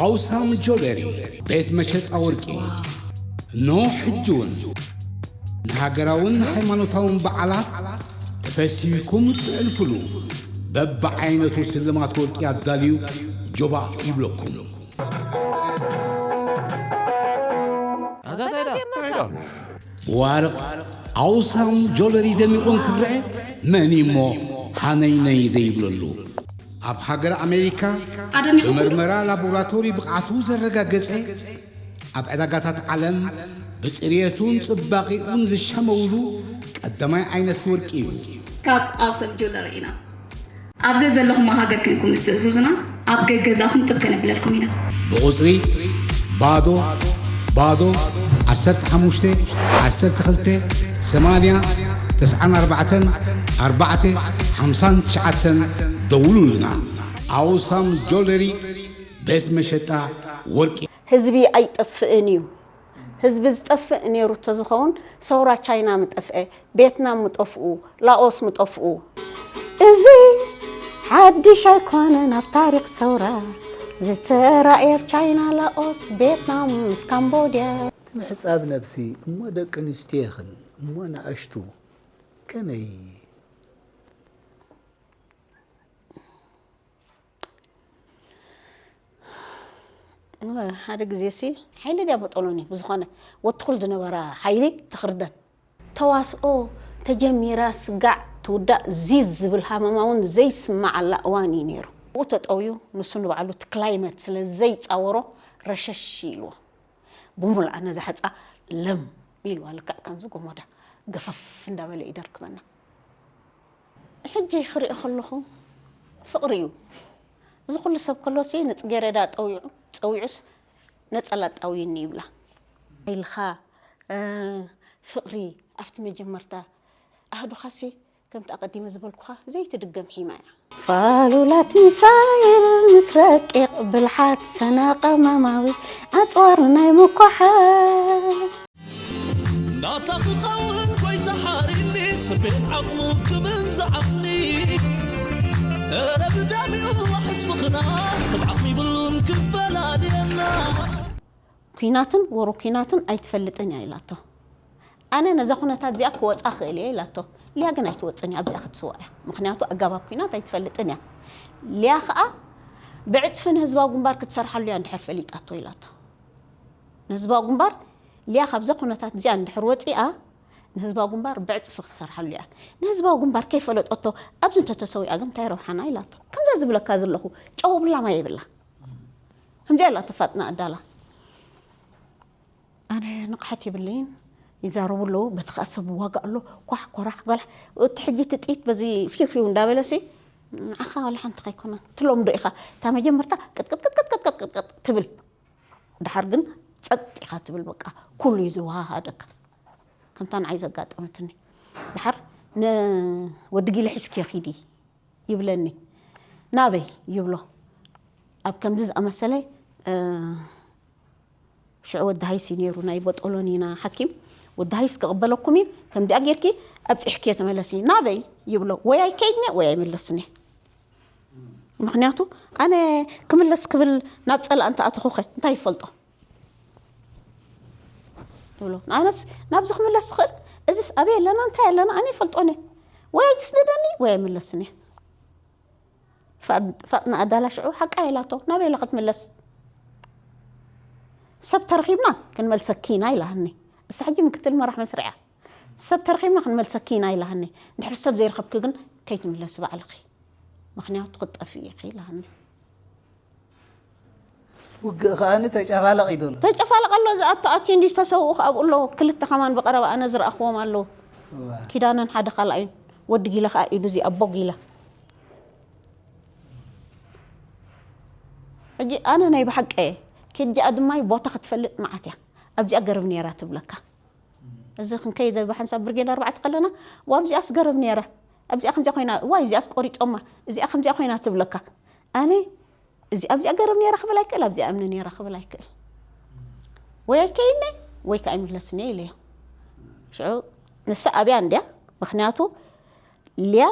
ኣውሳም ጆለሪ ቤት መሸጣ ወርቂ። ኖ ሕጂ እውን ንሃገራውን ሃይማኖታውን በዓላት ተፈሲህኩም እትዕልፍሉ በብዓይነቱ ስልማት ወርቂ ኣዳልዩ ጆባእ ይብለኩም። ብዋርቕ ኣውሳም ጆለሪ ደሚቑ እንክረአ መን እሞ ሃነይነይ ዘይብለሉ? ኣብ ሃገር ኣሜሪካ ኣደሚቑ ብመርመራ ላቦራቶሪ ብቕዓቱ ዘረጋገጸ፣ ኣብ ዕዳጋታት ዓለም ብጽርየቱን ጽባቒኡን ዝሸመውሉ ቀዳማይ ዓይነት ወርቂ እዩ። ካብ ኣውሳም ጆለሪ ኢና። ኣብ ዘዘለኹሞ ሃገር ኮንኩም ምስ ትእዝዙና ኣብ ገገዛኹም ጥብ ከነብለልኩም ኢና። ብቑጽሪ ባዶ ባዶ ዓሰርተ ሓሙሽተ ዓሰርተ ክልተ ሰማንያ ተስዓን ኣርባዕተን ኣርባዕተ ሓምሳን ትሽዓተን ደውሉልና። ኣውሳም ጆለሪ ቤት መሸጣ ወርቂ። ህዝቢ ኣይጠፍእን እዩ። ህዝቢ ዝጠፍእ ነይሩ ተዝኸውን ሰውራ ቻይና ምጠፍአ፣ ቬትናም ምጠፍኡ፣ ላኦስ ምጠፍኡ። እዚ ሓድሽ ኣይኮነን ኣብ ታሪኽ ሰውራ ዝተራእየ ኣብ ቻይና፣ ላኦስ፣ ቬትናም ምስ ካምቦድያ። እቲ ምሕጻብ ነብሲ እሞ ደቂ ኣንስትዮ ይኽን እሞ ንኣሽቱ ከመይ? ሓደ ግዜ ሲ ሓይሊ ድያ በጠሎኒ ብዝኾነ ወትኹል ዝነበራ ሓይሊ ትኽርደን። ተዋስኦ ተጀሚራ ስጋዕ ትውዳእ ዚዝ ዝብል ሃመማ እውን ዘይስማዓላ እዋን እዩ ነይሩ። ብኡ ተጠውዩ ንሱ ንባዕሉ እቲ ክላይመት ስለ ዘይጻወሮ ረሸሽ ኢልዎ። ብሙልኣ ነዛ ሕጻ ለም ኢልዋ ልክዕ ከምዚ ጎሞዳ ገፈፍ እንዳበለ ይደርክበና። ሕጂ ክሪኦ ከለኹ ፍቕሪ እዩ። እዚ ኩሉ ሰብ ከሎሲ ንጽጌረዳ ጠዊዑ ጸዊዑስ ነጸላ ጣውይኒ ይብላ። ኢልኻ ፍቕሪ ኣብቲ መጀመርታ ኣህዱኻሲ ከምቲ ኣቐዲመ ዝበልኩኻ ዘይትድገም ሒማ እያ። ፋሉላት ሚሳይል ምስ ረቂቕ ብልሓት ሰናቐ ማማዊ ኣጽዋር ናይ ምኳሓል። ናታ ክኸውን ጎይታ ሓሪኒ ስቤት ዓቕሙ ክብል ዝዓቕኒ። እረ ብዳሚኡ ዋሕስ ፍቕርና ሰብ ዓቕሚ ይብሉን ክፈላልየና። ኲናትን ወሩ ኲናትን ኣይትፈልጥን እያ ኢላቶ። ኣነ ነዛ ኩነታት እዚኣ ክወጻ ክእል እየ ኢላቶ። ሊያ ግን ኣይትወጽን እያ፣ ኣብዚኣ ክትስዋ እያ። ምኽንያቱ ኣጋባብ ኲናት ኣይትፈልጥን እያ። ሊያ ከኣ ብዕጽፊ ንህዝባዊ ግንባር ክትሰርሓሉ እያ እንድሕር ፈሊጣቶ ኢላቶ። ንህዝባዊ ግንባር ሊያ ካብዛ ኩነታት እዚኣ እንድሕር ወጺኣ ንህዝባዊ ግንባር ብዕጽፊ ክትሰርሓሉ እያ። ንህዝባዊ ግንባር ከይፈለጠቶ ኣብዚ እንተተሰዊኣ ግን እንታይ ረብሓና ኢላቶ። ከምዛ ዝብለካ ዘለኹ ጨው ብላማ የብላ። ከምዚኣ ኢላ ተፋጥና ኣዳላ። ኣነ ንቕሓት የብለይን። ይዛረቡ ኣለዉ፣ በቲ ኸኣ ሰብ ዋጋ ኣሎ፣ ኳሕ ኮራሕ ጓላሕ። እቲ ሕጂ እቲ ጥይት በዚ ፊው ፊው እንዳበለሲ ንዓኻ ዋላ ሓንቲ ከይኮነ ትለምዶ ኢኻ። እታ መጀመርታ ቅጥቅጥቅጥቅጥቅጥቅጥ ትብል። ድሓር ግን ጸጥ ኢኻ ትብል፣ በቃ ኩሉ እዩ ዝወሃሃደካ። ከምታ ንዓይ ዘጋጠመትኒ። ድሓር ንወዲ ጊለ ሒዝኪዮ ኺዲ ይብለኒ። ናበይ ይብሎ። ኣብ ከምዚ ዝኣመሰለ፣ እ፣ ሽዑ ወዲ ሃይሲ ነይሩ፣ ናይ ቦጦሎኒና ሓኪም። ወዲ ሃይስ ክቕበለኩም እዩ፣ ከምዚኣ ጌርኪ ኣብጺሕክዮ ተመለሲ። ናበይ ይብሎ። ወይ ኣይከይድ እየ ወይ ኣይምለስን እየ። ምኽንያቱ ኣነ ክምለስ ክብል ናብ ጸላእ እንተ ኣተኹኸ እንታይ ይፈልጦ? ይብሎ። ኣነስ ናብዚ ክምለስ ዝኽእል፣ እዚስ ኣበይ ኣለና እንታይ ኣለና ኣነ ይፈልጦን እየ። ወይ ኣይትስደደኒ ወይ ኣይምለስን እየ። ፋጥ-፣ ፋጥና ኣዳላ ሽዑ ሓቃ ኢላቶ፣ ናበይ ኢላ ክትምለስ? ሰብ ተረኺብና ክንመልሰኪ ኢና ኢላሃኒ። እሳ ሕጂ ምክትል መራሕ መስርዕ እያ። ሰብ ተረኺብና ክንመልሰኪ ኢና ኢላሃኒ። እንድሕር ሰብ ዘይረኸብኪ ግን ከይትምለሲ ባዕልኺ። ምኽንያቱ ክትጠፍኢ ኢኺ ኢላሃኒ። ውግእ ከኣኒ ተጨፋለቕ እዩ ዘሎ። ተጨፋለቕ ኣሎ፣ ዝኣቱ ኣትዩ እንድዩ ዝተሰውኡ ከኣ ኣብኡ ኣሎ። ክልተ ከማን ብቐረባ ኣነ ዝረኣኽዎም ኣለዉ። እዋ። ኪዳነን ሓደ ካልኣይን። ወዲ ጊለ ከኣ ኢዱ እዚኣ ቦግ ኢላ። ሕጂ ኣነ ናይ ብሓቂ እየ። ኪድ እዚኣ ድማ ቦታ ክትፈልጥ መዓት እያ። ኣብዚኣ ገረብ ነይራ ትብለካ። እዚ ክንከይድ ብሓንሳብ ብርጌድ ኣርባዕተ ከለና፣ ዋ ኣብዚኣስ ገረብ ነይራ። ኣብዚኣ ከምዚኣ ኮይና፣ ዋይ እዚኣስ ቆሪጾማ፣ እዚኣ ከምዚኣ ኮይና ትብለካ። ኣነ እዚ ኣብዚኣ ገረብ ነይራ ክብል ኣይክእል፣ ኣብዚኣ እምኒ ነይራ ክብል ኣይክእል። ወይ ኣይከይድን እየ፣ ወይ ከኣ ኣይምለስን እየ ኢለዮ። ሽዑ ንሳ ኣብያ እንድያ፣ ምኽንያቱ ሊያ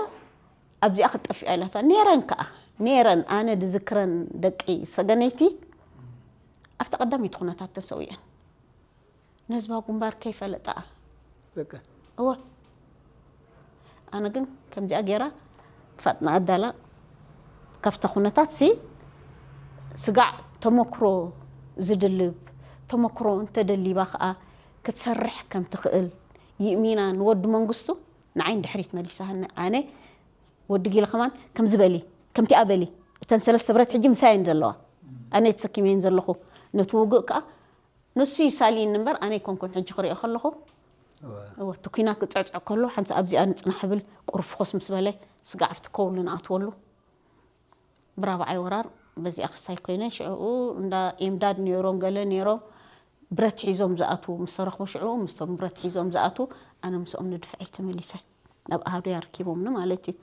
ኣብዚኣ ክትጠፍእ እያ ኢላታ። ነይረን ከኣ፣ ነይረን፣ ኣነ ድዝክረን ደቂ ሰገነይቲ፣ ኣብቲ ቀዳመይቲ ኩነታት ተሰዊአን። ንህዝባዊ ግንባር ከይፈለጣ በቃ እወ ኣነ ግን ከምዚኣ ገይራ ፋጥናኣ ኣዳላ ካብታ ኩነታት ሲ ስጋዕ ተመክሮ ዝድልብ ተመክሮ እንተደሊባ ከዓ ክትሰርሕ ከም ትኽእል ይእሚና ንወዲ መንግስቱ ንዓይ ንድሕሪት መሊሳሃኒ ኣነ ወዲ ጊለ ከማን ከምዚ በሊ ከምቲኣ በሊ እተን ሰለስተ ብረት ሕጂ ምሳይ እየን ዘለዋ ኣነ ተሰኪመየን ዘለኹ ነቲ ውግእ ከዓ ንሱ ይሳልይኒ እምበር ኣነ ኣይኮንኩን ሕጂ ክሪኦ ከለኹ እወ እቲ ኩናት ክፅዕፅዕ ከሎ ሓንሳእ ኣብዚኣ ንፅናሕ ብል ቁሩፍ ፍኹስ ምስ በለ ስጋዕ ኣብቲ ከውሊ ንኣትወሉ ብራብዓይ ወራር በዚኣ ክስታይ ኮይነ ሽዕኡ እንዳ ኤምዳድ ነይሮም ገለ ነይሮም ብረት ሒዞም ዝኣትዉ ምስ ተረኽቡ ሽዕኡ ምስቶም ብረት ሒዞም ዝኣትዉ ኣነ ምስኦም ንድፍዐይ ተመሊሰ ኣብ ኣሃዱ እያ ረኪቦምኒ ማለት እዩ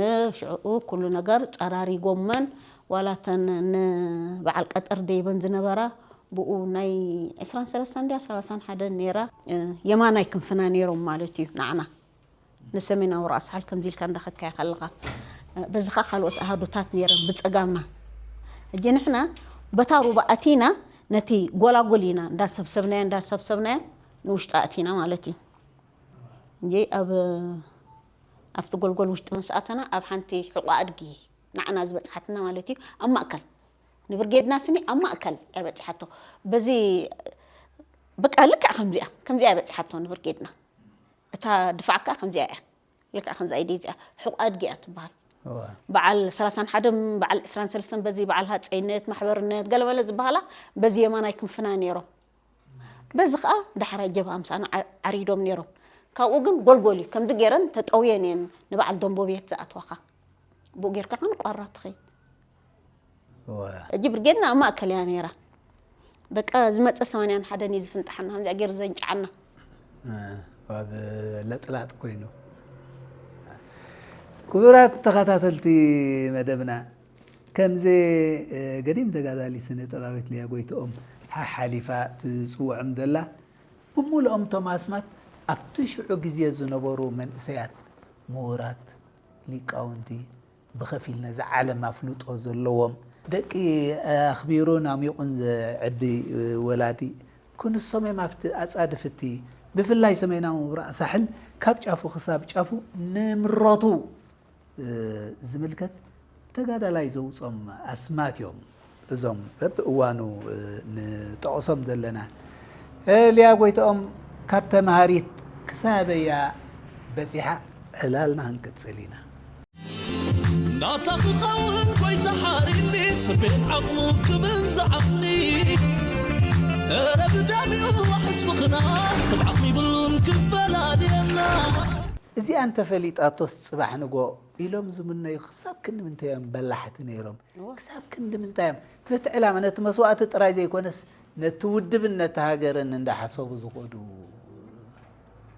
እ፣ ሽዕኡ ኩሉ ነገር ፀራሪጎመን ዋላ ተን ንበዓል ቀጠር ደይበን ዝነበራ ብኡ ናይ ዕስራን ሰለስተን ድያ ሰላሳን ሓደን ነይራ እ፣ የማናይ ክንፍና ነይሮም ማለት እዩ ንዓና ንሰሜናዊ ራእሲ ሓል ከምዚ ኢልካ እንዳኸድካዮ ከለኻ እ፣ በዚ ኸዓ ካልኦት ኣሃዱታት ነይረን ብፀጋምና ሕጂ ንሕና በታ ሩባ ኣቲና ነቲ ጎላጎል ኢና እንዳሰብሰብናዮ እንዳሰብሰብናዮ ንውሽጢ ኣእቲና ማለት እዩ እንጂ ኣብ ኣብቲ ጎልጎል ውሽጢ ምስ ኣተና ኣብ ሓንቲ ሕቖ ኣድጊ ንዓና ዝበፅሓትና ማለት እዩ ኣብ ማእከል ንብርጌድና ስኒ ኣብ ማእከል እያ በፂሓቶ በዚ በቃ ልክዕ ከምዚኣ ከምዚኣ እያ በፂሓቶ ንብርጌድና እታ ድፋዕ ከዓ ከምዚኣ እያ ልክዕ ከምዛ ኢደ እዚኣ ሕቖ ኣድጊ እያ ትበሃል እወ በዓል ሰላሳን ሓደን በዓል ዕስራን ሰለስተን በዚ በዓል ሃፀይነት ማሕበርነት ገለመለ ዝበሃላ በዚ የማናይ ክንፍና ነይሮም በዚ ከዓ ዳሕራይ ጀብሃ ምሳና ዓ- ዓሪዶም ነይሮም ካብኡ ግን ጎልጎል እዩ ከምዚ ገይረን ተጠውየን እየን ንበዓል ደንቦ ቤት ዝኣትዋኻ ብኡ ጌርካ ከን ቋራ ትኸይድ እወ ሕጂ ብርጌድና ኣብ ማእከል እያ ነይራ በቃ ዝመፀ ሰማንያን ሓደን እዩ ዝፍንጣሓና ከምዚኣ ገይሩ ዘንጫዓና ኣብ ለጥላጥ ኮይኑ ክቡራት ተኸታተልቲ መደብና ከምዚ ገዲም ተጋዳሊ ስነ ጥበባዊት ሊያ ጎይትኦም ሓሓሊፋ ትፅውዖም ዘላ ብምልኦም እቶም ኣስማት ኣብቲ ሽዑ ግዜ ዝነበሩ መንእሰያት ምሁራት ሊቃውንቲ ብኸፊል ነዚ ዓለም ኣፍልጦ ዘለዎም ደቂ ኣኽቢሩን ኣሚቑን ዘዕቢ ወላዲ ክንሶም እዮም ኣብቲ ኣጻድፍቲ ብፍላይ ሰሜናዊ ምብራቕ ሳሕል ካብ ጫፉ ክሳብ ጫፉ ንምረቱ ዝምልከት ተጋዳላይ ዘውጾም ኣስማት እዮም እዞም በብእዋኑ ንጠቕሶም ዘለና። ሊያ ጎይትኦም ካብ ተምሃሪት ክሳበይ እያ በጺሓ ዕላልና ክንቅጽል ኢና። ናታ ክኸውን ጎይታ ሓሪኒ ስቤን ዓቕሙ ክብል ዝዓቕኒ እረ ብዳቢኡ ሕስብኽና ስብዓት ይብሉን ክፈላልየና እዚኣ እንተፈሊጣቶስ ጽባሕ ንጎ ኢሎም ዝምነዩ ክሳብ ክንዲ ምንታይ እዮም በላሕቲ ነይሮም? ክሳብ ክንዲ ምንታይ እዮም ነቲ ዕላማ ነቲ መስዋእቲ ጥራይ ዘይኮነስ ነቲ ውድብን ነቲ ሃገርን እንዳሓሰቡ ዝኸዱ?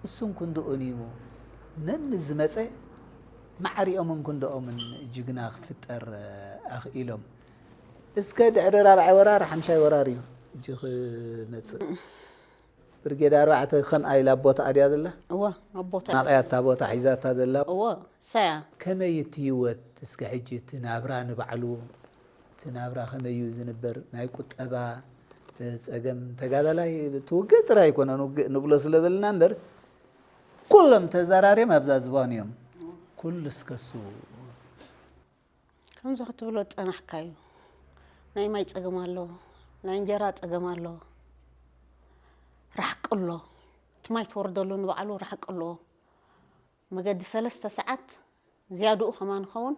እሱን ክንድኡን እዩ ነኒ ዝመጸ ማዕሪኦምን ክንድኦምን ጅግና ክፍጠር ኣኽኢሎም። እስከ ድሕሪ ራብዓይ ወራር ሓምሻይ ወራር እዩ እጂ ክመጽእ። ብርጌድ ኣርባዕተ ከምኣ ኢላ ኣብ ቦታኣ ድያ ዘላ? እወ ኣብ ቦታ ናቕያ እታ ቦታ ሒዛታ ዘላ? እወ ሰያ ከመይ እቲ ህይወት እስከ ሕጂ እቲ ናብራ ንባዕሉ እቲ ናብራ ከመይ እዩ ዝንበር? ናይ ቁጠባ ጸገም ተጋዳላይ እቲ ውግእ ጥራይ ኣይኮነን ውግእ ንብሎ ስለ ዘለና እምበር ኩሎም ተዘራርዮም ኣብዛ ዝባን እዮም። ኩሉ እስከሱ ከምዚ ክትብሎ ዝጸናሕካ እዩ ናይ ማይ ጸገም ኣሎ ናይ እንጀራ ጸገም ኣሎ ራሕቂ ኣሎ እቲ ማይ ትወርደሉ ንባዕሉ ራሕቂ ኣለዎ መገዲ ሰለስተ ሰዓት ዝያድኡ ከማን ኸውን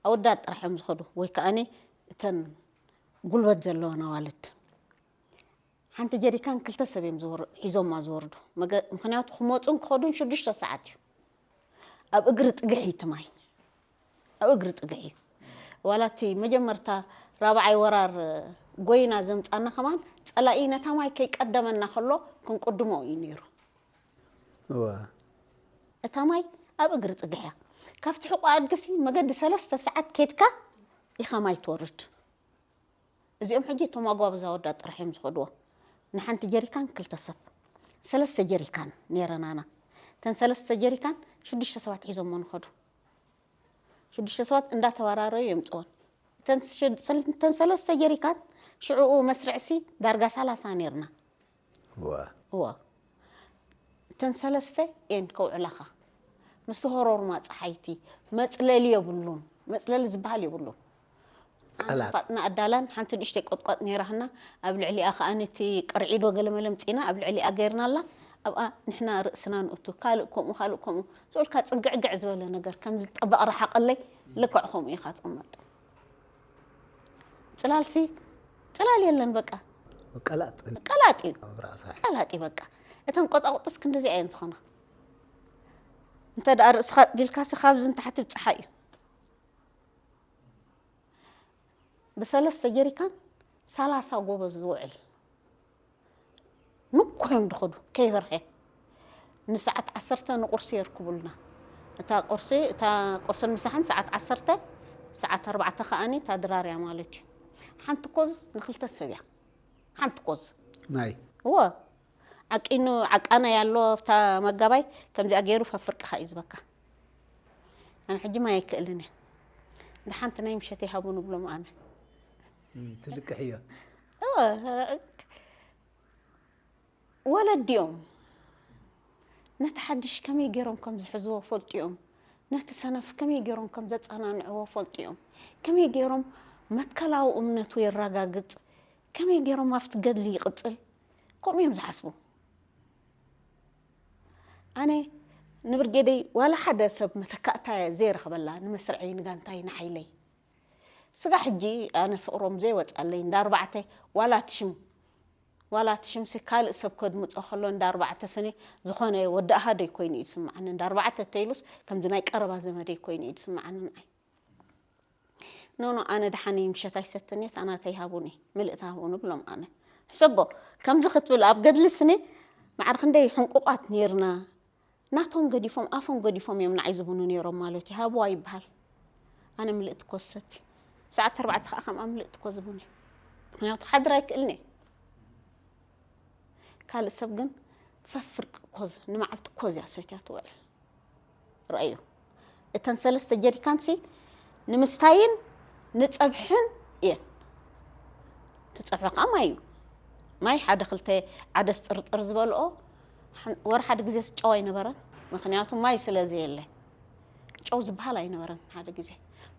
ኣወዳት ጥራሕ እዮም ዝኸዱ ወይ ከኣኒ እተን ጉልበት ዘለወን ኣዋልድ ሓንቲ ጀሪካን ክልተ ሰብ እዮም ዝወር- ሒዞማ ዝወርዱ መገ- ምክንያቱ ክመፁን ክኸዱን ሽዱሽተ ሰዓት እዩ ኣብ እግሪ ጥግሒ እቲ ማይ ኣብ እግሪ ጥግሒ ዋላ እቲ መጀመርታ ራብዓይ ወራር ጎይና ዘምፃና ከማን ፀላኢ ነታ ማይ ከይቀደመና ከሎ ክንቅድሞ እዩ ነይሩ እወ እታ ማይ ኣብ እግሪ ጥግሒ እያ ካብቲ ሕቆ ኣድግሲ መገዲ ሰለስተ ሰዓት ኬድካ ኢኻ ማይ ትወርድ እዚኦም ሕጂ እቶም ኣጓብዛ ወዳት ጥራሕ እዮም ዝኸድዎ ንሓንቲ ጀሪካን ክልተ ሰብ ሰለስተ ጀሪካን ነይረናና እተን ሰለስተ ጀሪካን ሽዱሽተ ሰባት ሒዞሞ ንኸዱ ሽዱሽተ ሰባት እንዳተባራረዩ የምፅወን እተን ሽ- ሰል- እተን ሰለስተ ጀሪካን ሽዕኡ መስርዕሲ ዳርጋ ሰላሳ ነርና። እዋ። እዋ። እተን ሰለስተ እየን ከውዕላኻ። ምስቲ ሆሮርማ ጸሓይቲ መጽለሊ የብሉን። መጽለሊ ዝበሃል የብሉን። ኣነ ቃላት። ፋጥና ኣዳላን ሓንቲ ንእሽተይ ቆጥቋጥ ነይራህና፣ ኣብ ልዕሊኣ ከኣ ነቲ ቅርዒዶ ገለመለ ምጺና ኣብ ልዕሊኣ ገይርናላ። ኣብኣ ንሕና ርእስና ንእቱ፣ ካልእ ከምኡ፣ ካልእ ከምኡ። ዝብልካ ጽግዕግዕ ዝበለ ነገር፣ ከምዚ ጠበቕ ረሓቐለይ፣ ልክዕ ከምኡ ኢኻ ትቕመጥ። ጽላልሲ፣ ጽላል የለን በቃ። ቀላጥ። ቀላጥ እዩ። ኣብ ራእሳ። ቀላጥ እዩ በቃ። እተን ቆጣቁጥስ ክንድዚ እየን ዝኾና። እንተ ደኣ ርእስኻ ኣጽዲልካሲ ካብዚ ንታሕቲ ብጸሓይ እዩ። ብሰለስተ ጀሪካን ሰላሳ ጎበዝ ዝውዕል። ንኮ እዮም ድኸዱ፣ ከይበርሀ። ንሰዓት ዓሰርተ ንቁርሲ የርክቡልና። እታ ቁርሲ፣ እታ ቁርስን ምሳሕን ሰዓት ዓሰርተ፣ ሰዓት ኣርባዕተ ከኣኒ እታ ድራርያ ማለት እዩ። ሓንቲ ኮዝ ንክልተ ሰብ እያ። ሓንቲ ኮዝ። ማይ። እወ። ዓቂኑ፣ ዓቃና ያሎ ኣብታ መጋባይ ከምዚኣ ገይሩ ፈፍርቅኻ እዩ ዝበካ። ኣነ ሕጂ ማይ ኣይክእልን እየ። እንዳ ሓንቲ ናይ ምሸት ይሃቡ ንብሎም ኣነ። እም፣ ትልቅሕ እያ። እወ፣ ወለዲ እዮም። ነቲ ሓድሽ ከመይ ገይሮም ከም ዝሕዝዎ ፈልጡ እዮም። ነቲ ሰነፍ ከመይ ገይሮም ከም ዘጸናንዕዎ ፈልጡ እዮም። ከመይ ገይሮም መትከላዊ እምነቱ የረጋግጽ፣ ከመይ ገይሮም ኣብቲ ገድሊ ይቕጽል፣ ከምኡ እዮም ዝሓስቡ። ኣነ ንብርጌደይ ዋላ ሓደ ሰብ መተካእታ ዘይረኽበላ ንመስርዐይ፣ ንጋንታይ፣ ንሓይለይ። ስጋ ሕጂ ኣነ ፍቕሮም ዘይወጻለይ እንዳ ኣርባዕተ ዋላ እቲ ሽም፣ ዋላ እቲ ሽምሲ ካልእ ሰብ ከድምጾ ከሎ እንዳ ኣርባዕተ ስኒ ዝኾነ ወዲ ኣሃደይ ኮይኑ እዩ ዝስምዓኒ። እንዳ ኣርባዕተ ተይሉስ ከምዚ ናይ ቀረባ ዘመደይ ኮይኑ እዩ ዝስምዓኒ ንዓይ። ኖኖ፣ ኣነ ደሓን እየ፣ ምሸት ኣይሰትን እየ፣ እታ ናተይ ሃቡኒ፣ ምልእቲ ሃቡኒ ብሎም ኣነ። ሕሰቦ፣ ከምዚ ክትብል ኣብ ገድሊ ስኒ ማዕረ ክንደይ ሕንቁቋት ነይርና። ናቶም ገዲፎም፣ ኣፎም ገዲፎም እዮም ንዓይ ዝቡኑ ነይሮም ማለት እዩ። ሃብዋ ይበሃል። ኣነ ምልእቲ ኮዝ ሰቲ። ሰዓት ኣርባዕተ ከኣ ከምኣ ምልእቲ ኮዝ ቡን እዩ። ምኽንያቱ ክሓድር ኣይክእልን እየ። ካልእ ሰብ ግን ፈፍርቂ ኮዝ፣ ንመዓልቲ ኮዝ እያ ሰትያ ትውዕል። ረኣዩ። እተን ሰለስተ ጀሪካንሲ ንምስታይን ንጸብሕን እየን። እቲ ጸብሒ ከኣ ማይ እዩ። ማይ ሓደ ክልተ ዓደስ ጥርጥር ዝበልኦ፣ ሓን-፣ ወር ሓደ ግዜ ጨው ኣይነበረን። ምኽንያቱ ማይ ስለ ዘየለ። ጨው ዝበሃል ኣይነበረን ሓደ ግዜ።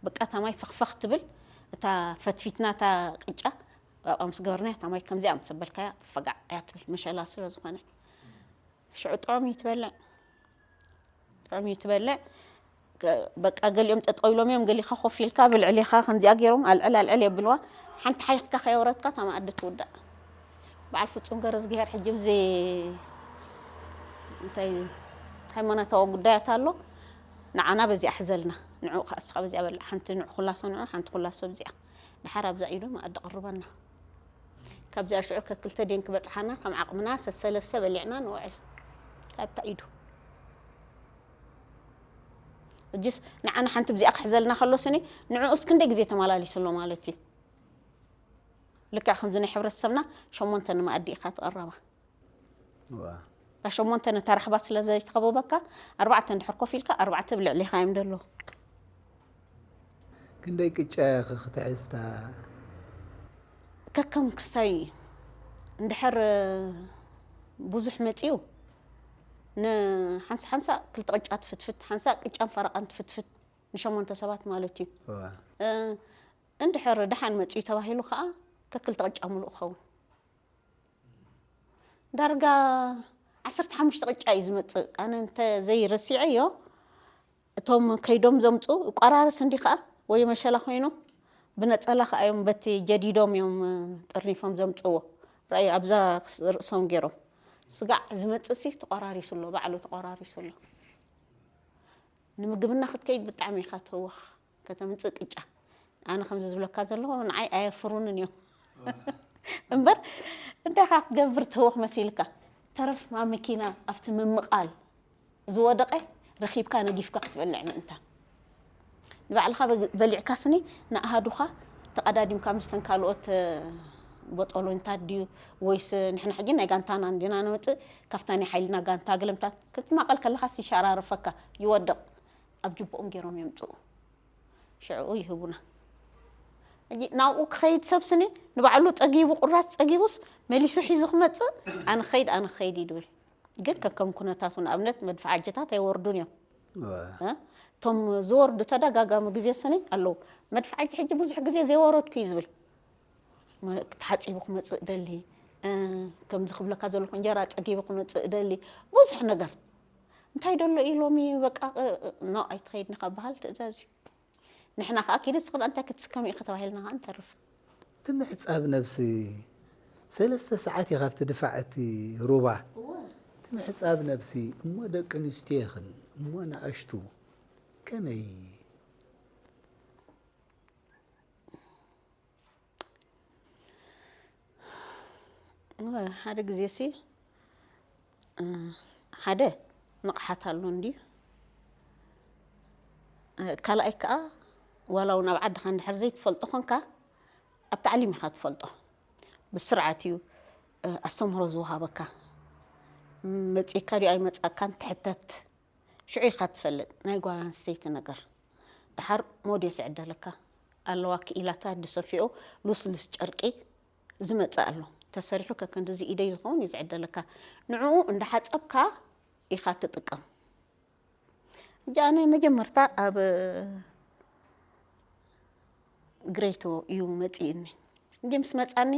በቃ እታ ማይ ፈኽፈኽ ትብል፣ እታ ፈትፊትና እታ ቅጫ፣ ኣብኣ ምስ ገበርናያ እታ ማይ ከምዚኣ ምስ ኣበልካያ ፈጋዕ እያ ትብል፣ መሸላ ስለ ዝኾነ። ሽዑ ጥዑም እዩ ትበልዕ። ጥዑም እዩ ትበልዕ። ከ-፣ በቃ ገሊኦም ጠጠው ኢሎም እዮም፣ ገሊኻ ኮፍ ኢልካ ብልዕሊኻ ከምዚኣ ገይሮም ኣልዕል ኣልዕል የብልዋ። ሓንቲ ሓይኽካ ከየውረድካ እታ መኣዲ ትውዳእ። በዓል ፍጹም ገረዝግሄር ሕጂ ብዚ እንታይ ሃይማኖታዊ ጉዳያት ኣሎ፣ ንዓና በዚኣ ሕዘልና። ንዑ ከኣ እስኻ በዚኣ በልዕ። ሓንቲ ንዑ ኩላሶ ንዑ፣ ሓንቲ ኩላሶ ብዚኣ። ድሓር ኣብዛ ኢዱ መኣዲ ቅርበና። ካብዚኣ ሽዑ ከክልተ ድየን ክበጽሓና፣ ከም ዓቕምና ሰሰለስተ በሊዕና ንውዕል። ካብታ ኢዱ። እጅስ ንዓና ሓንቲ ብዚኣ ክሕዘልና ከሎ ስኒ፣ ንዕኡስ ክንደይ ግዜ ተመላሊሱ ኣሎ ማለት እዩ። ልክዕ ከምዚ ናይ ሕብረተሰብና ሸሞንተ ንመኣዲ ኢኻ ትቕረባ። ዋ። እታ ሸሞንተ ነታ ራሕባ ስለ ዘይትኸበበካ፣ ኣርባዕተ እንድሕር ኮፍ ኢልካ፣ ኣርባዕተ ብልዕሊኻ እዮም ደለዉ። ክንደይ ቅጫ ኢኺ ክትሕዝታ? ከከም ክስታዩ እዩ። እንድሕር ብዙሕ መጺኡ፣ ንሓንሳ ሓንሳ ክልተ ቅጫ ትፍትፍት፣ ሓንሳ ቅጫን ፈረቓን ትፍትፍት፣ ንሸሞንተ ሰባት ማለት እዩ። ዋ። እ፣ እንድሕር ደሓን መጺኡ ተባሂሉ ከኣ፣ ከክልተ ቅጫ ሙሉእ ክኸውን። ዳርጋ ዓሰርተ ሓሙሽተ ቅጫ እዩ ዝመጽእ። ኣነ እንተ ዘይረሲዐዮ፣ እቶም ከይዶም ዘምጽኡ፣ ይቋራርስ እንዲ ከኣ፣ ወይ መሸላ ኮይኑ፣ ብነጸላ ከኣ እዮም በቲ ጀዲዶም እዮም፣ እ፣ ጠርኒፎም ዘምጽእዎ። ረኣዩ፣ ኣብዛ ክስ-፣ ርእሶም ገይሮም። ስጋዕ ዝመጽእሲ ተቖራሪሱ ኣሎ፣ ባዕሉ ተቖራሪሱ ኣሎ። ንምግብና ክትከይድ ብጣዕሚ ኢኻ ትህወኽ። ከተምጽእ ቅጫ። ኣነ ከምዚ ዝብለካ ዘለኹ ንዓይ ኣየፍሩንን እዮም። እምበር እንታይ ኢኻ ክትገብር ትህወኽ መሲልካ? ተረፍ ማመኪና ኣብቲ ምምቓል ዝወደቐ ረኺብካ ነጊፍካ ክትበልዕ ምእንታን። ንባዕልኻ በ-፣ በሊዕካ ስኒ ንኣሃዱኻ ተቐዳዲምካ ምስተን ካልኦት፣ እ፣ ቦጦሎኒታት ድዩ ወይስ ንሕና ሕጂ ናይ ጋንታና እንዲና ነመጽእ፣ ካብታ ናይ ሓይልና ጋንታ ገለምታት ክትማቐል ከለኻስ ይሸራርፈካ፣ ይወድቕ። ኣብ ጅብኦም ገይሮም የምጽኡ። ሽዕኡ ይህቡና። ሕጂ ናብኡ ክኸይድ ሰብ ስኒ ንባዕሉ ጸጊቡ፣ ቁራስ ጸጊቡስ መሊሱ ሒዙ ክመጽእ፣ ኣነ ክኸይድ፣ ኣነ ክኸይድ እዩ ድብል። ግን ከከም ኩነታቱ፣ ንኣብነት መድፍዓጀታት ኣይወርዱን እዮም። እወ። እ? እቶም ዝወርዱ ተደጋጋሚ ግዜ ስኒ ኣለዉ። መድፍዓጀ ሕጂ ብዙሕ ግዜ ዘይወረድኩ እዩ ዝብል። መ-፣ ተሓጺቡ ክመጽእ ደሊ፣ እ፣ ከምዚ ክብለካ ዘለኹ እንጀራ ጸጊቡ ክመጽእ ደሊ፣ ብዙሕ ነገር። እንታይ ደሎ እዩ ሎሚ በቃ፣ እ፣ እ፣ ኖ ኣይትኸይድን ኢኻ በሃል ትእዛዝ እዩ። ንሕና ከኣ ኪዲ ስኽዳ እንታይ ክትስከም ኢኺ ተባሂልና ከኣ ንተርፍ። እቲ ምሕጻብ ነብሲ ሰለስተ ሰዓት እዩ ካብቲ ድፋዕ እቲ ሩባ። እወ። እቲ ምሕጻብ ነብሲ እሞ ደቂ ኣንስትዮ ይኽን እሞ ንኣሽቱ ከመይ? እወ፣ ሓደ ግዜ ሲ፣ እ፣ ሓደ ንቕሓት ኣሎ እንድዩ። እ፣ ካልኣይ ከኣ ዋላ እውን ኣብ ዓድኻ እንድሕር ዘይትፈልጦ ኾንካ፣ ኣብ ታዕሊም ኢኻ ትፈልጦ። ብስርዓት እዩ፣ እ፣ ኣስተምህሮ ዝወሃበካ። ም-፣ መጺእካ ድዩ ኣይመጻእካን ትሕተት። ሽዑ ኢኻ ትፈልጥ ናይ ጓል ኣንስተይቲ ነገር። ደሓር ሞዴስ ይዕደለካ። ኣለዋ ክኢላታት ዝሰፍዮ ልስሉስ ጨርቂ ዝመጽእ ኣሎ። ተሰሪሑ ከከንድዚ ኢደይ ዝኸውን እዩ ዝዕደለካ። ንዕኡ እንዳሓጸብካ ኢኻ ትጥቀም። ሕጂ ኣነ መጀመርታ ኣብ ግሬቶ እዩ መጺእኒ። እንዲ ምስ መጻኒ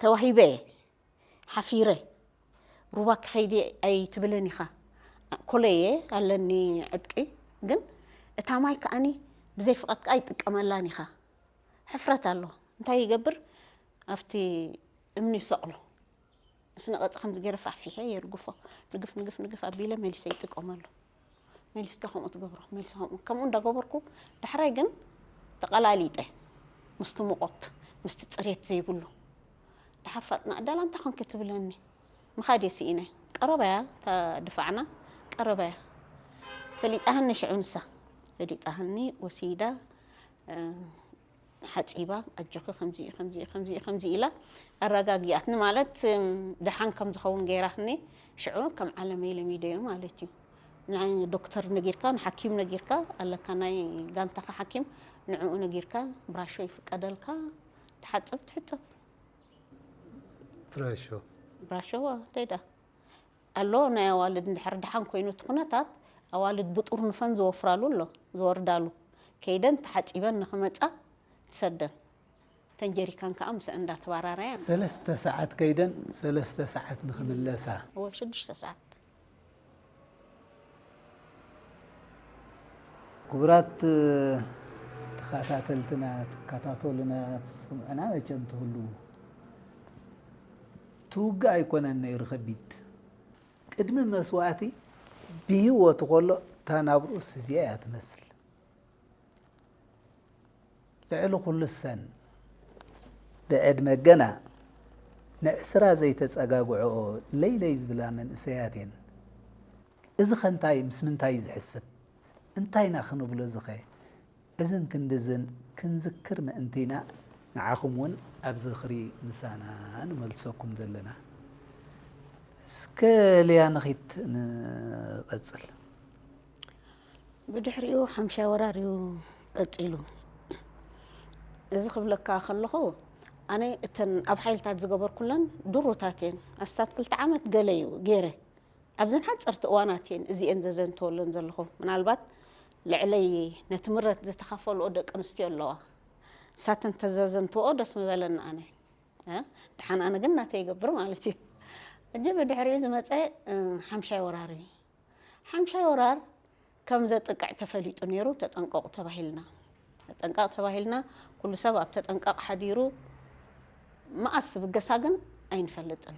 ተዋሂበ እየ፣ ሓፊረ። ሩባ ክኸይድ እየ ኣይትብልን ኢኻ። ኮለየ ኣለኒ ዕጥቂ፣ ግን እታ ማይ ከኣኒ ብዘይ ፍቓድ ከኣ ይጥቀመላን ኢኻ። ሕፍረት ኣሎ። እንታይ ይገብር? ኣብቲ እምኒ ይሰቕሎ። ምስ ነቐጸ ከምዚ ገይረ ፋሕፊሐ የርግፎ። ንግፍ፣ ንግፍ፣ ንግፍ ኣቢለ መሊሰ ይጥቀመሉ። መሊስካ ከምኡ ትገብሮ፣ መሊስካ ከምኡ። ከምኡ እንዳገበርኩ፣ ዳሕራይ ግን ተቐላሊጠ። ምስቲ ሙቐት፣ ምስቲ ጽሬት ዘይብሉ። ደሓር ፋጥና፣ "ዕዳላ እንታይ ኾንኪ?" ትብለኒ። ምኻድ እየ ስኢነ። ቀረባ እያ፣ እታ ድፋዕና ቀረባ እያ። ፈሊጣህኒ ሽዑ ንሳ። ፈሊጣህኒ ወሲዳ፣ እ፣ ሓጺባ፣ "ኣጆኺ፣ ከምዚ እዩ፣ ከምዚ እዩ፣ ከምዚ እዩ፣ ከምዚ" ኢላ ኣረጋጊኣትኒ። ማለት፣ እም፣ ደሓን ከም ዝኸውን ገይራትኒ፣ ሽዑ ከም ዓለመይ ለሚደዮ ማለት እዩ። ንዶክተር ነጊርካ፣ ንሓኪም ነጊርካ፣ ኣለካ ናይ ጋንታኻ ሓኪም፣ ንዕኡ ነጊርካ፣ ብራሾ ይፍቀደልካ፣ ትሓጽብ፣ ትሕጸብ። ብራሾ። ብራሾ፣ እንታይ ደኣ? ኣሎ ናይ ኣዋልድ እንድሕር ደሓን ኮይኑ እቲ ኩነታት፣ ኣዋልድ ብጥርንፈን ዝወፍራሉ ኣሎ፣ ዝወርዳሉ። ከይደን ተሓጺበን ንኽመጻ ትሰደን። እተን ጀሪካን ከኣ ምስአን እንዳተባራረያ። ሰለስተ ሰዓት ከይደን ሰለስተ ሰዓት ንኽምለሳ። እወ፣ ሽዱሽተ ሰዓት። ክቡራት ተኸታተልትና፣ ትከታተሉና፣ ትሰምዑና መቸም ትህሉ፣ ትውግእ ኣይኮነን ነይሩ ከቢድ። ቅድሚ መስዋእቲ ብህይወቱ ከሎ እታ ናብርኡስ እዚኣ እያ ትመስል። ልዕሊ ኩሉ ሰን ብዕድመ ገና ንዕስራ ዘይተጸጋግዕኦ ለይለይ ዝብላ መንእሰያት እየን። እዚ ኸ እንታይ ምስ ምንታይ እዩ ዝሕስብ? እንታይ ኢና ክንብሎ እዚ ኸ? እዝን ክንድዝን ክንዝክር ምእንቲ ኢና ንዓኹም እውን ኣብ ዝኽሪ ምሳና ንመልሰኩም ዘለና። እስከ ልያ ንኺድ ንቐጽል። ብድሕሪኡ ሓምሻይ ወራር እዩ ቀጺሉ። እዚ ክብለካ ከለኹ፣ ኣነ እተን ኣብ ሓይልታት ዝገበርኩለን ድሩታት እየን። ኣስታት ክልተ ዓመት ገለ እዩ ገይረ። ኣብዘን ሓጸርቲ እዋናት እየን እዚኤን ዘዘንተወለን ዘለኹ። ምናልባት ልዕለይ ነቲ ምረት ዝተኻፈልኦ ደቂ ኣንስትዮ ኣለዋ። ንሳተን ተዘዘንትወኦ ደስ ምበለኒ ኣነ። እ? ደሓን ኣነ ግን ናተይ ይገብር ማለት እዩ። ሕጂ ብድሕሪኡ ዝመጸ፣ እ፣ ሓምሻይ ወራር እዩ። ሓምሻይ ወራር ከም ዘጥቅዕ ተፈሊጡ ነይሩ፣ ተጠንቀቑ ተባሂልና። ተጠንቀቕ ተባሂልና፣ ኩሉ ሰብ ኣብ ተጠንቀቕ ሓዲሩ፣ መኣስ ብገሳ ግን ኣይንፈልጥን።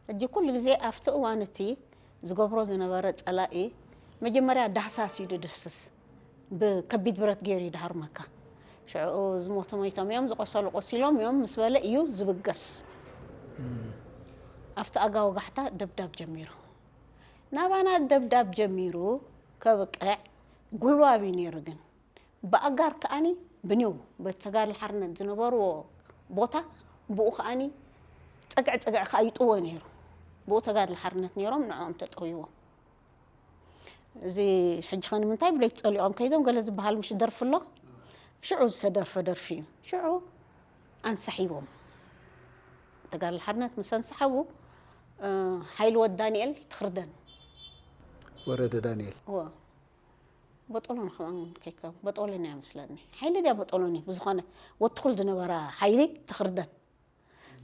ሕጂ ኩሉ ግዜ ኣብቲ እዋን እቲ ዝገብሮ ዝነበረ ጸላኢ መጀመርያ ዳህሳስ እዩ ድድህስስ። ብከቢድ ብረት ገይሩ እዩ ድሃርመካ። ሽዑ ዝሞቱ ሞይቶም እዮም፣ ዝቆሰሉ ቆሲሎም እዮም ምስ በለ እዩ ዝብገስ። ኣብቲ ኣጋ ወጋሕታ ደብዳብ ጀሚሩ። ናባና ደብዳብ ጀሚሩ ከብቅዕ ጉልባብ እዩ ነይሩ። ግን ብኣጋር ከኣኒ ብኒው በቲ ተጋድሎ ሓርነት ዝነበርዎ ቦታ ብኡ ከኣኒ ጸግዕ ጸግዕ ከኣ ይጥዎ ነይሩ። ብኡ ተጋድሎ ሓርነት ነይሮም ንዕኦም ተጠውይዎም። እዚ ሕጂ ኸ ንምንታይ ብለይቲ ጸሊቖም ከይዶም ገለ ዝበሃል ምሽ ደርፊ ኣሎ። ሽዑ ዝተደርፈ ደርፊ እዩ። ሽዑ ኣንሳሒቦም፣ ተጋድሎ ሓርነት ምስ ኣንሳሓቡ፣ ሓይሊ ወዲ ዳንኤል ትኽርደን። ወረደ ዳንኤል። እወ። በጦሎኒ ከማን ከይከ በጦሎኒ እያ መስለኒ። ሓይሊ ድያ በጦሎኒ፣ ብዝኾነ ወትኹል ዝነበራ ሓይሊ ትኽርደን።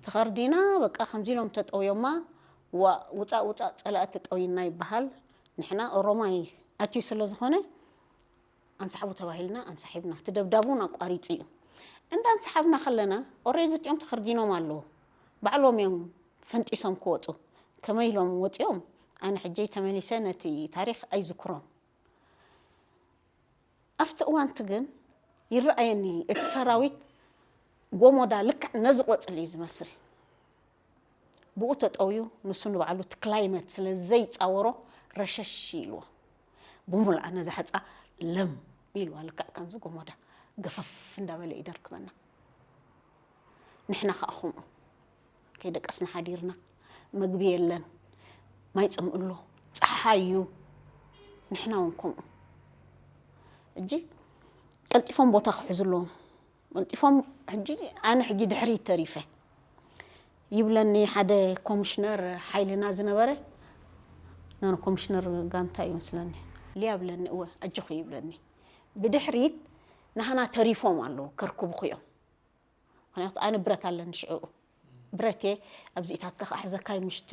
ተኸርዲና በቃ ከምዚ ኢሎም ተጠውዮማ። ዋ ውፃእ ውፃእ ፀላእቲ ጠውይና ይበሃል። ንሕና ኦሮማይ ኣትዩ ስለ ዝኾነ ኣንሳሕቡ ተባሂልና ኣንሳሒብና፣ እቲ ደብዳብ እውን ኣቋሪፁ እዩ። እንዳ ኣንሳሓብና ከለና ኦሬዲ እዚኦም ተኸርዲኖም ኣለዉ። ባዕሎም እዮም ፈንጢሶም ክወፁ። ከመይ ኢሎም ወፂኦም? ኣነ ሕጂ ተመሊሰ ነቲ ታሪክ ኣይዝክሮን። ኣብቲ እዋንቲ ግን ይረኣየኒ እቲ ሰራዊት ጎሞዳ ልክዕ ነዚ ቆፅሊ እዩ ዝመስል። ብኡ ተጠውዩ ንሱ ንባዕሉ እቲ ክላይመት ስለ ዘይፃወሮ ረሸሽ ኢልዎ። ብሙልኣ ነዛ ሕፃ ለም ኢልዋ። ልክዕ ከምዚ ጎሞዳ ገፈፍ እንዳበለ እዩ ደርክበና። ንሕና ከዓ ከምኡ ከይደቀስና ሓዲርና፣ መግቢ የለን፣ ማይ ፅምእሎ፣ ፀሓይ እዩ። ንሕና እውን ከምኡ። ሕጂ ቀልጢፎም ቦታ ክሕዙ ኣለዎም። ቀልጢፎም ሕጂ ኣነ ሕጂ ድሕሪት ተሪፈ ይብለኒ ሓደ ኮሚሽነር ሓይልና ዝነበረ፣ ኖ ኮሚሽነር ጋንታ ይመስለኒ። ሊያ ብለኒ፣ እወ ኣጆኺ ይብለኒ። ብድሕሪት ናህና ተሪፎም ኣለዉ ከርክቡኺ እዮም። ምክንያቱ ኣነ ብረት ኣለኒ ሽዕኡ። ብረት እየ ኣብዚ ኢታትካ ክኣሕዘካ ምሽቲ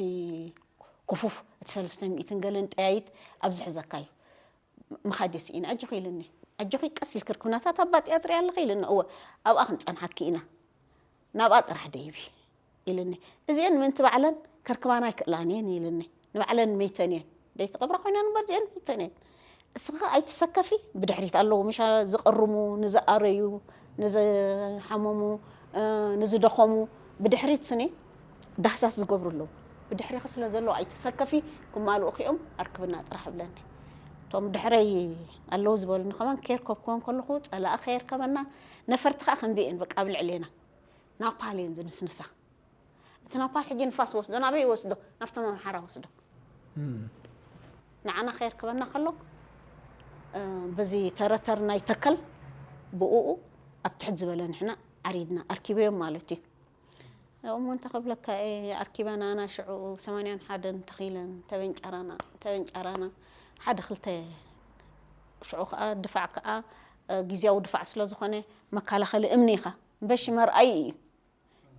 ኩፉፍ እቲ ሰለስተ ሚእትን ገለን ጠያይት ኣብዚ ሕዘካ እዩ። ምኻድ ስኢነ ኣጆኺ ኢልኒ። ኣጆኺ ቀስ ኢልኪ ርክብናታት ኣባጢያ ትሪኢ ኣለኺ ኢልኒ። እወ ኣብኣ ክንፀንሓኪ ኢና። ናብኣ ጥራሕ ደይቢ ኢልኒ። እዚአን ምእንቲ ባዕለን ከርክባና ኣይክእላን እየን ኢልኒ። ንባዕለን መይተን እየን። ደይትቐብራ ኮይነን እምበር እዚአን መይተን እየን። እስኺ ኸኣ ኣይትሰከፊ፣ ብድሕሪት ኣለዉ ምሻ ዝቐርሙ፣ ንዝኣረዩ፣ ንዝሓመሙ፣ እ፣ ንዝደኸሙ ብድሕሪት ስኒ ዳህሳስ ዝገብሩ ኣለዉ። ብድሕሪኺ ስለ ዘለዉ ኣይትሰከፊ፣ ክማልኡኺ እዮም፣ ኣርክብና ጥራሕ ብለኒ። እቶም ድሕረይ ኣለዉ ዝበሉኒ ከማን ከየርከብክዎም ከለኹ ጸላኢ ከየርከበና፣ ነፈርቲ ኸኣ ከምዚ እየን በቃ ኣብ ልዕሌና ናፓል እየን ዝንስንሳ። እቲ ናፓል ሕጂ ንፋስ ወስዶ ናበይ ወስዶ? ናብቶም ኣምሓራ ወስዶ። ንዓና ከየርክበና ከሎ፣ እ፣ በዚ ተረተር ናይ ተከል ብእኡ ኣብ ትሕት ዝበለ ንሕና ዓሪድና ኣርኪበዮም ማለት እዩ። እሞ እንተ ክብለካ እየ ኣርኪበናና ሽዑ ሰማንያን ሓደን ተኺለን ተበንጨራና፣ ተበንጨራና። ሓደ ክልተ ሽዑ ከዓ ድፋዕ ከዓ፣ እ፣ ግዝያዊ ድፋዕ ስለ ዝኾነ መከላኸሊ እምኒ ኢኻ። በሺ መርኣይ እዩ።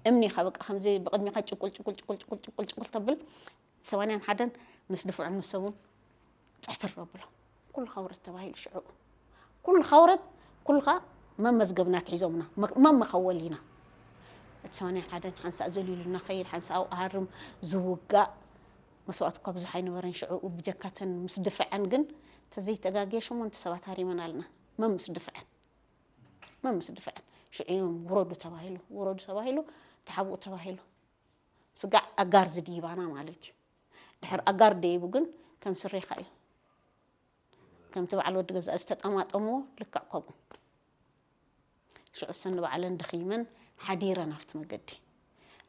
እምኒ ኢኻ በቃ ከምዚ ብቕድሚኻ ጭቁል፣ ጭቁል፣ ጭቁል፣ ጭቁል፣ ጭቁል፣ ጭቁል ተብል። ሰማንያን ሓደን ምስ ድፍዑን ምስ ሰቡን ጽሕትር ኣብሎ። ኩልኻ ውረድ ተባሂሉ ሽዑ። ኩልኻ ውረድ፣ ኩልኻ መመዝገብና ኣትሒዞምና፣ መ-፣ መመኸወሊና። እቲ ሰማንያን ሓደን ሓንሳእ ዘሊሉና ኸይድ፣ ሓንሳእ ኣብኡ ሃርም ዝውጋእ መስዋእቲ እኳ ብዙሕ ኣይነበረን ሽዑ፣ ብጀካተን ምስ ድፍዐን ግን ተዘይተጋግየ ሸሞንተ ሰባት ሃሪመን ኣለና። መምስ ድፍዐን። መምስ ድፍዐን። ሽዑ እዮም ውረዱ ተባሂሉ፣ ውረዱ ተባሂሉ፣ ተሓብኡ ተባሂሉ። ስጋዕ ኣጋር ዝድይባና ማለት እዩ። ድሕር ኣጋር ደይቡ ግን ከም ስሬኻ እዩ። ከምቲ በዓል ወዲ ገዛ ዝተጠማጠምዎ ልክዕ ከምኡ። ሽዑ ሰን ንባዕለን ደኺመን ሓዲረን ኣብቲ መገዲ።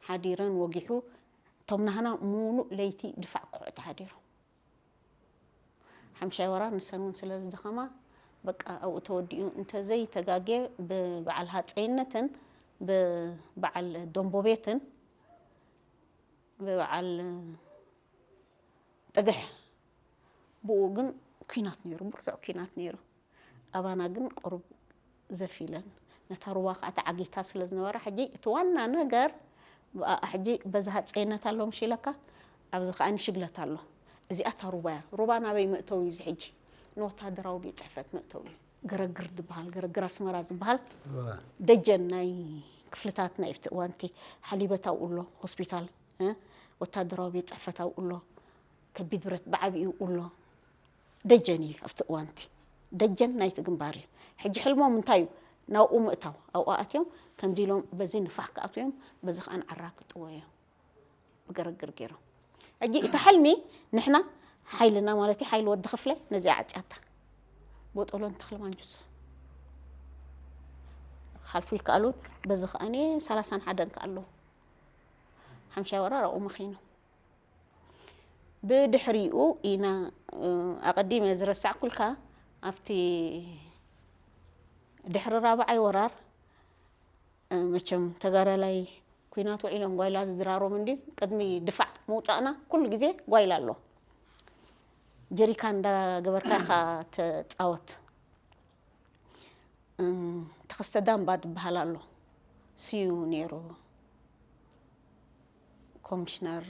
ሓዲረን ወጊሑ እቶም ናህና ሙሉእ ለይቲ ድፋዕ ክኹዕቱ ሓዲሮም። ሓምሻይ ወራር ንሰን እውን ስለ ዝደኸማ በቃ ኣብኡ ተወዲኡ። እንተዘይተጋግየ ብበዓል ሃፀይነትን ብበዓል ደንቦቤትን ብበዓል ጥግሕ ብኡ ግን ኲናት ነይሩ፣ ብርቱዕ ኲናት ነይሩ። ኣባና ግን ቁሩብ ዘፍ ኢለን። ነታ ሩባ ከዓ ተዓጊታ ስለ ዝነበራ፣ ሕጂ እቲ ዋና ነገር ብኣ-፣ ሕጂ በዚ ሃፀይነት ኣሎ ምሽ ኢለካ፣ ኣብዚ ከዓ ንሽግለት ኣሎ። እዚኣ እታ ሩባ እያ። ሩባ ናበይ መእተዊ እዩ እዚ ሕጂ? ንወታደራዊ ቤት ፅሕፈት መእተዊ እዩ። ገረግር ዝበሃል፣ ገረግር ኣስመራ ዝበሃል እወ። ደጀን ናይ ክፍልታት ናይ ኣብቲ እዋንቲ ሓሊበት ኣብኡ ኣሎ፣ ሆስፒታል፣ እ፣ ወታደራዊ ቤት ፅሕፈት ኣብኡ ኣሎ፣ ከቢድ ብረት ብዓብኡ ኣሎ። ደጀን እዩ ኣብቲ እዋንቲ። ደጀን ናይቲ ግንባር እዩ። ሕጂ ሕልሞም እንታይ እዩ? ናብኡ ምእታው። ኣብኡ ኣትዮም ከምዚ ኢሎም በዚ ንፋሕ ክኣትዉ እዮም፣ በዚ ከዓ ንዓራ ክጥዎ እዮም። ብገረግር ገይሮም። ሕጂ እቲ ሕልሚ ንሕና ሓይልና ማለት እዩ፣ ሓይሊ ወዲ ክፍለ ነዚኣ ዓጽያታ። ቦጦሎን ተኽለ ማንጁስ ክሓልፉ ይከኣሉን፣ በዚ ከኣኒ ሰላሳን ሓደን ከኣ ኣለዉ። ሓምሻይ ወራር ኣብኡ መኺኑ። ብድሕሪኡ ኢና፣ እ፣ ኣቐዲመ ዝረሳዕኩልካ ኣብቲ ድሕሪ ራብዓይ ወራር፣ እ፣ መቸም ተጋዳላይ ኩናት ውዒሎም ጓይላ ዝድራሮም እንዲ ቅድሚ ድፋዕ ምውፃእና ኩሉ ግዜ ጓይላ ኣሎ። ጀሪካን እንዳገበርካ ኢኻ ተፃወት። እ፣ ተኸስተ ዳምባ ዝበሃል ኣሎ። ስዩ ነይሩ። ኮሚሽነር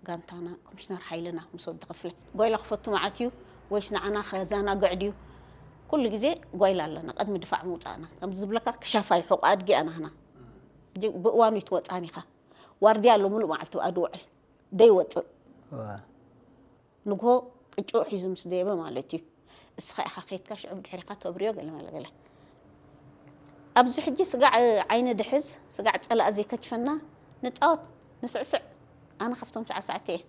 ጋንታና፣ ኮሚሽነር ሓይልና ምስ ወዲ ክፍለ፣ ጓይላ ክፈቱ መዓት እዩ ወይስ ንዓና ከዘናግዕ ድዩ? ኩሉ ግዜ ጓይላ ኣለና፣ ቅድሚ ድፋዕ ምውፃእና። ከምዚ ዝብለካ ክሻፋይ ሕቑ ኣድጊ ኣናህና። ሕጂ ብእዋኑ ይትወፅኣን ኢኻ። ዋርድያ ኣሎ፣ ሙሉእ መዓልቲ ብኣዱ ውዕል። ደይወፅእ። እዋ። ንግሆ ቅጭኡ ሒዙ ምስ ደየበ ማለት እዩ። እስኻ ኢኻ ከይድካ ሽዑ ብድሕሪኻ ተብርዮ ገለ መለ ገለ። ኣብዚ ሕጂ ስጋዕ ዓይኒ ድሕዝ፣ ስጋዕ ጸላእ ዘይከችፈና፣ ንጻወት፣ ንስዕስዕ። ኣነ ካብቶም ሳዕሳዕቲ እየ።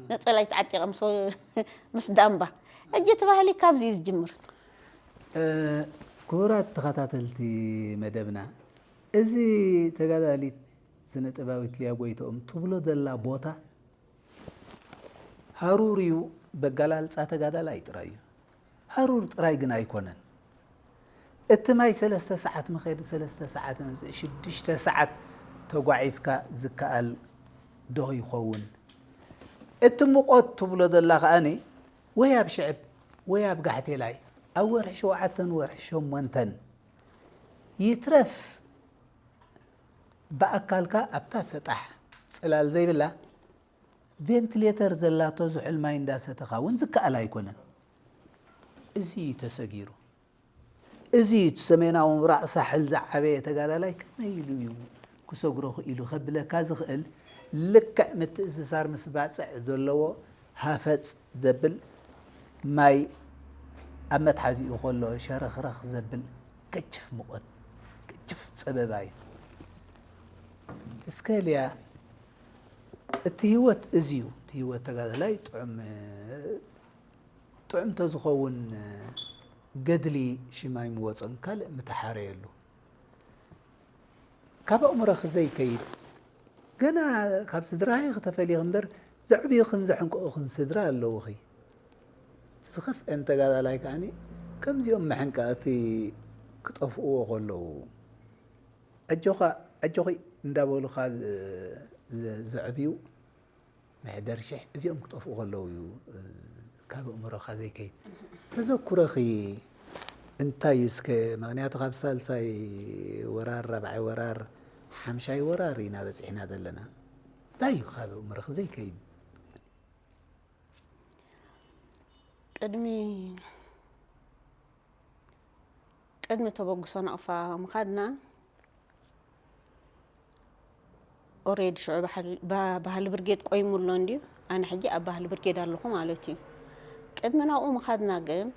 ነጸላይ ተዓጢቐ ምስ ወ-፣ ምስ ዳምባ። ሕጂ እቲ ባህሊ ካብዚ እዩ ዝጅምር። እ፣ ክቡራት ተኸታተልቲ መደብና፣ እዚ ተጋዳሊት ስነ ጥበባዊት ሊያ ጎይትኦም ትብሎ ዘላ ቦታ ሃሩር እዩ፣ በገላልጻ ተጋዳላይ ጥራይ እዩ። ሃሩር ጥራይ ግን ኣይኮነን። እቲ ማይ ሰለስተ ሰዓት መኸዲ፣ ሰለስተ ሰዓት መምጽኢ፣ ሽዱሽተ ሰዓት ተጓዒዝካ ዝከኣል ዶ ይኸውን? እቲ ሙቐት ትብሎ ዘላ ከኣኒ ወይ ኣብ ሽዕብ ወይ ኣብ ጋሕቴላይ ኣብ ወርሒ ሸውዓተን ወርሒ ሸሞንተን ይትረፍ ብኣካልካ ኣብታ ሰጣሕ ጽላል ዘይብላ ቬንትሌተር ዘላቶ ዝሑል ማይ እንዳሰተኻ እውን ዝከኣል ኣይኮነን። እዚ እዩ ተሰጊሩ። እዚ እዩ እቲ ሰሜናዊ ምብራቕ ሳሕል ዝዓበየ ተጋዳላይ ከመይ ኢሉ እዩ ክሰግሮ ክኢሉ ከብለካ ዝኽእል፣ ልክዕ ምትእስሳር ምስ ባጽዕ ዘለዎ ሃፈጽ ዘብል ማይ ኣብ መትሓዚኡ ከሎ ሸረኽረኽ ዘብል ገጅፍ ሙቐት፣ ገጅፍ ጸበባ እዩ። እስከ ሊያ፣ እቲ ህይወት እዚ እዩ። እቲ ህይወት ተጋዳላይ ጥዑም፣ ጥዑም ተዝኸውን ገድሊ ሽም ኣይምወጾን፣ ካልእ ምተሓረየሉ። ካብ ኣእምሮኺ ዘይከይድ፣ ገና ካብ ስድራኺ ተፈሊኺ እምበር፣ ዘዕብዩኽን ዘሕንቅቑኽን ስድራ ኣለዉኺ። እቲ ዝኸፍአን ተጋዳላይ ከኣኒ፣ ከምዚኦም መሐንቀቕቲ ክጠፍእዎ ከለዉ፣ ኣጆኻ፣ ኣጆኺ እንዳበሉኻ ዝ-፣ ዝ-፣ ዘዕብዩ መሕደር ሽሕ እዚኦም ክጠፍኡ ከለዉ እዩ፣ እ፣ ካብ ኣእምሮኻ ዘይከይድ። ተዘኩረኺ እንታይ እዩ እስከ? ምኽንያቱ ካብ ሳልሳይ ወራር፣ ራብዓይ ወራር፣ ሓምሻይ ወራር ኢና በጺሕና ዘለና። እንታይ እዩ ካብ ኣእምሮኺ ዘይከይድ? ቅድሚ፣ ቅድሚ ተበግሶ ናቕፋ ምኻድና፣ ኦሬዲ ሽዑ ባህል-፣ ባ-፣ ባህሊ ብርጌድ ቆይሙ ኣሎ እንድዩ። ኣነ ሕጂ ኣብ ባህሊ ብርጌድ ኣለኹ ማለት እዩ። ቅድሚ ናብኡ ምኻድና ግን፣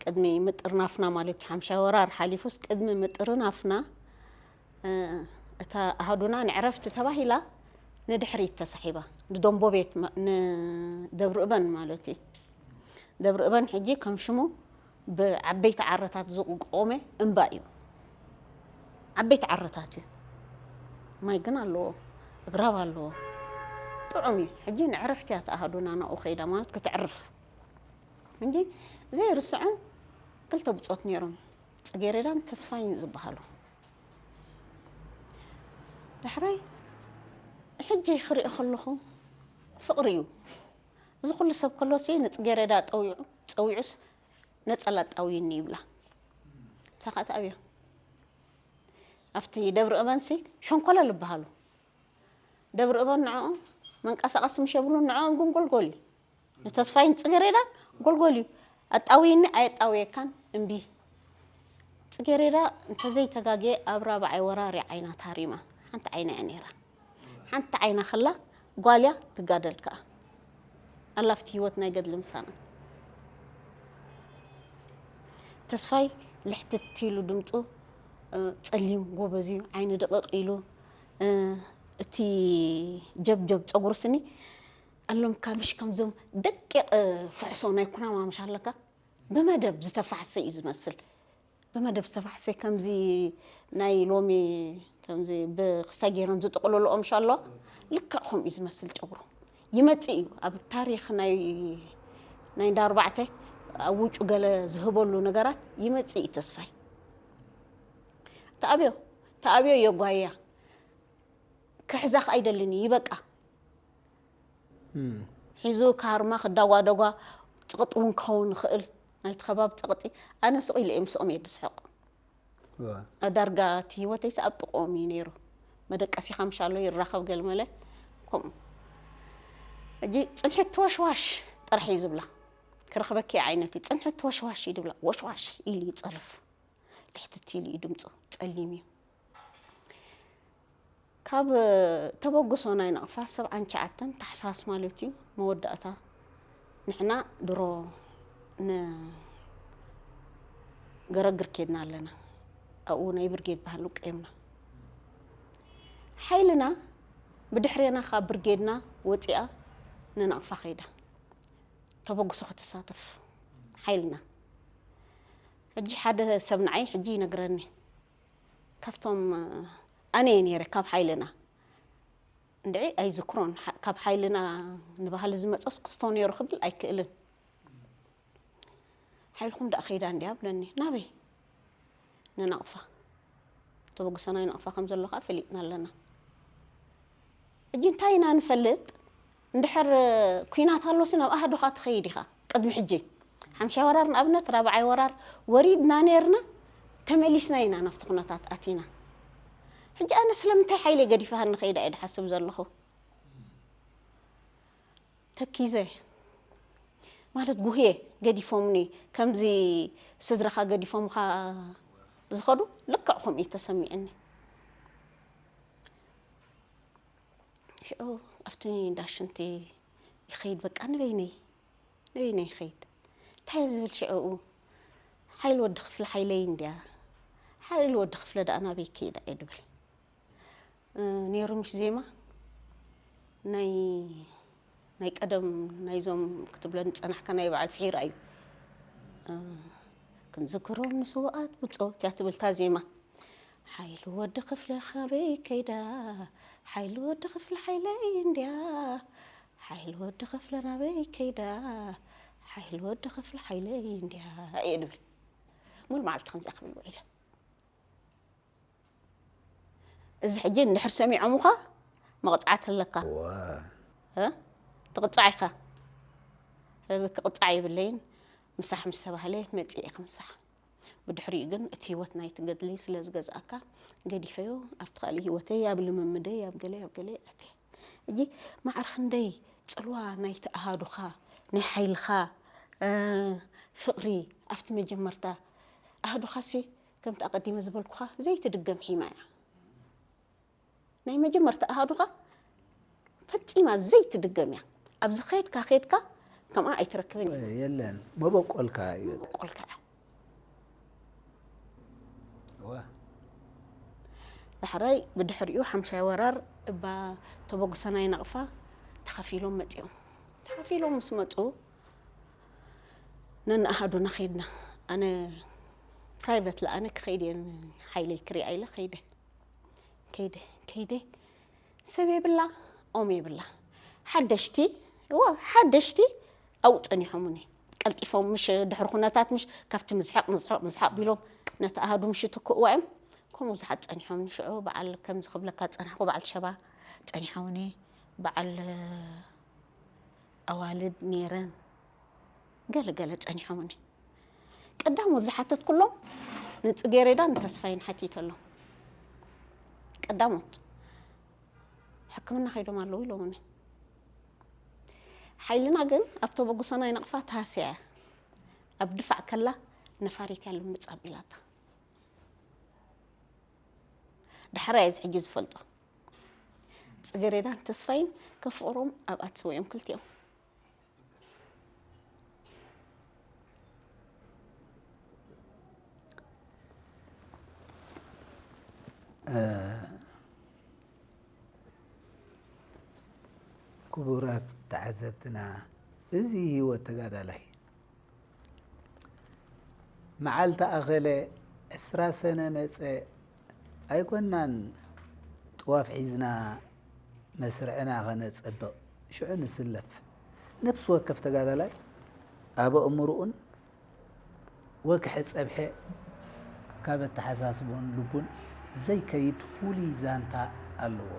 ቅድሚ ምጥርናፍና ማለት እዩ፣ ሓምሻይ ወራር ሓሊፉስ ቅድሚ ምጥርናፍና፣ እ፣ እታ ኣሃዱና ንዕረፍቲ ተባሂላ ንድሕሪት ተሳሒባ፣ ንደንቦ ቤት ማ-፣ ንደብሪ እበን ማለት እዩ። ደብሪ እበን ሕጂ ከም ሽሙ ብዓበይቲ ዓረታት ዝቆመ እምባ እዩ። ዓበይቲ ዓረታት እዩ። ማይ ግን ኣለዎ፣ እግራብ ኣለዎ። ጥዑም እዩ። ሕጂ ንዕረፍቲ እያ ተኣሃዱና ናብኡ ከይዳ ማለት ክተዕርፍ። ሕጂ ዘይርስዖም ክልተ ብጾት ነይሮም፣ ጽጌሬዳን ተስፋይን ዝበሃሉ። ዳሕራይ ሕጂ ክርኢ ከለኹ ፍቕሪ እዩ። እዚ ኩሉ ሰብ ከሎሲ ንጽጌሬዳ ጠዊዑ፣ ጸዊዑስ ነጸላ ኣጣውይኒ ይብላ። ንሳ ከኣ ትኣብዮ። ኣብቲ ደብሪ እበንሲ ሸንኮለል ይበሃሉ። ደብሪ እበን ንዕኦም መንቀሳቐሲ ምሽ የብሉን፣ ንዕኦም ግን ጎልጎል እዩ። ንተስፋይን ጽጌሬዳን ጎልጎል እዩ። ኣጣውይኒ ኣየጣውየካን እምቢ። ጽጌሬዳ እንተዘይተጋግየ ኣብ ራብዓይ ወራር እያ ዓይና ተሃሪማ። ሓንቲ ዓይና እያ ነይራ። ሓንቲ ዓይና ከላ ጓል እያ ትጋደል ከኣ። ኣላ ኣብቲ ህይወት ናይ ገድሊ ምሳና። ተስፋይ ልሕትት ኢሉ ድምጹ፣ እ፣ ጸሊም ጎበዝ እዩ፣ ዓይኑ ድቕቕ ኢሉ፣ እ፣ እቲ ጀብጀብ ጸጉሩ ስኒ ኣሎምካ ምሽ ከምዞም ደቂቕ ፍሕሶ ናይ ኩናማ ምሽ ኣለካ፣ ብመደብ ዝተፋሕሰ እዩ ዝመስል። ብመደብ ዝተፋሕሰ ከምዚ ናይ ሎሚ ከምዚ ብክስታይ ገይረን ዝጥቕልልኦ ምሽ ኣሎ፣ ልክዕ ከምኡ እዩ ዝመስል ጨጉሩ። ይመጽእ እዩ ኣብ ታሪኽ ናይ፣ ናይ እንዳ ኣርባዕተ ኣብ ውጩ ገለ ዝህበሉ ነገራት ይመጽእ እዩ ተስፋይ። ተኣብዮ፣ ተኣብዮ የጓያ። ክሕዛኽ ኣይደልን እዩ፣ ይበቃ። ሒዙ ካርማ ክዳጓደጓ፣ ጽቕጥ እውን ክኸውን ይኽእል። ናይቲ ከባቢ ጸቕጢ፣ ኣነ ስቕ ኢለ እየ ምስኦም እየ ዝስሕቕ። ዳርጋ እቲ ህይወተይስ ኣብ ጥቕኦም እዩ ነይሩ። መደቀሲኻ ምሻሎ ይራኸብ ገልመለ፣ ከምኡ። ሕጂ ጽንሕት ተወሽዋሽ ጥራሕ እዩ ዝብላ። ክረኽበኪ ዓይነት እዩ። ጽንሕት ተወሽዋሽ እዩ ዝብላ። ወሽዋሽ ኢሉ ይጸርፍ። ልሕትት ኢሉ እዩ ድምፁ። ጸሊም እዩ። ካብ ተበግሶ ናይ ናቕፋ ሰብዓን ትሽዓተን ታሕሳስ ማለት እዩ መወዳእታ። ንሕና ድሮ ንገረግር ኬድና ኣለና። ኣብኡ ናይ ብርጌድ ባህል ውቀዮምና። ሓይልና ብድሕሬና ካብ ብርጌድና ወፂኣ ንናቕፋ ከይዳ። ተበግሶ ክትሳተፍ ሓይልና። ሕጂ ሓደ ሰብ ንዓይ ሕጂ ይነግረኒ። ካብቶም ኣነ እየ ነይረ ካብ ሓይልና። እንድዒ ኣይዝክሮን። ሓ-፣ ካብ ሓይልና ንባህሊ ዝመጸስ ክስቶ ነይሩ ክብል ኣይክእልን። ሓይልኩም ደኣ ከይዳ እንድያ ብለኒ። ናበይ? ንናቕፋ። ተበግሶ ናይ ናቕፋ ከም ዘሎ ከኣ ፈሊጥና ኣለና። ሕጂ እንታይ ኢና ንፈልጥ? እንድሕር ኲናት ኣሎሲ ናብ ኣሃዱኻ ትኸይድ ኢኻ። ቅድሚ ሕጂ ሓምሻይ ወራር ንኣብነት ራብዓይ ወራር ወሪድና ነይርና፣ ተመሊስና ኢና ናብቲ ኩነታት ኣቲና። ሕጂ ኣነ ስለምንታይ ሓይለይ ገዲፈ ንኸይዳ እየ ድሓስብ ዘለኹ። ተኪዘ ማለት ጉህየ ገዲፎምኒ፣ ከምዚ ስድራኻ ገዲፎምኻ ዝኸዱ ልክዕ ከምኡ እዩ ተሰሚዕኒ። ሽዑ ኣብቲ እንዳ ሽንቲ ይኸይድ፣ በቃ ንበይነይ፣ ንበይነይ ይኸይድ። እንታይ ዝብል ሽዑኡ? ሓይሊ ወዲ ክፍለ ሓይለይ እንድያ። ሓይሊ ወዲ ክፍለ ደኣ ናበይ ከይዳ እየ ድብል። እ፣ ነይሩ ምሽ ዜማ ናይ፣ ናይ ቀደም ናይዞም ክትብለኒ ጸናሕካ ናይ በዓል ፍሒራ እዩ። እ፣ ክንዝክሮም ንስውኣት ብጾት እያ ትብል እታ ዜማ። ሓይሉ ወዲ ክፍለ ካበይ ከይዳ፣ ሓይሉ ወዲ ክፍለ ሓይለይ እንድያ፣ ሓይሉ ወዲ ክፍለ ናበይ ከይዳ፣ ሓይሉ ወዲ ክፍለ ሓይለይ እንድያ እየ ድብል። ሙሉ መዓልቲ ከምዚኣ ክብል ውዒለ። እዚ ሕጂ እንድሕር ሰሚዖምኻ መቕጻዕቲ ኣለካ። እዋ። እ? ትቕጻዕ ኢኻ። ስለዚ ክቕጻዕ የብለይን። ምሳሕ ምስ ተባህለ መጺኤ ክምሳሕ። ብድሕሪኡ ግን እቲ ህይወት ናይቲ ገድሊ ስለ ዝገዝኣካ ገዲፈዮ፣ ኣብቲ ካልእ ህይወተይ፣ ኣብ ልምምደይ፣ ኣብ ገለ፣ ኣብ ገለ ኣትየ። ሕጂ ማዕረ ክንደይ ጽልዋ ናይቲ ኣሃዱኻ፣ ናይ ሓይልኻ፣ እ፣ ፍቕሪ ኣብቲ መጀመርታ ኣሃዱኻሲ ከምቲ ኣቐዲመ ዝበልኩኻ ዘይትድገም ሒማ እያ። ናይ መጀመርታ ኣሃዱኻ ፈጺማ ዘይትድገም እያ። ኣብዚ ኸድካ ኸድካ ከምኣ ኣይትረክብን እያ። የለን፣ መበቆልካ እዩ። መበቆልካ እያ። እዋ። ዳሕራይ ብድሕሪኡ ሓምሻይ ወራር እባ ተበግሶ ናይ ናቕፋ ተኸፊሎም መጺኦም። ተኸፊሎም ምስ መጹ ነንኣሃዱና ኸድና። ኣነ ፕራይቨት ለኣነ ክኸይድ እየ ሓይለይ ክሪኣ ኢለ ኸይደ። ከይደ፣ ከይደ። ሰብ የብላ፣ ኦም የብላ። ሓደሽቲ፣ እወ፣ ሓደሽቲ ኣብኡ ጸኒሖሙኒ። ቀልጢፎም ምሽ ድሕሪ ኩነታት ምሽ ካብቲ ምዝሓቕ፣ ምዝሓቕ፣ ምዝሓቕ ቢሎም ነቲ ኣሃዱ ምሽ ይትክእዋ እዮም። ከምኡ ብዙሓት ጸኒሖምኒ። ሽዑ በዓል ከምዚ ክብለካ ጸናሕኩ፣ በዓል ሸባ ጸኒሖምኒ፣ በዓል ኣዋልድ ነይረን። ገለ ገለ ጸኒሖምኒ። ቀዳሞት ዝሓተትኩሎም ንጽጌሬዳን ንተስፋይን ሓቲተሎም። ቀዳሞት ሕክምና ከይዶም ኣለዉ ኢሎምኒ። ሓይልና ግን ኣብ ተበግሶ ናይ ናቕፋ ተሃስያ እያ። ኣብ ድፋዕ ከላ ነፋሪት እያ ልምጽ ኣቢላታ። ዳሕራይ እዚ ሕጂ ዝፈልጦ። ጽጌሬዳን ተስፋይን ከፍቕሮም ኣብኣ ተሰዊኦም ክልቲኦም። እ፣ ክቡራት ተዓዘብትና፣ እዚ ህይወት ተጋዳላይ መዓልቲ ኣኸለ ዕስራ ሰነ መጸ ኣይኮናን ጥዋፍ ሒዝና መስርዕና ኸነጸብቕ ሽዑ ንስለፍ። ነፍሲ ወከፍ ተጋዳላይ ኣብ ኣእምርኡን ወግሐ ጸብሐ ካብ ኣተሓሳስብኡን ልቡን ዘይከይድ ፍሉይ ዛንታ ኣለዎ።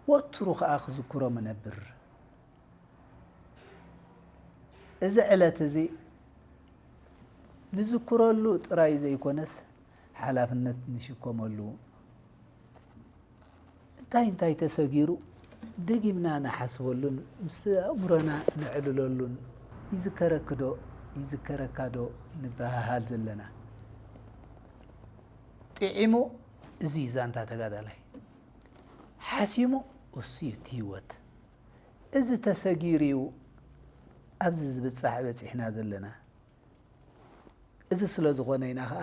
ወትሩ ኸኣ ክዝክሮም እነብር። እዚ ዕለት እዚ ንዝክረሉ ጥራይ ዘይኮነስ፣ ሓላፍነት ንሽከመሉ። እንታይ እንታይ ተሰጊሩ ደጊምና ንሓስበሉን ምስ ኣእምሮና ነዕልለሉን። ይዝከረኪ ዶ ይዝከረካ ዶ ንበሃሃል ዘለና። ጥዒሙ፣ እዚ እዩ ዛንታ ተጋዳላይ። ሓሲሙ፣ እሱ እዩ እቲ ህይወት። እዚ ተሰጊሩ እዩ ኣብዚ ዝብጻሕ በጺሕና ዘለና። እዚ ስለ ዝኾነ ኢና ኸኣ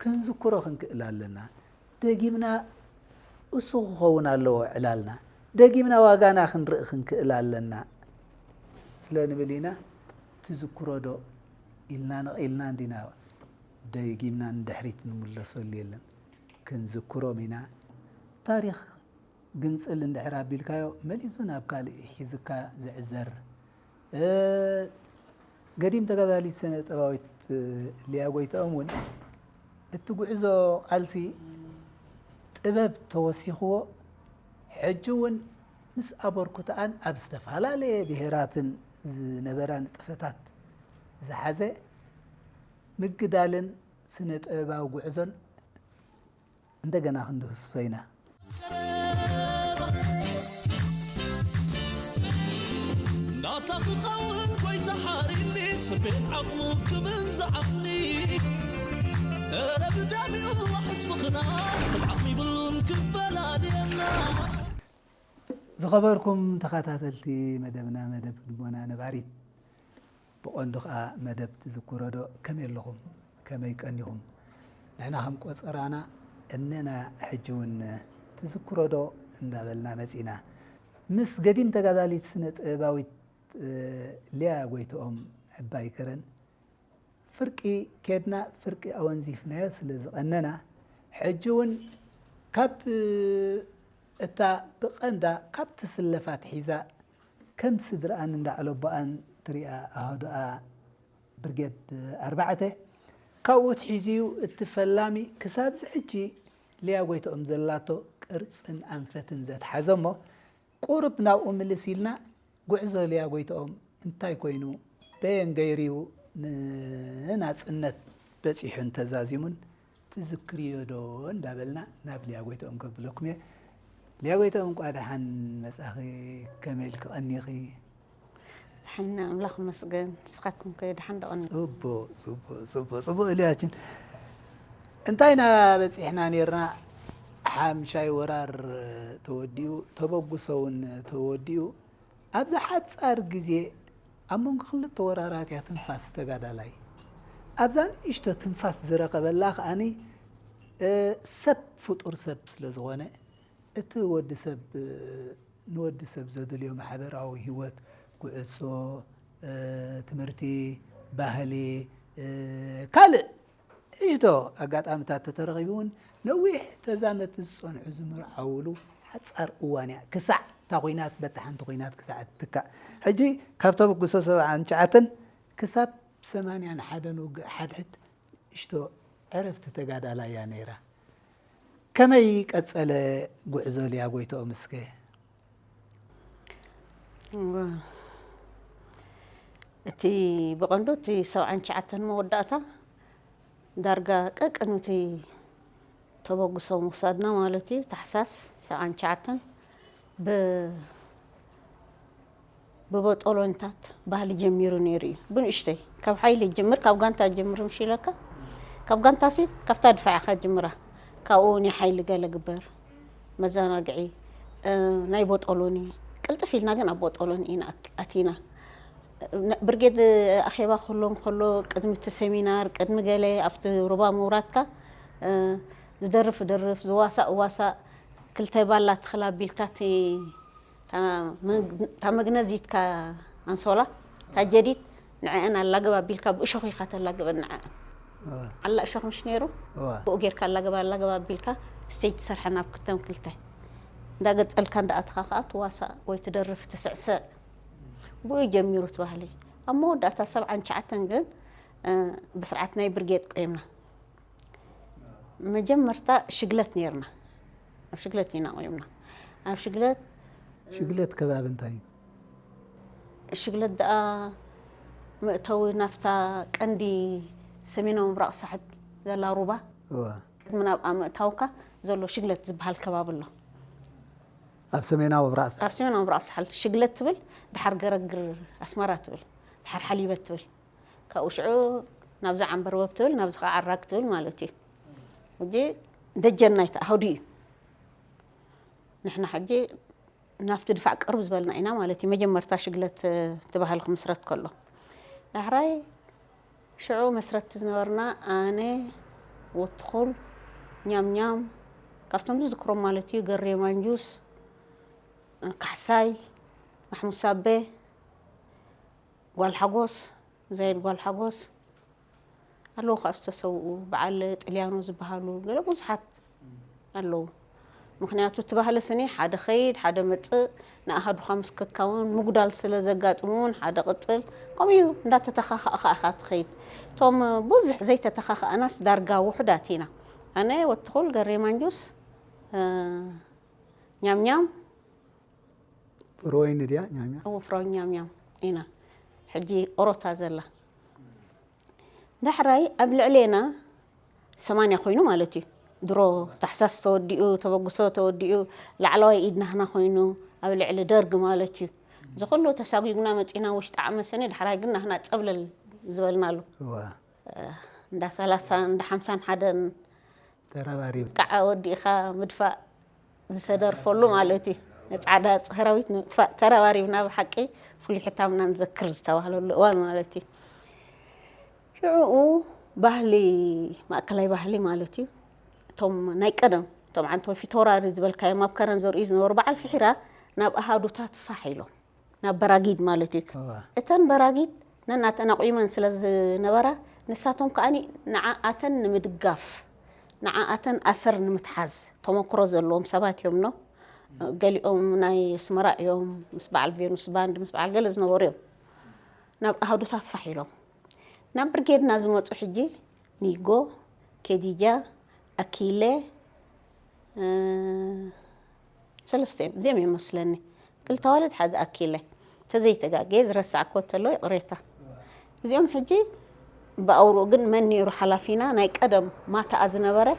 ክንዝክሮ ክንክእል ኣለና። ደጊምና እሱ ክኸውን ኣለዎ ዕላልና። ደጊምና ዋጋና ክንርኢ ክንክእል ኣለና። ስለ ንብል ኢና ትዝክሮ ዶ ኢልና ንቕ ኢልና እንዲና ደጊምና ንድሕሪት ንምለሰሉ የለን። ክንዝክሮም ኢና። ታሪኽ ግንጽል እንድሕር ኣቢልካዮ መሊሱ ናብ ካልእ ሒዝካ ዝዕዘር። እ፣ ገዲም ተጋዳሊት ስነ ጥበባዊት ሊያ ጎይትኦም እውን እቲ ጉዕዞ ቃልሲ ጥበብ ተወሲኽዎ፣ ሕጂ እውን ምስ ኣበርክቶኣን ኣብ ዝተፈላለየ ብሄራትን ዝነበራ ንጥፈታት ዝሓዘ ምግዳልን ስነ ጥበባዊ ጉዕዞን እንደገና ክንድህስሶ ኢና። ናታ ክኸውን ጎይታ ሓሪኒ፣ ስቤን ዓቕሙ ክብል ዝዓቕኒ። እረ ብደሚኡ ዋሕስ ምኽና፣ ስርዓት ይብሉን ክፈላልየና። ዝኸበርኩም ተኸታተልቲ መደብና፣ መደብ ህድሞና ነባሪት፣ ብቐንዱ ኸኣ መደብ ትዝክሮ ዶ ከመይ ኣለኹም? ከመይ ቀኒኹም? ንሕና ከም ቆጸራና እነና ሕጂ እውን ትዝክሮ ዶ እንዳበልና መጺና። ምስ ገዲም ተጋዳሊት ስነ ጥበባዊት፣ እ፣ ሊያ ጎይትኦም ዕባይ ከረን ፍርቂ ኬድና ፍርቂ ኣወንዚፍናዮ ስለ ዝቐነና፣ ሕጂ እውን ካብ እታ ብቐንዳ ካብ ትስለፋ ኣትሒዛ ከም ስድርኣን እንዳ ዕለቦኣን ትሪኣ ኣሃዱኣ ብርጌድ ኣርባዕተ፣ ካብኡ ኣትሒዙ እዩ እቲ ፈላሚ ክሳብዚ ሕጂ ሊያ ጎይትኦም ዘላቶ ቅርጽን ኣንፈትን ዘትሓዘ እሞ፣ ቁሩብ ናብኡ ምልስ ኢልና፣ ጉዕዞ ሊያ ጎይትኦም እንታይ ኮይኑ፣ በየን ገይሩ እዩ ንናጽነት በጺሑን ተዛዚሙን ትዝክርዮ ዶ እንዳበልና ናብ ሊያ ጎይትኦም ከብለኩም እየ። ሊያ ጎይትኦም፣ እንቋዕ ደሓን መጻኺ። ከመይ ኢልኪ ቀኒኺ? ደሓን፣ ኣምላኽ ይመስገን። ንስኻትኩም ከ ደሓን ዶ ቀኒኹም? ጽቡቕ፣ ጽቡቕ፣ ጽቡቕ፣ ጽቡቕ። ሊያችን፣ እንታይ ኢና በጺሕና ኔርና? ሓምሻይ ወራር ተወዲኡ፣ ተበጉሶ እውን ተወዲኡ፣ ኣብዛ ሓጻር ግዜ ኣብ መንጎ ክልተ ወራራት እያ ትንፋስ ተጋዳላይ። ኣብዛ ንእሽቶ ትንፋስ ዝረኸበላ ከኣኒ፣ እ፣ ሰብ ፍጡር ሰብ ስለ ዝኾነ፣ እቲ ወዲ ሰብ፣ እ፣ ንወዲ ሰብ ዘድልዮ ማሕበራዊ ህይወት፣ ጉዕዞ፣ እ፣ ትምህርቲ፣ ባህሊ፣ እ፣ ካልእ እሽቶ ኣጋጣሚታት ተተረኺቡ እውን ነዊሕ ተዛመድቲ ዝጸንሑ ዝምርዓውሉ ሓጻር እዋን እያ። ክሳዕ እታ ኹናት በታ ሓንቲ ኹናት ክሳዕ እትትካእ። ሕጂ ካብ ተበግሶ ሰብዓን ትሽዓተን ክሳብ ሰማንያን ሓደን ውግእ ሓድሕድ እሽቶ ዕረፍቲ ተጋዳላይ እያ ነይራ። ከመይ ቀጸለ ጉዕዞ ሊያ ጎይትኦም እስከ? እወ። እቲ ብቐንዱ እቲ ሰብዓን ትሽዓተን መወዳእታ ዳርጋ ቀቅን እቲ ተበግሶ ምውሳድና ማለት እዩ። ታሕሳስ ሰብዓን ትሽዓተን ብ-፣ ብበጦሎንታት ባህሊ ጀሚሩ ነይሩ እዩ። ብንእሽተይ፣ ካብ ሓይሊ ጀምር፣ ካብ ጋንታ ጀምር ምሽ ኢለካ። ካብ ጋንታሲ፣ ካብታ ድፋዕ ኢኻ ጅምራ። ካብኡ ናይ ሓይሊ ገለ ግበር፣ መዘናግዒ፣ እ፣ ናይ ቦጦሎኒ፣ ቅልጥፍ ኢልና ግን ኣብ ቦጦሎኒ ኢና ኣት-፣ ኣቲና። ነ-፣ ብርጌድ ኣኼባ ክህሎ እንከሎ፣ ቅድሚ እቲ ሰሚናር፣ ቅድሚ ገለ ኣብቲ ሩባ ምውራድካ፣ እ፣ ዝደርፍ ደርፍ፣ ዝዋሳእ ዋሳእ፣ ክልተ ባላ ትኽል ኣቢልካ እቲ፣ እታ መግ-፣ እታ መግነዚትካ ኣንሶላ፣ እታ ጀዲድ፣ ንዕአን ኣላግብ ኣቢልካ ብእሾኽ ኢኻ ተላግበን ንዕአን። እወ። ዓላ እሾኽ ምሽ ነይሩ? እወ። ብኡ ጌርካ ኣላግብ ኣላግብ ኣቢልካ ስቴጅ ትሰርሐን ኣብ ክልተን ክልተ። እንዳገጸልካ እንዳኣተኻ ከኣ ትዋሳእ ወይ ትደርፍ ትስዕስዕ። ብኡ ጀሚሩ እቲ ባህሊ። ኣብ መወዳእታ ሰብዓን ትሽዓተን ግን፣ እ፣ ብስርዓት ናይ ብርጌድ ቆይምና። መጀመርታ ሽግለት ነይርና። ኣብ ሽግለት ኢና ቆይምና። ኣብ ሽግለት ሽግለት ከባቢ እንታይ እዩ? ሽግለት ደኣ መእተዊ ናብታ ቀንዲ ሰሜናዊ ምብራቕ ሳሕል ዘላ ሩባ እዋ። ቅድሚ ናብኣ ምእታውካ ዘሎ ሽግለት ዝበሃል ከባቢ ኣሎ። ኣብ ሰሜናዊ ምብራቕ ሳሕል። ኣብ ሰሜናዊ ምብራቕ ሳሕል ሽግለት ትብል፣ ድሓር ገረግር ኣስመራ ትብል፣ ድሓር ሓሊበት ትብል። ካብኡ ሽዑ ናብዚ ዓንበርበብ ትብል፣ ናብዚ ከዓ ዓራግ ትብል ማለት እዩ። ሕጂ ደጀን ናይቲ ኣህዱ እዩ። ንሕና ሕጂ ናብቲ ድፋዕ ቅርብ ዝበልና ኢና ማለት እዩ። መጀመርታ ሽግለት ትበሃል ክምስረት ከሎ ዳሕራይ ሽዑ መስረትቲ ዝነበርና ኣነ፣ ወትኹል፣ ኛምኛም፣ ካብቶም ዝዝክሮም ማለት እዩ፣ ገሬ ማንጁስ፣ ካሕሳይ፣ ማሕሙድ ሳቤ፣ ጓል ሓጎስ፣ ዛይድ ጓል ሓጎስ ኣለዉ። ከዓ ዝተሰውኡ በዓል ጥልያኖ ዝበሃሉ ገለ ብዙሓት ኣለዉ። ምክንያቱ እቲ ባህሊ ስኒ ሓደ ኸይድ ሓደ መፅእ፣ ንኣሃዱኻ ምስ ከድካ እውን ምጉዳል ስለ ዘጋጥሙ እውን ሓደ ቅፅል፣ ከምኡ እዩ እንዳተተኻኻእካ ኢኻ ትኸይድ። እቶም ብዙሕ ዘይተተኻኻእናስ ዳርጋ ውሑዳት ኢና። ኣነ፣ ወትኹል፣ ገሬ ማንጁስ፣ እ፣ ኛምኛም ፍሮይን ድያ ኛምኛ? እው ፍሮይን ኛምኛም ኢና። ሕጂ ኦሮታ ዘላ ዳሕራይ ኣብ ልዕሌና ሰማንያ ኮይኑ ማለት እዩ። ድሮ ታሕሳስ ተወዲኡ፣ ተበግሶ ተወዲኡ፣ ላዕለዋይ ኢድ ናህና ኮይኑ ኣብ ልዕሊ ደርግ ማለት እዩ። እዚ ኩሉ ተሳጒጉና መጺና ውሽጢ ዓመት ሰነ፣ ዳሕራይ ግን ናህና ጸብለል ዝበልናሉ። እዋ። እንዳ ሰላሳ እንዳ ሓምሳን ሓደን ተረባሪብ። ከዓ ወዲእኻ ምድፋእ ዝተደርፈሉ ማለት እዩ። ጻዕዳ ሰራዊት ንምጥፋእ ተረባሪብና ብሓቂ ፍሉይ ሕታምና ንዘክር ዝተባህለሉ እዋን ማለት እዩ። ሽዑኡ ባህሊ፣ ማእከላይ ባህሊ ማለት እዩ። እቶም ናይ ቀደም፣ እቶም ዓንተወ ፊት ወራሪ ዝበልካዮም ኣብ ከረን ዘርእዩ ዝነበሩ በዓል ፍሒራ ናብ ኣሃዱታት ፋሕ ኢሎም፣ ናብ በራጊድ ማለት እዩ። እዋ። እተን በራጊድ ነናተን ኣቑመን ስለ ዝነበራ፣ ንሳቶም ከኣኒ ንዓኣተን ንምድጋፍ፣ ንዓኣተን ኣሰር ንምትሓዝ ተመክሮ ዘለዎም ሰባት እዮም ኖ። ገሊኦም ናይ ኣስመራ እዮም፣ ምስ በዓል ቬኑስ ባንድ፣ ምስ በዓል ገለ ዝነበሩ እዮም። ናብ ኣሃዱታት ፋሕ ኢሎም። ናብ ብርጌድና ዝመጹ ሕጂ ኒጎ፣ ኬዲጃ፣ ኣኪለ፣ እ፣ ሰለስተ እዮም። እዚኦም እዮም መስለኒ። ክልተ ኣዋልድ፣ ሓደ ኣኪለ። ተዘይተጋግየ ዝረሳዕክዎ ተሎ ይቕሬታ። እዚኦም ሕጂ ብኣውርኡ ግን መን ነይሩ ሓላፊና? ናይ ቀደም ማታኣ ዝነበረ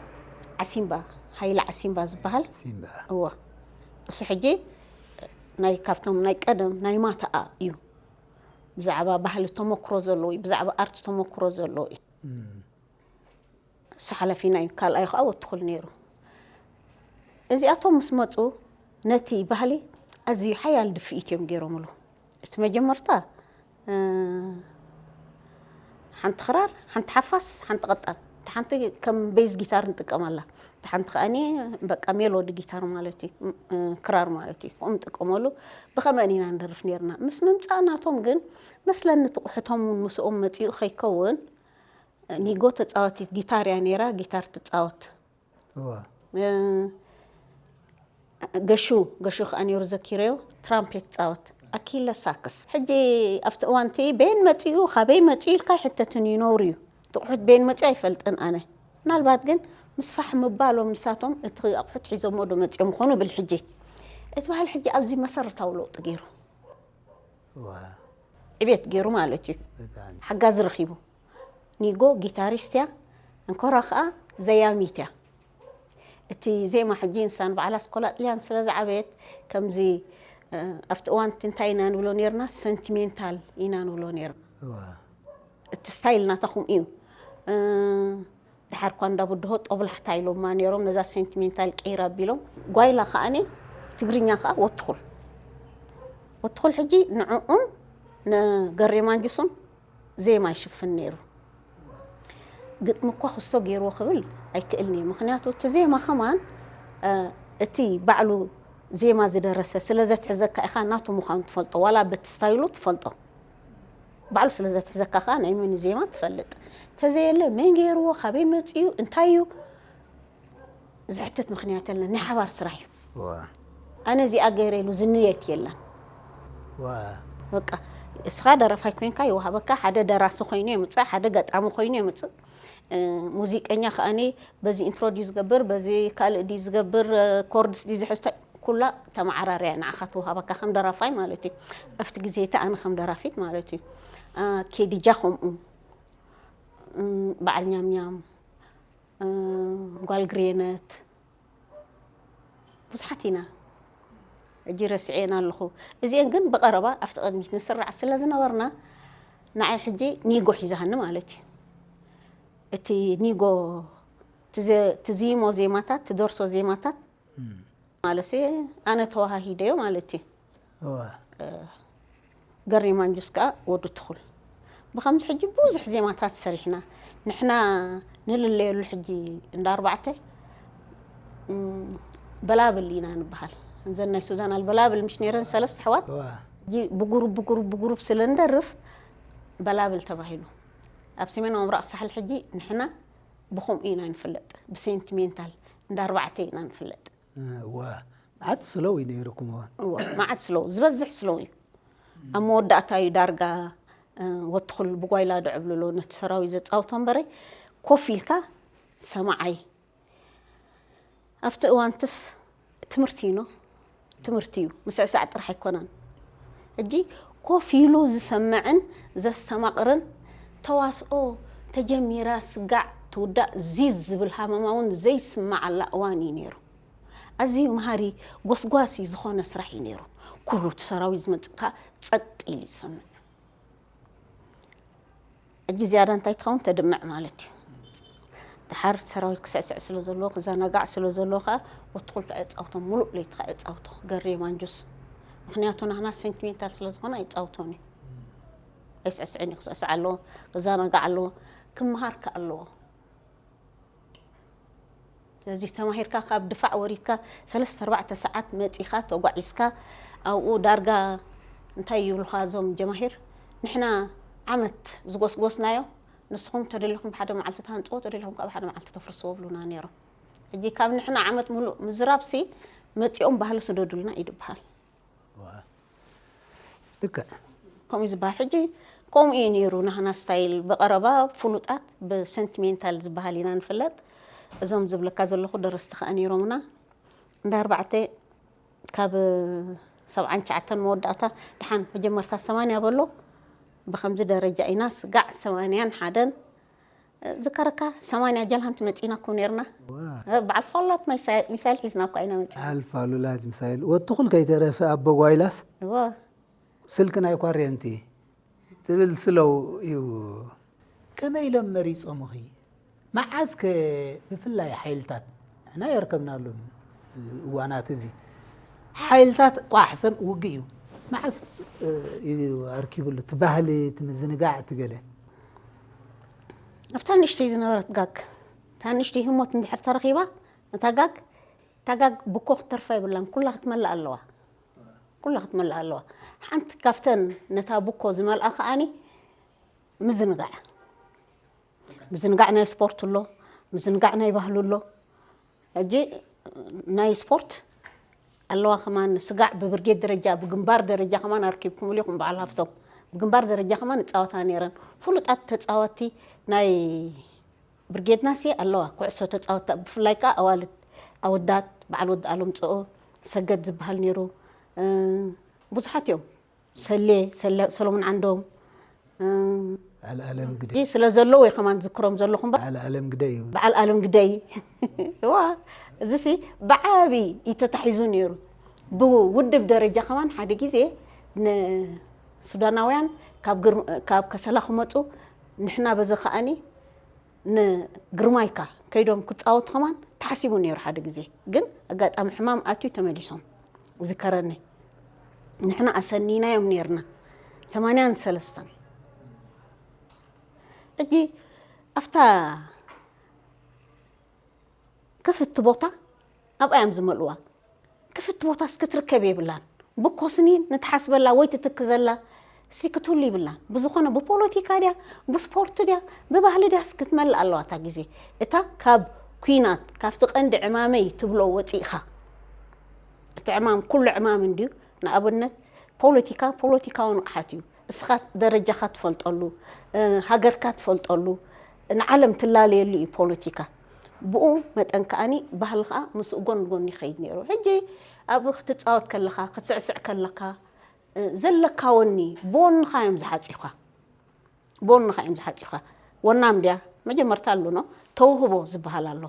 ዓሲምባ፣ ሃይለ ዓሲምባ ዝበሃል። ሲምባ። እወ። እሱ ሕጂ ናይ ካብቶም ናይ ቀደም ናይ ማታኣ እዩ። ብዛዕባ ባህሊ ተመክሮ ዘለዎ እዩ፣ ብዛዕባ ኣርት ተመክሮ ዘለዎ እዩ። እም። እሱ ሓላፊና እዩ፣ ካልኣዩ ከዓ ወትኹል ነይሩ። እዚኣቶም ምስ መፁ ነቲ ባህሊ ኣዝዩ ሓያል ድፍኢት እዮም ገይሮምሉ። እቲ መጀመርታ፣ እ፣ ሓንቲ ክራር፣ ሓንቲ ሓፋስ፣ ሓንቲ ቀጣን። እታ ሓንቲ ከም ቤዝ ጊታር ንጥቀመላ። እታ ሓንቲ ከኣኒ በቃ ሜሎዲ ጊታር ማለት እዩ፣ እ፣ ክራር ማለት እዩ። ከምኡ ንጥቀመሉ። ብኸመን ኢና ንደርፍ ነይርና። ምስ ምምፃእ ናቶም ግን መስለኒ ትቑሕቶም እውን ምስኦም መፂኡ ከይከውን፣ ኒጎ ተፃዋቲት ጊታር እያ ነይራ፣ ጊታር ትፃወት። እዋ። እ፣ ገሹ፣ ገሹ ከዓ ነይሩ ዘኪረዮ፣ ትራምፔት ትፃወት። ኣኪለ ሳክስ። ሕጂ ኣብቲ እዋንቲ በየን መፂኡ፣ ካበይ መፂኡ ኢልካ ኣይሕተትን እዩ፣ ነውሪ እዩ። እቲ ኣቑሑት በየን መፂኡ ኣይፈልጥን ኣነ። ምናልባት ግን ምስ ፋሕ ምባሎም ንሳቶም እቲ ኣቑሑት ሒዞሞ ዶ መፂኦም ይኾኑ ብል ሕጂ። እቲ ባህሊ ሕጂ ኣብዚ መሰረታዊ ለውጢ ገይሩ። እዋ። ዕቤት ገይሩ ማለት እዩ። ብጣዕሚ። ሓጋዚ ረኺቡ። ኒጎ ጊታሪስት እያ፣ እንኮራ ኸዓ ዘያሚት እያ። እቲ ዜማ ሕጂ ንሳ ንባዕላ ኣስኮላ ጥልያን ስለ ዝዓበየት፣ ከምዚ፣ እ፣ ኣብቲ እዋን እቲ እንታይ ኢና ንብሎ ነይርና? ሰንቲሜንታል ኢና ንብሎ ነይርና። እዋ። እቲ ስታይል ናታ ከምኡ እዩ። እ፣ ድሓር እኳ እንዳ ብድሆ ጦብላሕታ ኢሎማ ነይሮም፣ ነዛ ሴንቲሜንታል ቀይር ኣቢሎም። ጓይላ ከኣኒ ትግርኛ ከኣ ወትኹል። ወትኹል ሕጂ ንዕኡን ንገሬ ማንጁስን ዜማ ይሽፍን ነይሩ። ግጥሚ እኳ ክስቶ ገይርዎ ክብል ኣይክእልን እየ። ምኽንያቱ እቲ ዜማ ከማን፣ እ፣ እቲ ባዕሉ ዜማ ዝደረሰ ስለ ዘትሕዘካ ኢኻ ናቱ ምዃኑ ትፈልጦ፣ ዋላ በቲ ስታይሉ ትፈልጦ። ባዕሉ ስለ ዘትሕዘካ ከኣ ናይ መን ዜማ ትፈልጥ። እንተዘየለ መን ገይርዎ፣ ካበይ መጺኡ፣ እንታይ እዩ ዝሕትት ምኽንያት የለን። ናይ ሓባር ስራሕ እዩ። ዋ። ኣነ እዚኣ ገይረ ኢሉ ዝንየት የለን። ዋ። በቃ እስኻ ደራፋይ ኮይንካ ይወሃበካ፣ ሓደ ደራሲ ኮይኑ የምጽእ፣ ሓደ ገጣሚ ኮይኑ የምጽእ። ሙዚቀኛ ከኣኒ በዚ ኢንትሮ ድዩ ዝገብር፣ በዚ ካልእ ድዩ ዝገብር፣ ኮርድስ ድዩ ዝሕዝ፣ ኩላ ተመዓራርያ ንዓኻ ትወሃበካ ከም ደራፋይ ማለት እዩ። ኣብቲ ግዜ እቲ ኣነ ከም ደራፊት ማለት እዩ። ኬዲጃ ከምኡ፣ በዓል ኛምኛም፣ ጓል ግሬነት፣ ብዙሓት ኢና። እጂ ረስዔን ኣለኹ። እዚአን ግን ብቐረባ ኣብቲ ቅድሚት ንስራዕ ስለ ዝነበርና፣ ንዓይ ሕጂ ኒጎ ሒዛሃኒ ማለት እዩ። እቲ ኒጎ ትዘ-፣ ትዝይሞ ዜማታት፣ ትደርሶ ዜማታት ማለት ኣነ ተዋሃሂደዮ ማለት እዩ። ገሬ ማንጁስ ከኣ ወዲ ትኹል። ብኸምዚ ሕጂ ብዙሕ ዜማታት ሰሪሕና። ንሕና ንልለየሉ ሕጂ እንዳ ኣርባዕተ፣ እም፣ በላብል ኢና ንበሃል። ከምዘን ናይ ሱዛን ኣልበላብል ምሽ ነይረን ሰለስተ ኣሕዋት። እዋ። ሕጂ ብጉሩብ፣ ብጉሩብ፣ ብጉሩብ ስለ እንደርፍ በላብል ተባሂሉ። ኣብ ሰሜናዊ ምብራቕ ሳሕል ሕጂ ንሕና ብኸምኡ ኢና ንፍለጥ። ብሴንቲሜንታል እንዳ ኣርባዕተ ኢና ንፍለጥ። እዋ። መዓት ስሎው እዩ ነይሩኩም እዋ። እዋ፣ መዓት ስሎው፣ ዝበዝሕ ስሎው እዩ። ኣብ መወዳእታ እዩ ዳርጋ፣ እ፣ ወትኹል ብጓይላ ዶ ዕብልሎ ነቲ ሰራዊት ዘጻውቶ እምበረይ፣ ኮፍ ኢልካ ሰማዓይ። ኣብቲ እዋንትስ ትምህርቲ እዩ፣ ኖ? ትምህርቲ እዩ። ምስዕሳዕ ጥራሕ ኣይኮነን። ሕጂ ኮፍ ኢሉ ዝሰምዕን ዘስተማቕርን፣ ተዋስኦ ተጀሚራ ስጋዕ ትውዳእ ዚዝ ዝብል ሃመማ እውን ዘይስማዓላ እዋን እዩ ነይሩ። ኣዝዩ መሃሪ፣ ጎስጓሲ ዝኾነ ስራሕ እዩ ነይሩ። ኩሉ እቲ ሰራዊት ዝመጽእ ከኣ ጸጥ ኢሉ ይሰምዕ። ሕጂ ዝያዳ እንታይ ትኸውን? ተድምዕ ማለት እዩ። ደሓር ሰራዊት ክስዕስዕ ስለ ዘለዎ፣ ክዘናጋዕ ስለ ዘለዎ ከኣ ወትኹል ከኣ የጻውቶ፣ ሙሉእ ለይቲ ከኣ የጻውቶ። ገሬ ማንጁስ። ምኽንያቱ ናህና ሴንቲሜንታል ስለ ዝኾነ ኣይጻውቶን እዩ። ኣይስዕስዕን እዩ፣ ክስዕስዕ ኣለዎ፣ ክዘናጋዕ ኣለዎ፣ ክመሃር ከኣ ኣለዎ። ስለዚ ተማሂርካ ካብ ድፋዕ ወሪድካ ሰለስተ ኣርባዕተ ሰዓት መጺኻ ተጓዒዝካ ኣብኡ ዳርጋ እንታይ ይብሉኻ እዞም ጀማሂር፣ ንሕና ዓመት ዝጎስጎስናዮ ንስኹም ተደሊኹም ብሓደ መዓልቲ ትሃንጽዎ፣ ተደሊኹም ካብ ሓደ መዓልቲ ተፍርስዎ ብሉና ነይሮም። ሕጂ ካብ ንሕና ዓመት ሙሉእ ምዝራብሲ መጺኦም ባህሊ ስደዱልና እዩ ዝበሃል። ዋ። ልክዕ። ከምኡ ዝበሃል። ሕጂ ከምኡ እዩ ነይሩ ናህና ስታይል። ብቐረባ ፍሉጣት ብሰንቲሜንታል ዝበሃል ኢና ንፍለጥ። እዞም ዝብለካ ዘለኹ ደረስቲ ከኣ ነይሮምና። እንዳ ኣርባዕተ ካብ ሰብዓን ትሽዓተን መወዳእታ፣ ደሓን መጀመርታ ሰማንያ በሎ። ብኸምዚ ደረጃ ኢና ስጋዕ ሰማንያን ሓደን ዝከረካ ሰማንያ ጀልሃንቲ መጺና እኮ ነርና። ዋ። በዓል ፋላት ማይሳ-፣ ሚሳይል ሒዝና እኮ ኢና መጺና። በዓል ፋሉላት ሚሳይል ወትኹል ከይተረፈ ኣብ በጓይላስ እዋ። ስልኪ ናይ ኳሬንቲ ትብል ስለው እዩ። ከመይ ኢሎም መሪጾምኺ? መዓዝ ከ ብፍላይ ሓይልታት ንሕና የርከብናሉ እዋናት እዚ ሓይልታት ቋሕ ሰም ውግእ እዩ። መዓዝ፣ እ፣ እዩ ኣርኪቡሉ እቲ ባህሊ፣ እቲ ምዝንጋዕ፣ እቲ ገለ? ኣብታ ንእሽተይ ዝነበረት ጋግ፣ እታ ንእሽተይ ህሞት እንድሕር ተረኺባ፣ እታ ጋግ፣ እታ ጋግ ብኮ ክትተርፋ የብላን፣ ኩላ ክትመልእ ኣለዋ። ኩላ ክትመልእ ኣለዋ። ሓንቲ ካብተን ነታ ብኮ ዝመልኣ ከኣኒ ምዝንጋዕ። ምዝንጋዕ ናይ ስፖርት ኣሎ፣ ምዝንጋዕ ናይ ባህሊ ኣሎ። ሕጂ ናይ ስፖርት ኣለዋ ከማን ስጋዕ ብብርጌድ ደረጃ፣ ብግንባር ደረጃ ከማን ኣርኪብኩምሉ ኢኹም በዓል ሃፍቶም። ብግንባር ደረጃ ከማን እጻወታ ነይረን። ፍሉጣት ተጻወትቲ ናይ ብርጌድናሲ ኣለዋ፣ ኩዕሶ ተጻወትታ፣ ብፍላይ ከኣ ኣዋልድ፣ ኣወዳት፣ በዓል ወዲ ኣለምጽኦ፣ ሰገድ ዝበሃል ነይሩ። እ፣ ብዙሓት እዮም። ሰሌ፣ ሰለ-፣ ሰሎሞን ዓንዶም፣ እ፣ በዓል ኣለም ግደይ። ስለ ዘለዉ እየ ከማን ዝክሮም ዘለኹ እምበር። በዓል ኣለም ግደይ እዩ። በዓል ኣለም ግደይ። እዋ፣ እዚሲ ብዓቢ እዩ ተታሒዙ ነይሩ። ብውድብ ደረጃ ከማን ሓደ ግዜ ንሱዳናውያን ካብ ግር-፣ ካብ ከሰላ ክመጹ ንሕና በዚ ከኣኒ ንግርማይካ ከይዶም ክጻወቱ ከማን ተሓሲቡ ነይሩ ሓደ ግዜ። ግን ኣጋጣሚ ሕማም ኣትዩ ተመሊሶም። ዝከረኒ። ንሕና ኣሰኒናዮም ነይርና። ሰማንያን ሰለስተን። ሕጂ ኣብታ ክፍቲ ቦታ ኣብኣ እዮም ዝመልእዋ። ክፍቲ ቦታስ ክትርከብ የብላን። ብኮስኒ ንትሓስበላ ወይ ትትክዘላ ሲ ክትህሉ ይብላን። ብዝኾነ ብፖለቲካ ድያ፣ ብስፖርት ድያ፣ ብባህሊ ድያስ ክትመልእ ኣለዋ እታ ግዜ። እታ ካብ ኲናት፣ ካብቲ ቀንዲ ዕማመይ ትብሎ ወጺእኻ። እቲ ዕማም ኩሉ ዕማም እንድዩ። ንኣብነት ፖለቲካ፣ ፖለቲካዊ ንቕሓት እዩ። እስኻ ደረጃኻ ትፈልጠሉ፣ እ፣ ሃገርካ ትፈልጠሉ፣ ንዓለም ትላለየሉ እዩ ፖለቲካ። ብኡ መጠን ከኣኒ ባህሊ ከኣ ምስኡ ጎን ጎን ይኸይድ ነይሩ። ሕጂ ኣብ ክትጻወት ከለኻ፣ ክትስዕስዕ ከለኻ፣ እ፣ ዘለካ ወኒ ብወንኻ እዮም ዝሓጺኻ። ብወንኻ እዮም ዝሓጺኻ። ወናም ድያ? መጀመርታ ኣሎ ኖ፣ ተውህቦ ዝበሃል ኣሎ።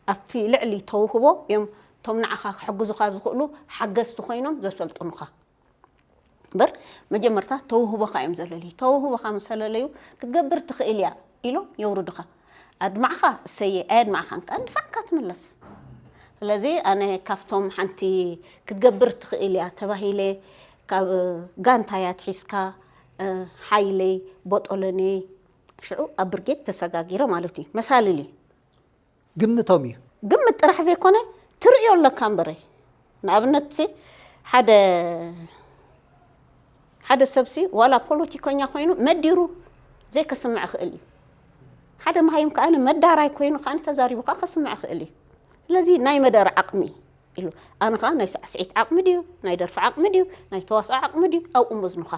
ኣብቲ ልዕሊ ተውህቦ እዮም እቶም ንዓኻ ክሕግዙኻ ዝኽእሉ ሓገዝቲ ኮይኖም ዘሰልጥኑኻ። እምበር መጀመርታ ተውህቦኻ እዮም ዘለልዩ። ተውህቦኻ ምስ ዘለለዩ ክትገብር ትኽእል እያ ኢሎም የውርዱኻ። ኣድማዕኻ እሰየ፣ ኣየድማዕኻን ከኣ ንድፋዕካ ትምለስ። ስለዚ ኣነ ካብቶም ሓንቲ ክትገብር ትኽእል እያ ተባሂለ ካብ ጋንታያ ትሒዝካ፣ እ፣ ሓይለይ፣ ቦጦሎኔ፣ ሽዑ ኣብ ብርጌድ ተሰጋጊረ ማለት እዩ። መሳልል እዩ። ግምቶም እዩ። ግምት ጥራሕ ዘይኮነ ትርእዮ ኣለካ እምበረ። ንኣብነት ሓደ ሓደ ሰብሲ ዋላ ፖለቲከኛ ኮይኑ መዲሩ ዘይከስምዕ ክእል እዩ። ሓደ መሃይም ከኣ መዳራይ ኮይኑ ከኣ ተዛሪቡ ከኣ ከስምዕ ክእል እዩ። ስለዚ ናይ መደር ዓቕሚ ኢሉ ኣነ ከኣ ናይ ሳዕስዒት ዓቕሚ ድዩ፣ ናይ ደርፊ ዓቕሚ ድዩ፣ ናይ ተዋስኦ ዓቕሚ ድዩ ኣብኡ መዝኑኻ።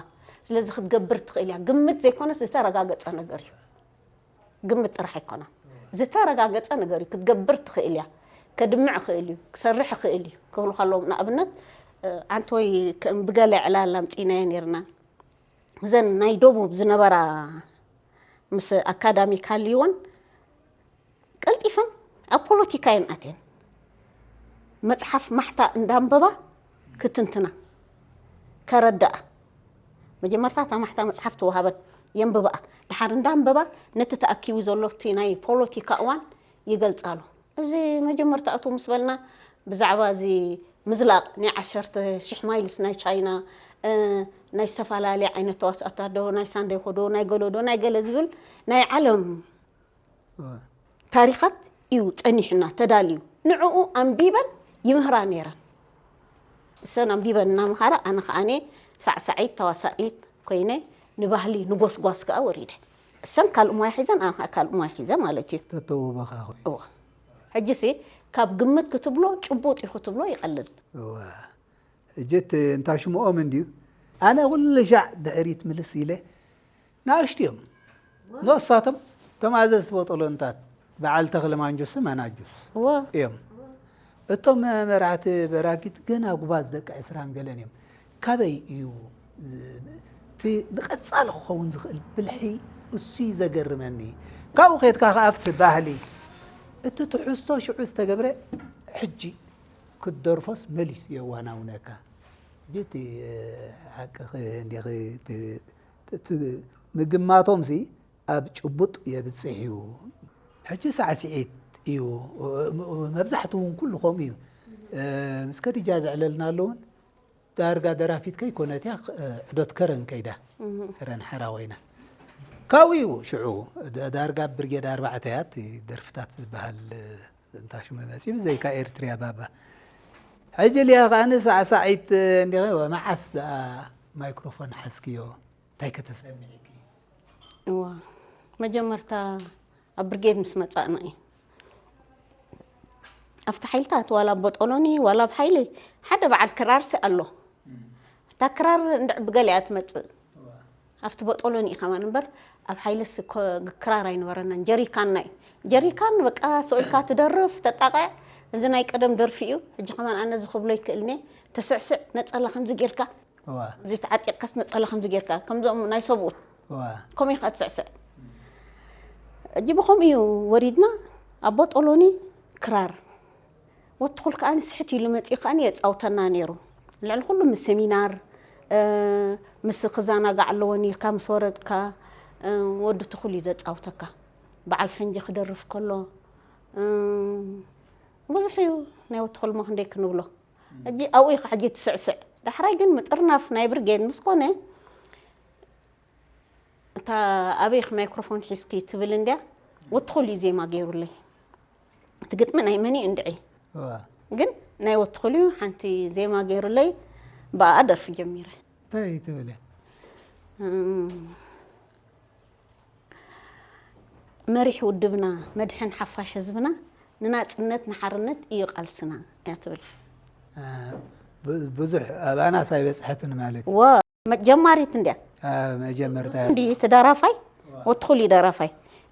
ስለዚ ክትገብር ትኽእል እያ። ግምት ዘይኮነስ ዝተረጋገጸ ነገር እዩ። ግምት ጥራሕ ኣይኮነን። ዝተረጋገጸ ነገር እዩ። ክትገብር ትኽእል እያ። ከድምዕ ክእል እዩ። ክሰርሕ ክእል እዩ። ክብሉ ከለዎም ንኣብነት፣ እ፣ ዓንተወይ ከም ብገለ ዕላል ኣምጺእናዮ ነይርና። እዘን ናይ ደቡብ ዝነበራ ምስ ኣካዳሚክ ሃልይወን ቀልጢፈን ኣብ ፖለቲካ እየን ኣትየን። መጽሓፍ ማሕታ እንዳንበባ ክትንትና፣ ከረዳኣ። መጀመርታ እታ ማሕታ መጽሓፍ ትወሃበን፣ የንብባኣ። ድሓር እንዳንበባ ነቲ ተኣኪቡ ዘሎ እቲ ናይ ፖለቲካ እዋን ይገልጻሉ። እዚ መጀመርታ እቱ ምስ በልና ብዛዕባ እዚ ምዝላቕ ናይ ዓሰርተ ሽሕ ማይልስ ናይ ቻይና፣ እ፣ ናይ ዝተፈላለየ ዓይነት ተዋስኦታት ዶ፣ ናይ ሳንደይ ኮዶ፣ ናይ ገሎ ዶ፣ ናይ ገለ ዝብል ናይ ዓለም እወ። ታሪኻት እዩ ጸኒሑና፣ ተዳልዩ። ንዕኡ ኣንቢበን ይምህራ ነይረን። እሰን ኣንቢበን እናምሃራ፣ ኣነ ከኣኔ ሳዕሳዒት፣ ተዋሳኢት ኮይነ፣ ንባህሊ፣ ንጎስጓስ ከኣ ወሪደ። እሰን ካልእ ሞያ ሒዘን፣ ኣነ ከኣ ካልእ ሞያ ሒዘ ማለት እዩ። ተተውበኻ ኮይኑ። እወ። ሕጂሲ፣ ካብ ግምት ክትብሎ፣ ጭቡጥ እዩ ክትብሎ ይቐልል። እወ። ሕጂ እቲ እንታ ሽምኦም እንድዩ። ኣነ ኩሉ ሻዕ ድሕሪት ምልስ ኢለ፣ ንኣሽቱ እዮም። ንሳቶም፣ እቶም ኣዘዝቲ ቦጦሎንታት፣ በዓል ተኽለ ማንጆስን ማናጁስ እወ። እዮም። እቶም መራሕቲ በራኪት ገና ጉባዝ ደቂ ዕስራን ገለን እዮም። ካበይ እዩ እቲ ንቐጻሊ ክኸውን ዝኽእል ብልሒ? እሱ እዩ ዘገርመኒ። ካብኡ ኬድካ ከኣ ኣብቲ ባህሊ፣ እቲ ትሕዝቶ ሽዑ ዝተገብረ ሕጂ ክትደርፎስ መሊሱ የዋናውነካ። ሕጂ እቲ ሓቅኺ እንዲኺ፣ እቲ፣ እቲ ምግማቶምሲ ኣብ ጭቡጥ የብጽሕ እዩ። ሕጂ ሳዕስዒት እዩ። መብዛሕትኡ እውን ኩሉ ከምኡ እዩ። እ፣ ምስ ከዲጃ ዘዕለልና ኣሎ እውን ዳርጋ ደራፊት ከይኮነት እያ፣ እ፣ ዕዶት ከረን ከይዳ። እህ። ከረን ሓራ ኮይና። ካብኡ እዩ ሽዑ ዳ-፣ ዳርጋ ብርጌድ ኣርባዕተ እያ እቲ ደርፍታት ዝበሃል፣ እ፣ እንታ ሽሙ መጺኡ ብዘይካ ኤርትርያ ባባ። ሕጂ ልያ ከኣ ንሳዕሳዒት እንዲኸ መዓስ ደኣ ማይክሮፎን ሓዝክዮ? እንታይ ከተሰሚዕኪ? እዋ፣ መጀመርታ ኣብ ብርጌድ ምስ መጻእና እዩ። ኣብቲ ሓይልታት ዋላ ኣብ ቦጦሎኒ ዋላ ኣብ ሓይሊ ሓደ በዓል ክራርሲ ኣሎ። እታ ክራር እንድዕ ብገሊኣ ትመጽእ። እዋ። ኣብቲ ቦጦሎኒ እዩ ከማን እምበር ኣብ ሓይልስ ኮ-፣ ክራር ኣይነበረናን። ጀሪካንና እዩ። ጀሪካን በቃ ስቕ ኢልካ ትደርፍ፣ ተጣቕዕ። እዚ ናይ ቀደም ደርፊ እዩ። ሕጂ ከማን ኣነ እዚ ክብሎ ይክእልኒ። ተስዕስዕ ነጸላ ከምዚ ጌርካ። እዋ። እዚ ተዓጢቕካስ ነጸላ ከምዚ ጌርካ። ከምዞም ናይ ሰብኡት። እዋ። ከምኡ ኢኻ ትስዕስዕ። ሕጂ ብኸምኡ እዩ ወሪድና። ኣብ ቦጦሎኒ ክራር። ወትኹል ከኣ ስሕት ኢሉ መጺኡ ከኣ የጻውተና ነይሩ። ልዕሊ ኩሉ ምስ ሰሚናር፣ እ፣ ምስ ክዘናጋዕ ኣለወን ኢልካ ምስ ወረድካ፣ እ፣ ወዲ ትኹል እዩ ዘጻውተካ። በዓል ፈንጂ ክደርፍ ከሎ፣ እ፣ ብዙሕ እዩ ናይ ወትኹል እሞ ክንደይ ክንብሎ። ሕጂ ኣብኡ ኢኻ ሕጂ ትስዕስዕ። ዳሕራይ ግን ምጥርናፍ ናይ ብርጌድ ምስ ኮነ፣ እታ ኣበይኺ ማይክሮፎን ሒዝኪ ትብል እንድያ፣ ወትኹል እዩ ዜማ ገይሩለይ። እቲ ግጥሚ ናይ መን እዩ እንድዒ? እዋ። ግን ናይ ወትኹል እዩ፣ ሓንቲ ዜማ ገይሩለይ፣ ብኣኣ ደርፊ ጀሚረ። እንታይ ትብል እያ? እም፣ መሪሕ ውድብና፣ መድሕን ሓፋሽ ህዝብና፣ ንናጽነት ንሓርነት እዩ ቃልስና እያ ትብል። እ፣ ብ-፣ ብዙሕ ኣባናስ ኣይበጽሐትን ማለት እዩ። ወ-፣ መ-፣ ጀማሪት እንድያ። እ፣ መጀመርታ እንዲ እቲ ደራፋይ፣ ወትኹል እዩ ደራፋይ።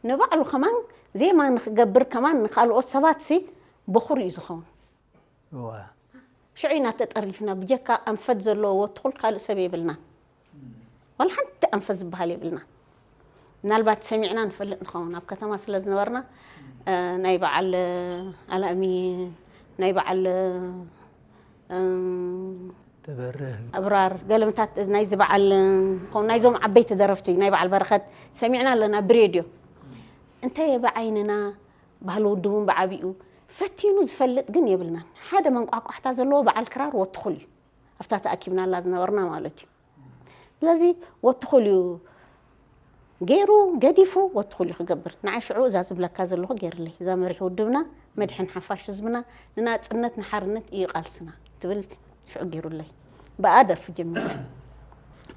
ንባዕሉ ከማን ዜማ ንክገብር ከማን ንካልኦት ሰባት ሲ ብኹር እዩ ዝኸውን። እዋ ሽዑ ኢና ተጠሪፍና፣ ብጀካ ኣንፈት ዘለዎ ወትኹል ካልእ ሰብ የብልናን። ዋላ ሓንቲ ኣንፈት ዝበሃል የብልናን። ምናልባት ሰሚዕና ንፈልጥ ንኸውን፣ ኣብ ከተማ ስለ ዝነበርና፣ እ፣ ናይ በዓል ኣላእሚን፣ ናይ በዓል፣ እም፣ ተበርህ ኣብራር፣ ገለምታት ናይዚ በዓል፣ እ፣ ናይዞም ዓበይቲ ደረፍቲ፣ ናይ በዓል በረኸት ሰሚዕና ኣለና ብሬድዮ። እንተ ብዓይንና ባህሊ ውድቡን ብዓቢኡ ፈቲኑ ዝፈልጥ ግን የብልናን። ሓደ መንቋቋሕታ ዘለዎ በዓል ክራር ወትኹል እዩ። ኣብታ ተኣኪብናላ ዝነበርና ማለት እዩ። ስለዚ ወትኹል እዩ ገይሩ፣ ገዲፉ፣ ወትኹል እዩ ክገብር። ንዓይ ሽዑ እዛ ዝብለካ ዘለኹ ገይርለይ። እዛ መሪሕ ውድብና፣ መድሕን ሓፋሽ ህዝብና፣ ንናጽነት፣ ንሓርነት እዩ ቃልስና ትብል ሽዑ ገይሩለይ። ብኣ ደርፊ ጀሚረ።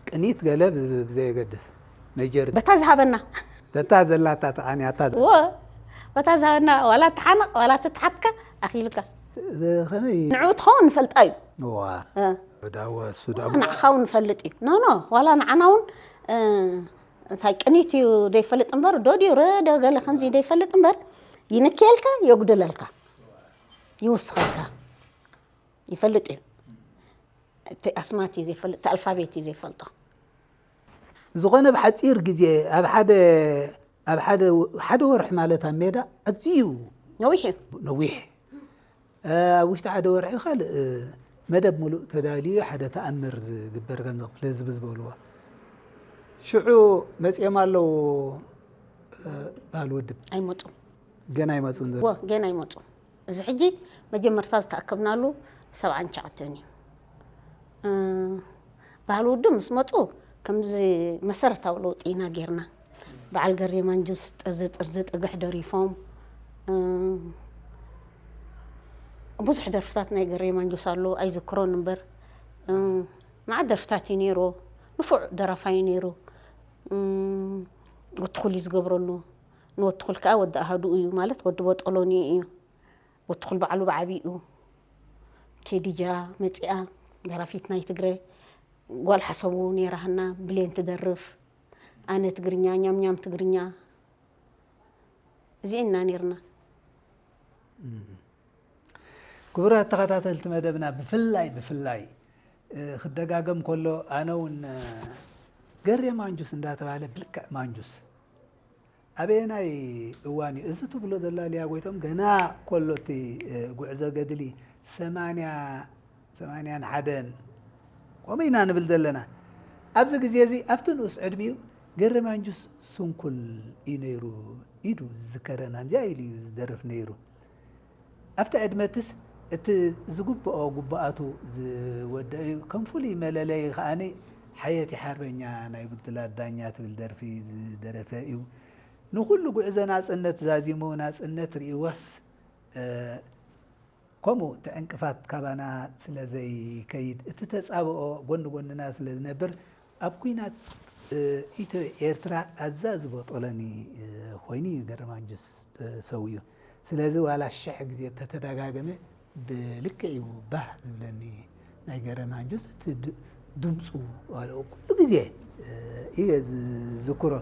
ቅኒት ገለ ብ- ብዘየገድስ መጀር በታ ዝሃበና በታ ዘላታ ተዓንያታ ወ በታ ዝሃበና ዋላ ተሓነቕ ዋላ ተተሓትካ ኣኺልካ ከመይ ንዕኡ ትኸውን ንፈልጣ እዩ። ዋ እ፣ ዳወ እሱ ዳሞ ንዕኻ እውን ንፈልጥ እዩ። ኖ ኖ ዋላ ንዓና እውን፣ እ፣ እንታይ ቅኒት እዩ ደይፈልጥ እምበር፣ ዶ ድዩ ረ ዶ ገለ ከምዚ ደይፈልጥ እምበር፣ ይንክየልካ፣ የጉድለልካ፣ ይውስኸልካ፣ ይፈልጥ እዩ። እቲ ኣስማት እዩ ዘይፈልጥ፣ እቲ ኣልፋቤት እዩ ዘይፈልጦ። ዝኾነ ብሓፂር ግዜ ኣብ ሓደ ኣብ ሓደ ሓደ ወርሒ ማለት ኣብ ሜዳ ኣዝዩ ነዊሕ እዩ። ነዊሕ እ፣ ኣብ ውሽጢ ሓደ ወርሒ ካልእ እ፣ መደብ ሙሉእ ተዳልዩ ሓደ ተኣምር ዝግበር ከምዚ ክፍለ ህዝቢ ዝበልዎ ሽዑ መፂኦም ኣለዉ እ፣ ባህል ውድብ ኣይመፁን። ገና ኣይመፁን ዘሎ ወ ገና ኣይመፁን። እዚ ሕጂ መጀመርታ ዝተኣከብናሉ ሰብዓን ትሽዓተን እዩ። እ፣ ባህሊ ውድብ ምስ መፁ ከምዚ መሰረታዊ ለውጢ ኢና ጌርና። በዓል ገሬ ማንጁስ ጥርዚ ጥርዚ ጥግሕ ደሪፎም። እ፣ ብዙሕ ደርፍታት ናይ ገሬ ማንጁስ ኣሎ ኣይዝክሮን እምበር፣ እ፣ መዓት ደርፍታት እዩ ነይሩ። ንፉዕ ደራፋይ እዩ ነይሩ። እ፣ ወትኹል እዩ ዝገብረሉ። ንወትኹል ከዓ ወዲ ኣሃዱ እዩ ማለት ወዲ ቦጦሎኒ እዩ። ወትኹል ባዕሉ ብዓቢኡ ኬዲጃ መፂኣ ደራፊት ናይ ትግረ ጓል ሓሰቡ ነይራ ሃና ብሌን ትደርፍ ኣነ ትግርኛ ኛምኛም ትግርኛ እዚኤን ኢና ነይርና። ክቡራት ተኸታተልቲ መደብና ብፍላይ ብፍላይ እ፣ ክደጋገም ከሎ ኣነ እውን እ፣ ገሬ ማንጁስ እንዳተባህለ ብልክዕ ማንጁስ ኣበየናይ እዋን እዩ እዚ ትብሎ ዘላ ሊያ ጎይቶም ገና ከሎ እቲ እ፣ ጉዕዞ ገድሊ ሰማንያ ሰማንያን ሓደን ከምኡ ኢና ንብል ዘለና ኣብዚ ግዜ እዚ ኣብቲ ንኡስ ዕድሚኡ ገሬ ማንጁስ ስንኩል እዩ ነይሩ ኢዱ ዝዝከረና እዚኣ ኢሉ እዩ ዝደርፍ ነይሩ ኣብቲ ዕድመትስ እቲ ዝግብኦ ግቡኣቱ ዝወደአ እዩ ከም ፍሉይ መለለዪ ከኣ ሓየት ሓርበኛ ናይ ብድላት ዳኛ ትብል ደርፊ ዝደረፈ እዩ ንኹሉ ጉዕዞ ናጽነት ዛዚሙ ናጽነት ርእይዋስ ከምኡ እቲ ዕንቅፋት ካባና ስለ ዘይከይድ እቲ ተጻብኦ ጎኒ ጎንና ስለ ዝነብር ኣብ ኲናት ኢትዮ ኤርትራ ኣዛዚ ቦጦሎኒ ኮይኑ እዩ ገረማንጁስ ተሰዊኡ። ስለዚ ዋላ ሽሕ ግዜ ተተደጋገመ ብልክዕ እዩ ባህ ዝብለኒ ናይ ገረማንጁስ እቲ ድምፁ ኩሉ ግዜ እየ ዝዝክሮ።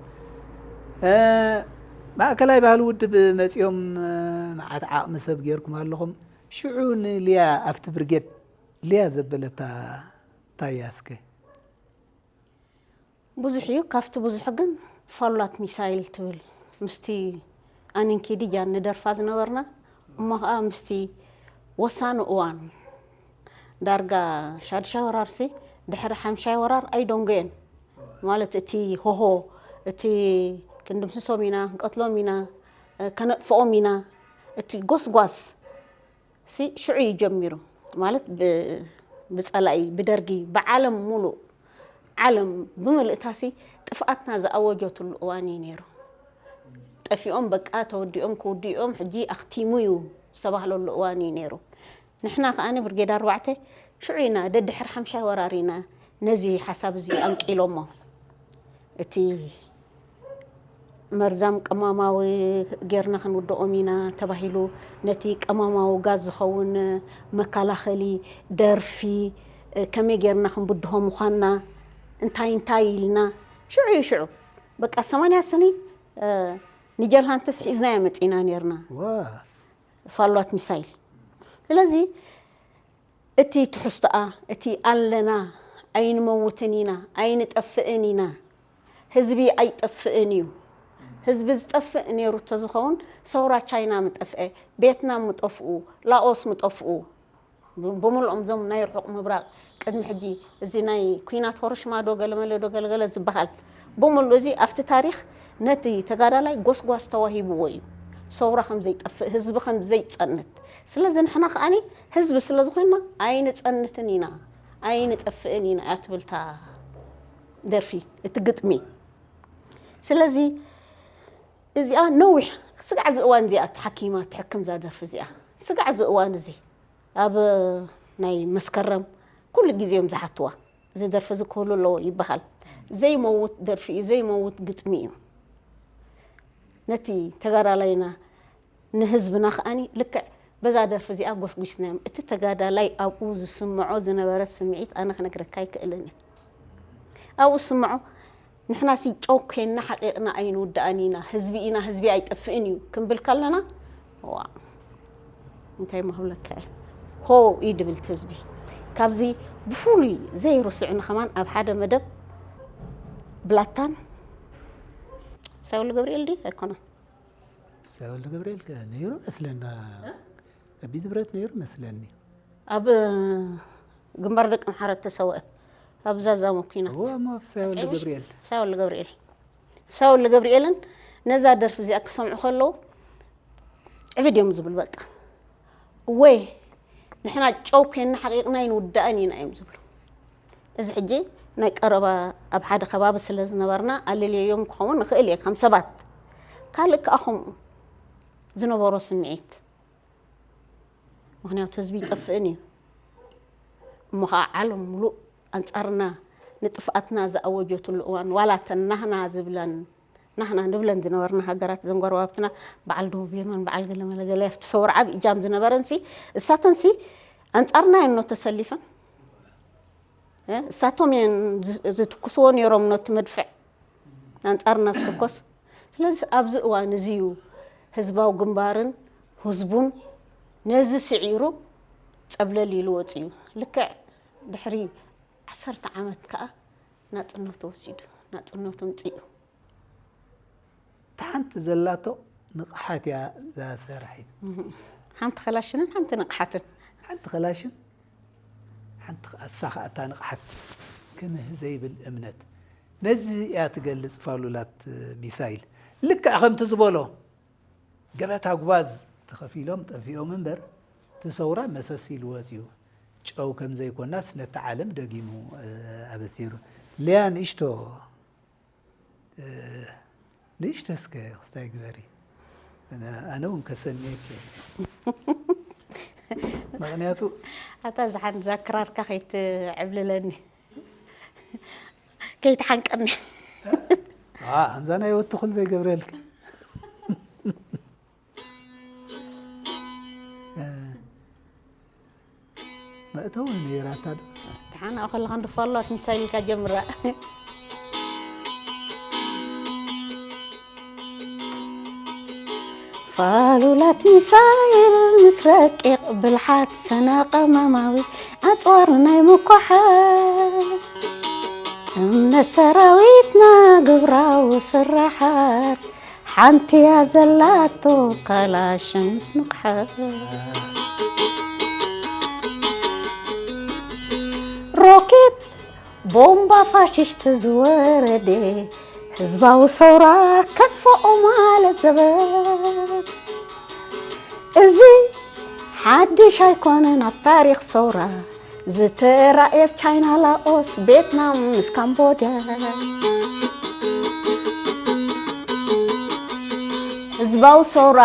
ማእከላይ ባህሊ ውድብ መፂኦም መዓት ዓቕሚ ሰብ ገይርኩም ኣለኹም። ሽዑ ንልያ ኣብቲ ብርጌድ ልያ ዘበለታ ታያ እስከ ብዙሕ እዩ ካብቲ ብዙሑ ግን ፋሉላት ሚሳይል ትብል ምስቲ ኣነን ኬዲጃን ንደርፋ ዝነበርና እሞ ከዓ ምስቲ ወሳኒ እዋን ዳርጋ ሻድሻይ ወራርሲ ድሕሪ ሓምሻይ ወራር ኣይደንጎየን ማለት እቲ ሆሆ እቲ ክንድምስሶም ኢና ክንቀትሎም ኢና ከነጥፍኦም ኢና እቲ ጎስጓስ ሲ ሽዑ እዩ ጀሚሩ ማለት ብፀላኢ ብደርጊ ብዓለም ሙሉእ ዓለም ብምልእታሲ ጥፍኣትና ዝኣወጀትሉ እዋን እዩ ነይሩ። ጠፊኦም በቃ ተወዲኦም ክውድኦም ሕጂ ኣኽቲሙ እዩ ዝተባህለሉ እዋን እዩ ነይሩ። ንሕና ከኣ ብርጌድ ኣርባዕተ ሽዑ ኢና ደድሕር ሓምሻይ ወራር ኢና ነዚ ሓሳብ እዚ ኣንቂሎሞ። እቲ መርዛም ቀማማዊ ጌርና ክንውድኦም ኢና ተባሂሉ ነቲ ቀማማዊ ጋዝ ዝኸውን መከላኸሊ ደርፊ ከመይ ጌርና ክንብድሆ ምዃንና እንታይ እንታይ ኢልና ሽዑ እዩ ሽዑ በቃ ሰማንያ ስኒ ንጀልሃንትስ ሒዝናዮ መጺና ነይርና። ዋ ፋሉላት ሚሳይል። ስለዚ እቲ ትሕዝቶኣ፣ እቲ ኣለና፣ ኣይንመውትን ኢና፣ ኣይንጠፍእን ኢና፣ ህዝቢ ኣይጠፍእን እዩ። ህዝቢ ዝጠፍእ ነይሩ ተዝኸውን፣ ሰውራ ቻይና ምጠፍአ፣ ቬትናም ምጠፍኡ፣ ላኦስ ምጠፍኡ፣ ብምልኦም እዞም ናይ ርሑቕ ምብራቕ ቅድሚ ሕጂ እዚ ናይ ኩናት ሆሮሽማ ዶ ገለመለ ዶ ገለገለ ዝበሃል ብምሉ እዚ ኣብቲ ታሪኽ ነቲ ተጋዳላይ ጎስጓስ ተዋሂብዎ እዩ። ሰውራ ከም ዘይጠፍእ፣ ህዝቢ ከም ዘይጸንት። ስለዚ ንሕና ከኣኒ ህዝቢ ስለ ዝኾንና ኣይንጸንትን ኢና፣ ኣይንጠፍእን ኢና እያ ትብል እታ ደርፊ፣ እቲ ግጥሚ። ስለዚ እዚኣ ነዊሕ ስጋዕ እዚ እዋን እዚኣ ተሓኪማ ትሕክም እዛ ደርፊ እዚኣ። ስጋዕ እዚ እዋን እዚ ኣብ ናይ መስከረም ኩሉ ግዜ እዮም ዝሓትዋ። እዚ ደርፊ እዚ ክህሉ ኣለዎ ይበሃል። ዘይመውት ደርፊ እዩ፣ ዘይመውት ግጥሚ እዩ። ነቲ ተጋዳላይና ንህዝብና ከኣኒ ልክዕ በዛ ደርፊ እዚኣ ጎስጒስናዮም። እቲ ተጋዳላይ ኣብኡ ዝስምዖ ዝነበረ ስምዒት ኣነ ክነግረካ ኣይክእልን እየ። ኣብኡ ዝስምዖ ንሕና ሲ ጨው ኮይንና ሓቂቕና ኣይንውዳእን ኢና፣ ህዝቢ ኢና፣ ህዝቢ ኣይጠፍእን እዩ ክንብል ከለና ዋ እንታይ ማህብለካ እየ ሆ እዩ ድብል እቲ ህዝቢ። ካብዚ ብፍሉይ ዘይርስዑኒ ከማን ኣብ ሓደ መደብ ብላታን ሳውል ገብርኤል ድዩ ኣይኮነን ሳውል ገብርኤል ከ ነይሩ መስለና። ኣብ ቤት ብረት ነይሩ መስለኒ። ኣብ ግንባር ደቂ ምሓረት ተሰውአ ኣብ ዛዛሞ ኩናት እዎ እሞ ፍሳይ ወልደ ገብርኤል ፍሳይ ወልደ ገብርኤል ፍሳይ ወልደ ገብርኤልን ነዛ ደርፊ እዚኣ ክሰምዑ ከለዉ ዕብድ እዮም ዝብል በቃ ወይ ንሕና ጨው ኮይንና ሓቂቕና ኣይንውዳእን ኢና እዮም ዝብሉ። እዚ ሕጂ ናይ ቀረባ ኣብ ሓደ ከባቢ ስለ ዝነበርና ኣለልየዮም ክኸውን ንኽእል እየ ከም ሰባት ካልእ ከኣ ከምኡ ዝነበሮ ስምዒት ምኽንያቱ ህዝቢ ይጠፍእን እዩ እሞ ኸዓ ዓለም ሙሉእ ኣንጻርና ንጥፍኣትና ዝኣወጀትሉ እዋን ዋላ ተን ናህና ዝብለን ናህና ንብለን ዝነበርና ሃገራት ዘንጎረባብትና በዓል ደቡብ የመን በዓል ገለመለገለ ኣብቲ ሰውር ዓብ እጃም ዝነበረንሲ እሳተንሲ ኣንጻርና እየን ኖ ተሰሊፈን እሳቶም እየን ዝትኩስዎ ነይሮም ኖቲ መድፍዕ ኣንጻርና ዝትኮስ ስለዚ ኣብዚ እዋን እዚ እዩ ህዝባዊ ግንባርን ህዝቡን ነዚ ስዒሩ ጸብለል ኢሉ ወጺኡ ልክዕ ድሕሪ ዓሰርተ ዓመት ከኣ ናጽነቱ ወሲዱ ናጽነቱ ምጽኡ እታ ሓንቲ ዘላቶ ንቕሓት እያ እዛ ሰራሒት። ሓንቲ ከላሽንን ሓንቲ ንቕሓትን። ሓንቲ ከላሽን ሓንቲ ኣሳ ከኣ እታ ንቕሓት ክምህ ዘይብል እምነት ነዚ እያ ትገልጽ ፋሉላት ሚሳይል። ልክዕ ከምቲ ዝበሎ ገበታ ጉባዝ ተኸፊሎም ጠፊኦም እምበር እቲ ሰውራ መሰስ ኢሉ ወጺኡ። ጨው ከም ዘይኮናስ ነቲ ዓለም ደጊሙ ኣበሲሩ። ሊያ ንእሽቶ ንእሽተ እስከ ክስታይ ግበሪ ኣነ እውን ከሰንየኪ ምክንያቱ ኣታ ዝሓን ዛክራርካ ከይትዕብልለኒ ከይትሓንቀኒ ኣምዛ ናይ ወትኹል ዘይገብረልኪ መእተዊ ነይራታ ዶ? ተሓናኦ ከለኻ እንዶ ፋሉላት ሚሳይል ኢልካ ጀምራ። ፋሉላት ሚሳይል ምስ ረቂቕ ብልሓት ሰነ ቀመማዊ ኣጽዋር ናይ ምኳሓል እምነት ሰራዊትና ግብራዊ ስራሓት ሓንቲ እያ ዘላቶ ካላሽን ምስ ንቕሓት ሮኬት ቦምባ ፋሽስት ዝወረደ ህዝባዊ ሰውራ ከጥፍኦ ማለት ዘበት እዚ ሓድሽ ኣይኮነን ኣብ ታሪኽ ሰውራ ዝተራእየ ኣብ ቻይና ላኦስ ቬትናም ምስ ካምቦድያ ህዝባዊ ሰውራ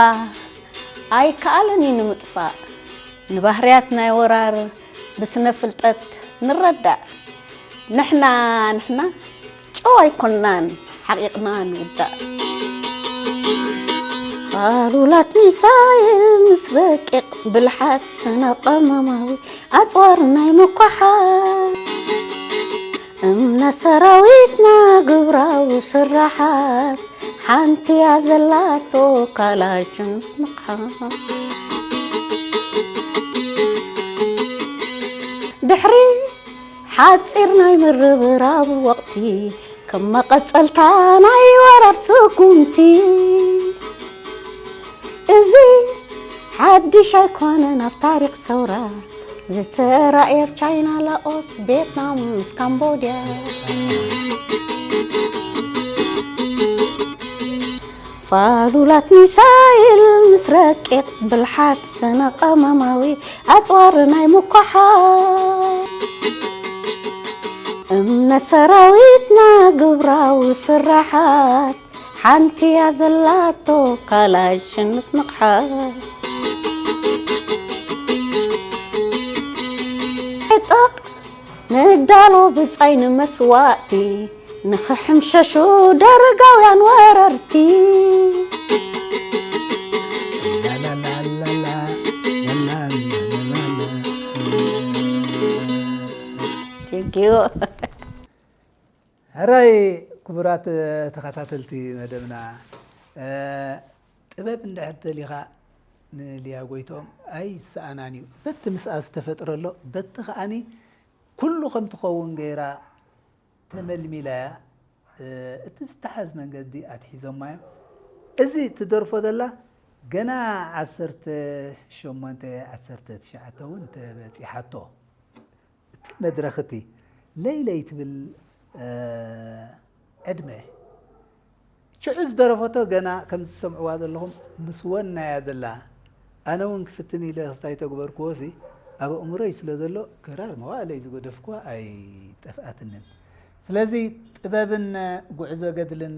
ኣይከኣልን እዩ ንምጥፋእ ንባህርያት ናይ ወራር ብስነ ፍልጠት ንረዳእ ንሕና ንሕና ጨው ኣይኮናን ሓቂቕና ንውዳእ ፋሉላት ሚሳይል ምስ ረቂቕ ብልሓት ስነ ቀመማዊ ኣጽዋር ናይ ምኳሓል እምነት ሰራዊትና ግብራዊ ስራሓት ሓንቲ እያ ዘላቶ ካላሽን ምስ ንቕሓ። ድሕሪ ሓጺር ናይ ምርብራብ ወቕቲ፣ ከም መቐጸልታ ናይ ወራር ስጉምቲ፣ እዚ ሓድሽ ኣይኮነን ኣብ ታሪኽ ሰውራ ዝተራእየ ኣብ ቻይና፣ ላኦስ፣ ቬትናም ምስ ካምቦድያ። ፋሉላት ሚሳይል ምስ ረቂቕ ብልሓት፣ ስነ ቀመማዊ ኣጽዋር ናይ ምኳሓት፣ እምነት ሰራዊትና ግብራዊ ስራሓት፣ ሓንቲ እያ ዘላቶ ካላሽን ምስ ንቕሓት። ዕጠቕ ንዳሎ ብጻይ ንመስዋእቲ፣ ንኽሕምሸሹ ደርጋውያን ወረርቲ። Thank you። ሕራይ ክቡራት ተኸታተልቲ መደብና፣ ጥበብ እንድሕር ደሊኻ ንልያ ጎይትኦም ኣይሰኣናን እዩ። በቲ ምስኣ ዝተፈጥረሎ በቲ ከኣኒ ኩሉ ከም ትኸውን ገይራ ተመልሚላ እያ። እቲ ዝተሓዝ መንገዲ ኣትሒዞማ እዮም። እዚ ትደርፎ ዘላ ገና ዓሰርተ ሸሞንተ ዓሰርተ ትሽዓተ እውን ተበፂሓቶ። እቲ መድረኽ እቲ ለይለይ ትብል ዕድመ ሽዑ ዝደረፈቶ ገና ከምዚ ትሰምዕዋ ዘለኹም ምስ ወና እያ ዘላ። ኣነ እውን ክፍትን ኢለ ክስታይ ተግበርክዎ ሲ ኣብ ኣእምሮይ ስለ ዘሎ ክራር መዋእለይ ዝገደፍክዋ ኣይጠፍኣትንን። ስለዚ ጥበብን ጉዕዞ ገድልን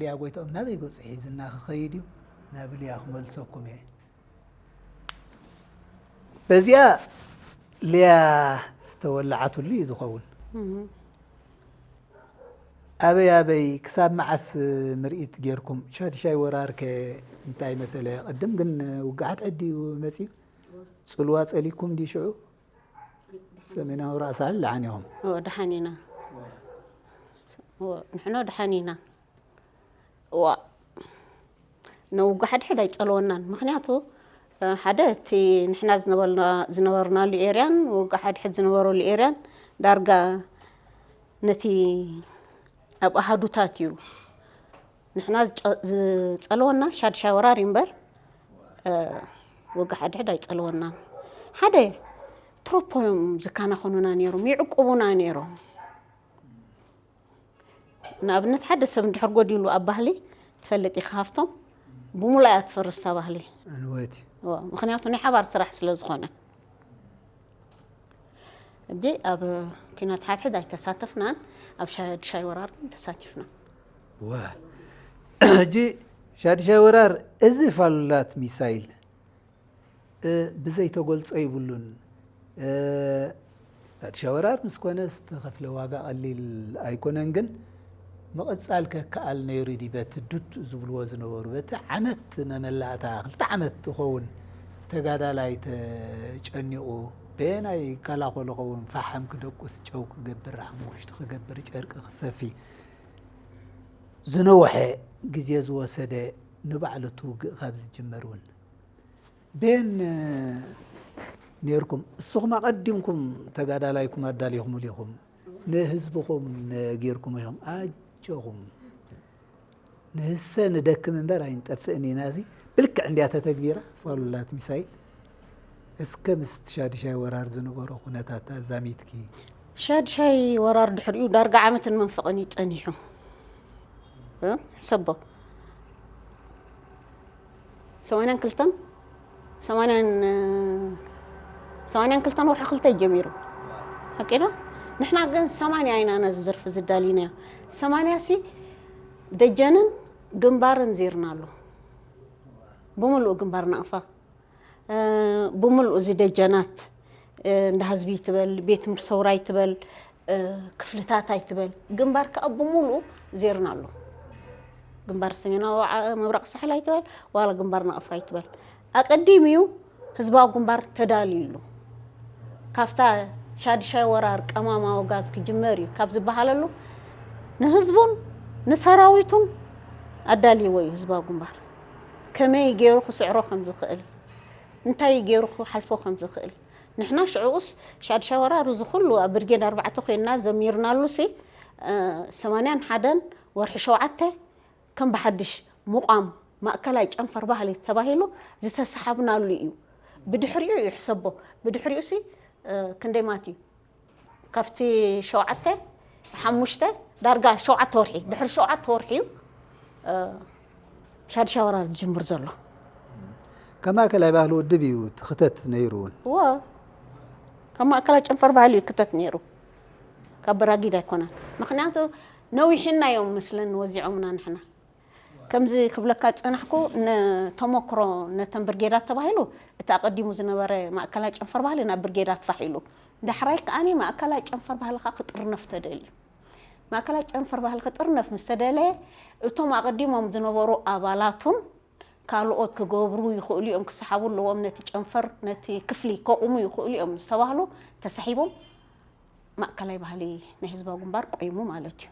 ሊያ ጎይትኦም ናበይ ገፁ ሒዝና ክኸይድ እዩ? ናብ ሊያ ክመልሰኩም እየ። በዚኣ ሊያ ዝተወላዓትሉ እዩ ዝኸውን። ኣበይ ኣበይ ክሳብ መዓስ ምርኢት ጌርኩም? ሻድሻይ ወራር ከ እንታይ መሰለ? ቅድም ግን ውግዓት ዕዲ እዩ መፅዩ። ፅልዋ ፀሊኩም ድዩ ሽዑ? ሰሜናዊ ራእሲ ዓሊ ደሓን ኢኹም? እወ፣ ደሓን ኢና። እወ፣ ንሕና ደሓን ኢና። እዋ፣ ንውግእ ሓድሕድ ኣይጸለወናን። ምኽንያቱ፣ እ፣ ሓደ እቲ ንሕና ዝነበርና-፣ ዝነበርናሉ ኤርያን ውግእ ሓድሕድ ዝነበረሉ ኤርያን ዳርጋ ነቲ ኣብ ኣሃዱታት እዩ። ንሕና ዝጨ-፣ ዝጸለወና ሻድሻይ ወራር እዩ እምበር፣ እ፣ ውግእ ሓድሕድ ኣይጸለወናን። ሓደ ትሮፖ እዮም ዝከናኸኑና ነይሮም፣ ይዕቁቡና ነይሮም። ንኣብነት ሓደ ሰብ እንድሕር ጎዲሉ ኣብ ባህሊ ትፈልጥ ኢኻ ሃፍቶም፣ ብምሉኣ እያ ትፈርስ እታ ባህሊ። ኣንወቲ እዎ፣ ምኽንያቱ ናይ ሓባር ስራሕ ስለ ዝኾነ። ሕጂ ኣብ ኲናት ሓድሕድ ኣይተሳተፍናን፣ ኣብ ሻድሻይ ወራር ግን ተሳቲፍና። ዋ ሕጂ ሻድሻይ ወራር እዚ ፋሉላት ሚሳይል እ፣ ብዘይተገልጾ ይብሉን። እ፣ ሻድሻይ ወራር ምስ ኮነ ዝተኸፍለ ዋጋ ቀሊል ኣይኮነን፣ ግን ምቕጻል ከከኣል ነይሩ ድዩ? በቲ ዱድ ዝብልዎ ዝነበሩ፣ በቲ ዓመት መመላእታ፣ ክልተ ዓመት ትኸውን ተጋዳላይ ተጨኒቑ፣ በየናይ ይከላኸሎ ኸውን? ፈሓም ክደቁስ፣ ጨው ክገብር፣ ሓሙኽሽቲ ክገብር፣ ጨርቂ ክሰፊ፣ ዝነውሐ ግዜ ዝወሰደ፣ ንባዕሉ እቲ ውግእ ካብ ዝጅመር እውን። ቤን ኔርኩም፣ እስኹም ኣቐዲምኩም ተጋዳላይኩም ኣዳሊኹምሉ ኢኹም፣ ንህዝብኹም ነጊርኩም ኢኹም። ኣጆኹም፣ ንህሰ ንደክም እምበር ኣይንጠፍእን ኢና። እዚ ብልክዕ እንድያ ተተግቢራ፣ ፋሉላት ሚሳይል። እስከ ምስ ሻድሻይ ወራር ዝነበሮ ኩነታት ኣዛሚትኪ። ሻድሻይ ወራር ድሕሪኡ ዳርጋ ዓመትን መንፈቕን እዩ ጸኒሑ። እ? ሕሰቦ። ሰማንያን ክልተን፣ ሰማንያን፣ ሰማንያን ክልተን ወርሒ ክልተ እዩ ጀሚሩ። ሓቂ ዶ? ንሕና ግን ሰማንያ ኢና ነዚ ደርፊ ዝዳሊናዮ። ሰማንያ ሲ ደጀንን ግንባርን ዜርና ኣሎ። ብምሉኡ ግንባር ናቕፋ፣ እ፣ ብምሉኡ እዚ ደጀናት፣ እ፣ እንዳ ህዝቢ ትበል፣ ቤት ትምህርቲ ሰውራይ ትበል፣ እ፣ ክፍልታት ኣይትበል፣ ግንባር ከኣ ብምሉኡ ዜርና ኣሎ። ግንባር ሰሜናዊ ዓ-፣ ምብራቕ ሳሕል ኣይትበል፣ ዋላ ግንባር ናቕፋ ኣይትበል። ኣቐዲሙ እዩ ህዝባዊ ግንባር ተዳልዩ ኣሎ። ካብታ ሻድሻይ ወራር ቀማማዊ ጋዝ ክጅመር እዩ ካብ ዝበሃለሉ ንህዝቡን ንሰራዊቱን ኣዳልይዎ እዩ ህዝባዊ ግንባር። ከመይ ገይሩ ክስዕሮ ከም ዝኽእል፣ እንታይ ገይሩ ክሓልፎ ከም ዝኽእል። ንሕና ሽዑኡስ ሻድሻይ ወራር እዚ ኩሉ ኣብ ብርጌድ ኣርባዕተ ኮይንና ዘሚርናሉ ሲ፣ እ፣ ሰማንያን ሓደን ወርሒ ሸውዓተ ከም ብሓድሽ ምቋም ማእከላይ ጨንፈር ባህሊ ተባሂሉ ዝተሰሓብናሉ እዩ። ብድሕሪኡ እዩ ሕሰቦ። ብድሕሪኡ ሲ፣ እ፣ ክንደይ ማት እዩ? ካብቲ ሸውዓተ፣ ሓሙሽተ፣ ዳርጋ ሸውዓተ ወርሒ፣ ድሕሪ ሸውዓተ ወርሒ እዩ፣ እ፣ ሻድሻይ ወራር ዝጅምር ዘሎ። ካብ ማእከላይ ባህሊ ውድብ እዩ እቲ ክተት ነይሩ እውን። እወ፣ ካብ ማእከላይ ጨንፈር ባህሊ እዩ ክተት ነይሩ። ካብ በራጊድ ኣይኮነን። ምኽንያቱ ነዊሕና እዮም ምስለን ወዚዖምና ንሕና። ከምዚ ክብለካ ዝጸናሕኩ፣ ንተመክሮ ነተን ብርጌዳት ተባሂሉ እቲ ኣቐዲሙ ዝነበረ ማእከላይ ጨንፈር ባህሊ ናብ ብርጌዳት ፋሕ ኢሉ። ዳሕራይ ከኣኒ ማእከላይ ጨንፈር ባህልኻ ክጥርነፍ ተደልዩ። ማእከላይ ጨንፈር ባህሊ ክጥርነፍ ምስ ተደለየ፣ እቶም ኣቐዲሞም ዝነበሩ ኣባላቱን ካልኦት ክገብሩ ይኽእሉ እዮም፣ ክሰሓቡ ኣለዎም፣ ነቲ ጨንፈር፣ ነቲ ክፍሊ ከቑሙ ይኽእሉ እዮም ዝተባህሉ ተሳሒቦም፣ ማእከላይ ባህሊ ናይ ህዝባዊ ግንባር ቆይሙ ማለት እዩ።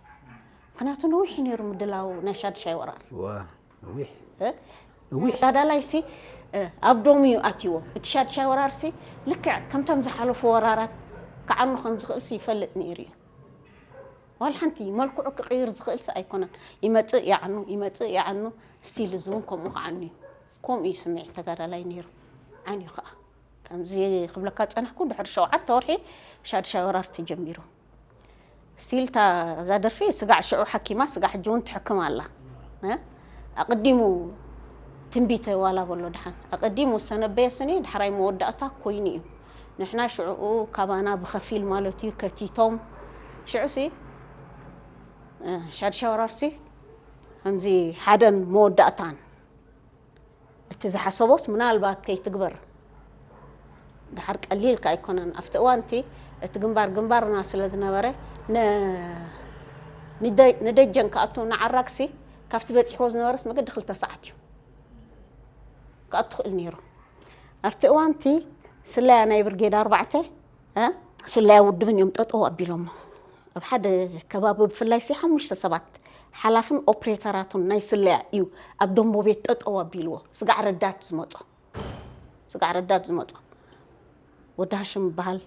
ምኽንያቱ ነዊሕ እዩ ነይሩ ምድላው ናይ ሻድሻይ ወራር። ዋ፣ ነዊሕ። እ? ነዊሕ። ተጋዳላይ ሲ፣ እ፣ ኣብ ዶሙ እዩ ኣትይዎ። እቲ ሻድሻይ ወራር ሲ ልክዕ ከምቶም ዝሓለፉ ወራራት ክዓኑ ከም ዝኽእል ሲ ይፈልጥ ነይሩ እዩ። ዋላ ሓንቲ መልክዑ ክቕይር ዝኽእል ሲ ኣይኮነን። ይመጽእ ይዓኑ፣ ይመጽእ ይዓኑ፣ ስቲል እዚ እውን ከምኡ ክዓኑ እዩ። ከምኡ እዩ ስምዒት ተጋዳላይ ነይሩ። ዓንዩ ኸዓ። ከምዚ ክብለካ ዝጸናሕኩ ድሕሪ ሸውዓተ ወርሒ ሻድሻይ ወራር ተጀሚሩ። ስቲል እታ እዛ ደርፊ ስጋዕ ሽዑ ሓኪማ ስጋዕ ሕጂ እውን ትሕክም ኣላ። እ? ኣቐዲሙ ትንቢት ዋላ በሎ ደሓን። ኣቐዲሙ ዝተነበየ ስኒ ድሕራይ መወዳእታ ኮይኑ እዩ። ንሕና ሽዑኡ ካባና ብኸፊል ማለት እዩ ከቲቶም። ሽዑ ሲ፣ እ፣ ሻድሻይ ወራር ሲ ከምዚ ሓደን መወዳእታን። እቲ ዝሓሰቦስ ምናልባት ከይትግበር። ድሓር ቀሊል ከ ኣይኮነን። ኣብቲ እዋን እቲ፣ እቲ ግንባር ግንባርና ስለ ዝነበረ፣ ን-፣ ንደ-፣ ንደጀን ክኣቱ ንዓራግሲ ካብቲ በጺሕዎ ዝነበረስ መገዲ ክልተ ሰዓት እዩ ክኣቱ ክእል ነይሩ። ኣብቲ እዋን እቲ ስለያ ናይ ብርጌድ ኣርባዕተ፣ እ፣ ስለያ ውድብን እዮም ጠጠው ኣቢሎሞ። ኣብ ሓደ ከባቢ ብፍላይ ሲ ሓሙሽተ ሰባት ሓላፍን ኦፕሬተራቱን ናይ ስለያ እዩ ኣብ ደንቦ ቤት ጠጠው ኣቢልዎ። ስጋዕ ረዳት ዝመጾ፣ ስጋዕ ረዳት ዝመጾ ወዲ ሃሽም በሃል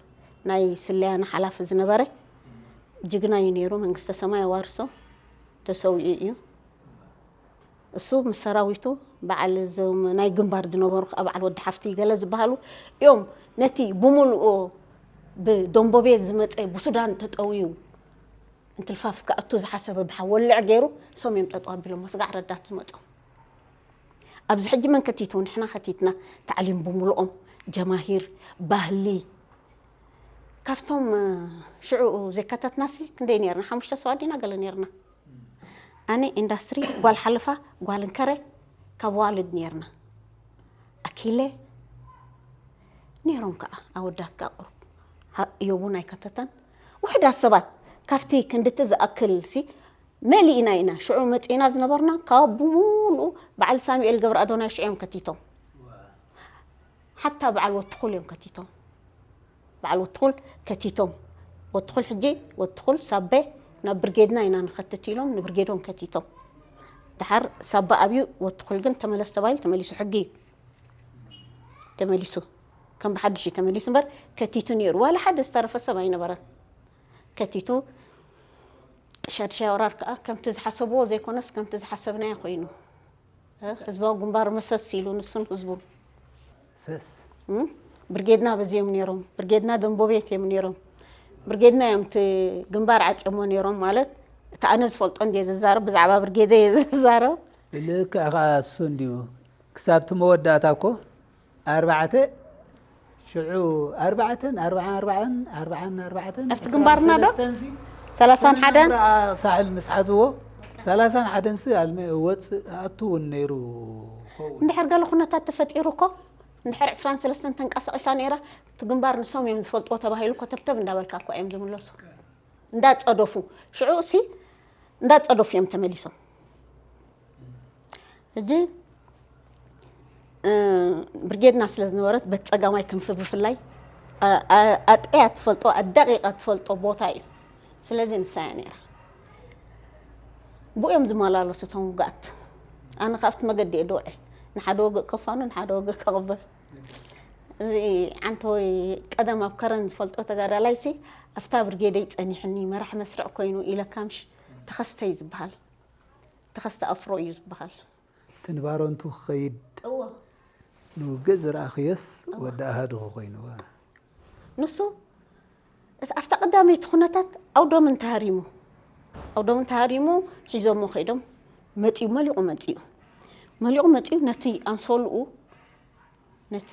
ናይ ስለያ ንሓላፊ ዝነበረ ጅግና እዩ ነይሩ። መንግስተ ሰማይ ኣዋርሶ፣ ተሰዊኡ እዩ። እሱ ምስ ሰራዊቱ በዓል እዞም ናይ ግንባር ዝነበሩ ከኣ በዓል ወዲ ሓፍቲ ገለ ዝበሃሉ እዮም ነቲ ብምልኡ ብደንቦ ቤት ዝመጸ ብሱዳን ተጠውዩ እንትልፋፍ ክኣቱ ዝሓሰበ ብሓዊ ወልዕ ገይሩ እሶም እዮም ጠጠው ኣቢሎም ስጋዕ ረዳት ዝመጾ። ኣብዚ ሕጂ መን ከቲቱ? ንሕና ከቲትና። ታዕሊም ብምልኦም፣ ጀማሂር፣ ባህሊ። ካብቶም፣ እ፣ ሽዑ ዘይከተትናሲ ክንደይ ኔርና? ሓሙሽተ ሰባት ዲና ገለ ኔርና። ኣነ ኢንዳስትሪ፣ ጓል ሓለፋ፣ ጓል እንከረ፣ ካብ ዋልድ ኔርና። ኣኪለ ኔሮም ከኣ፣ ኣወዳት ከኣ ቁሩብ። ሃ-፣ እዮብ እውን ኣይከተተን። ውሑዳት ሰባት፣ ካብቲ ክንድቲ ዝኣክል ሲ፣ መሊእና ኢና። ሽዑ መጺእና ዝነበርና ካብ ብምሉኡ በዓል ሳሙኤል ገብረ ኣዶናይ ሽዑ እዮም ከቲቶም። ሓታ በዓል ወትኹል እዮም ከቲቶም። በዓል ወትኹል ከቲቶም። ወትኹል ሕጂ፣ ወትኹል ሳበ ናብ ብርጌድና ኢና ንኸትት ኢሎም ንብርጌዶም ከቲቶም። ደሓር ሳበ ኣብዩ፣ ወትኹል ግን ተመለስ ተባሂሉ ተመሊሱ። ሕጊ እዩ። ተመሊሱ። ከም ብሓድሽ እዩ ተመሊሱ እምበር ከቲቱ ነይሩ። ዋላ ሓደ ዝተረፈ ሰብ ኣይነበረን። ከቲቱ። ሻድሻይ ወራር ከኣ ከምቲ ዝሓሰብዎ ዘይኮነስ ከምቲ ዝሓሰብናዮ ኮይኑ። እ፣ ህዝባዊ ግንባር መሰስ ኢሉ ንሱን ህዝቡን። ሰስ። እም? ብርጌድና በዚ እዮም ነይሮም። ብርጌድና ደንቦቤት እዮም ነይሮም። ብርጌድና እዮም እቲ ግንባር ዓጽዮሞ ነይሮም ማለት፣ እቲ ኣነ ዝፈልጦ እንድየ ዝዛረብ፣ ብዛዕባ ብርጌደይ እየ ዝዛረብ። ልክዕ ከኣ እሱ እንድዩ። ክሳብ እቲ መወዳእታ እኮ ኣርባዕተ፣ ሽዑ ኣርባዕተን፣ ኣርባዓን ኣርባዕን፣ ኣርባዓን ኣርባዕተን፣ ኣብቲ ግንባርና ዶ? ዕስራን ሰለስተን ሲ፣ ሰላሳን ሓደን? ሰላሳ ሳሕል ምስ ሓዝዎ፣ ሰላሳን ሓደን ሲ ኣልመ ወጽእ ኣቱ እውን ነይሩ ኸውን። እንድሕር ገለ ኩነታት ተፈጢሩ እኮ፣ እንድሕር ዕስራን ሰለስተን ተንቀሳቒሳ ነይራ፣ እቲ ግንባር ንሶም እዮም ዝፈልጥዎ ተባሂሉ እኮ ተብተብ እንዳበልካ እኮ እዮም ዝምለሱ። እንዳጸደፉ፣ ሽዑ ሲ እንዳጸደፉ እዮም ተመሊሶም። ሕጂ፣ እ፣ ብርጌድና ስለ ዝነበረት በቲ ጸጋማይ ክንፊ ብፍላይ፣ ኣ-፣ ኣ-፣ ኣጥዕያ ትፈልጦ፣ ኣዳቂቃ ትፈልጦ ቦታ እዩ። ስለዚ ንሳ እያ ነይራ። ብኡ እዮም ዝመላለሱ እቶም ውግኣት። ኣነ ካብቲ መገዲ እየ ድውዕል። ንሓደ ወግእ ከፋኑ፣ ንሓደ ወግእ ከቕብል። እዚ ዓንተወይ ቀደም ኣብ ከረን ዝፈልጦ ተጋዳላይሲ፣ "ኣብታ ብርጌደይ ጸኒሕኒ፣ መራሕ መስርዕ ኮይኑ" ኢለካ ምሽ? ተኸስተ እዩ ዝበሃል። ተኸስተ ኣፍሮ እዩ ዝበሃል። ትንባሮንቱ ክኸይድ እዎ። ንውግእ ዝረኣኽዮስ እዎ። ወዲ ኣሃዱኹ ኮይኑዎ። ንሱ፣ እቲ ኣብታ ቀዳመይቲ ኩነታት ኣውዶምን ተሃሪሙ፣ ኣውዶምን ተሃሪሙ ሒዞሞ ከይዶም መጺኡ፣ መሊቑ መጺኡ። መሊቑ መጺኡ ነቲ ኣንሶልኡ፣ ነቲ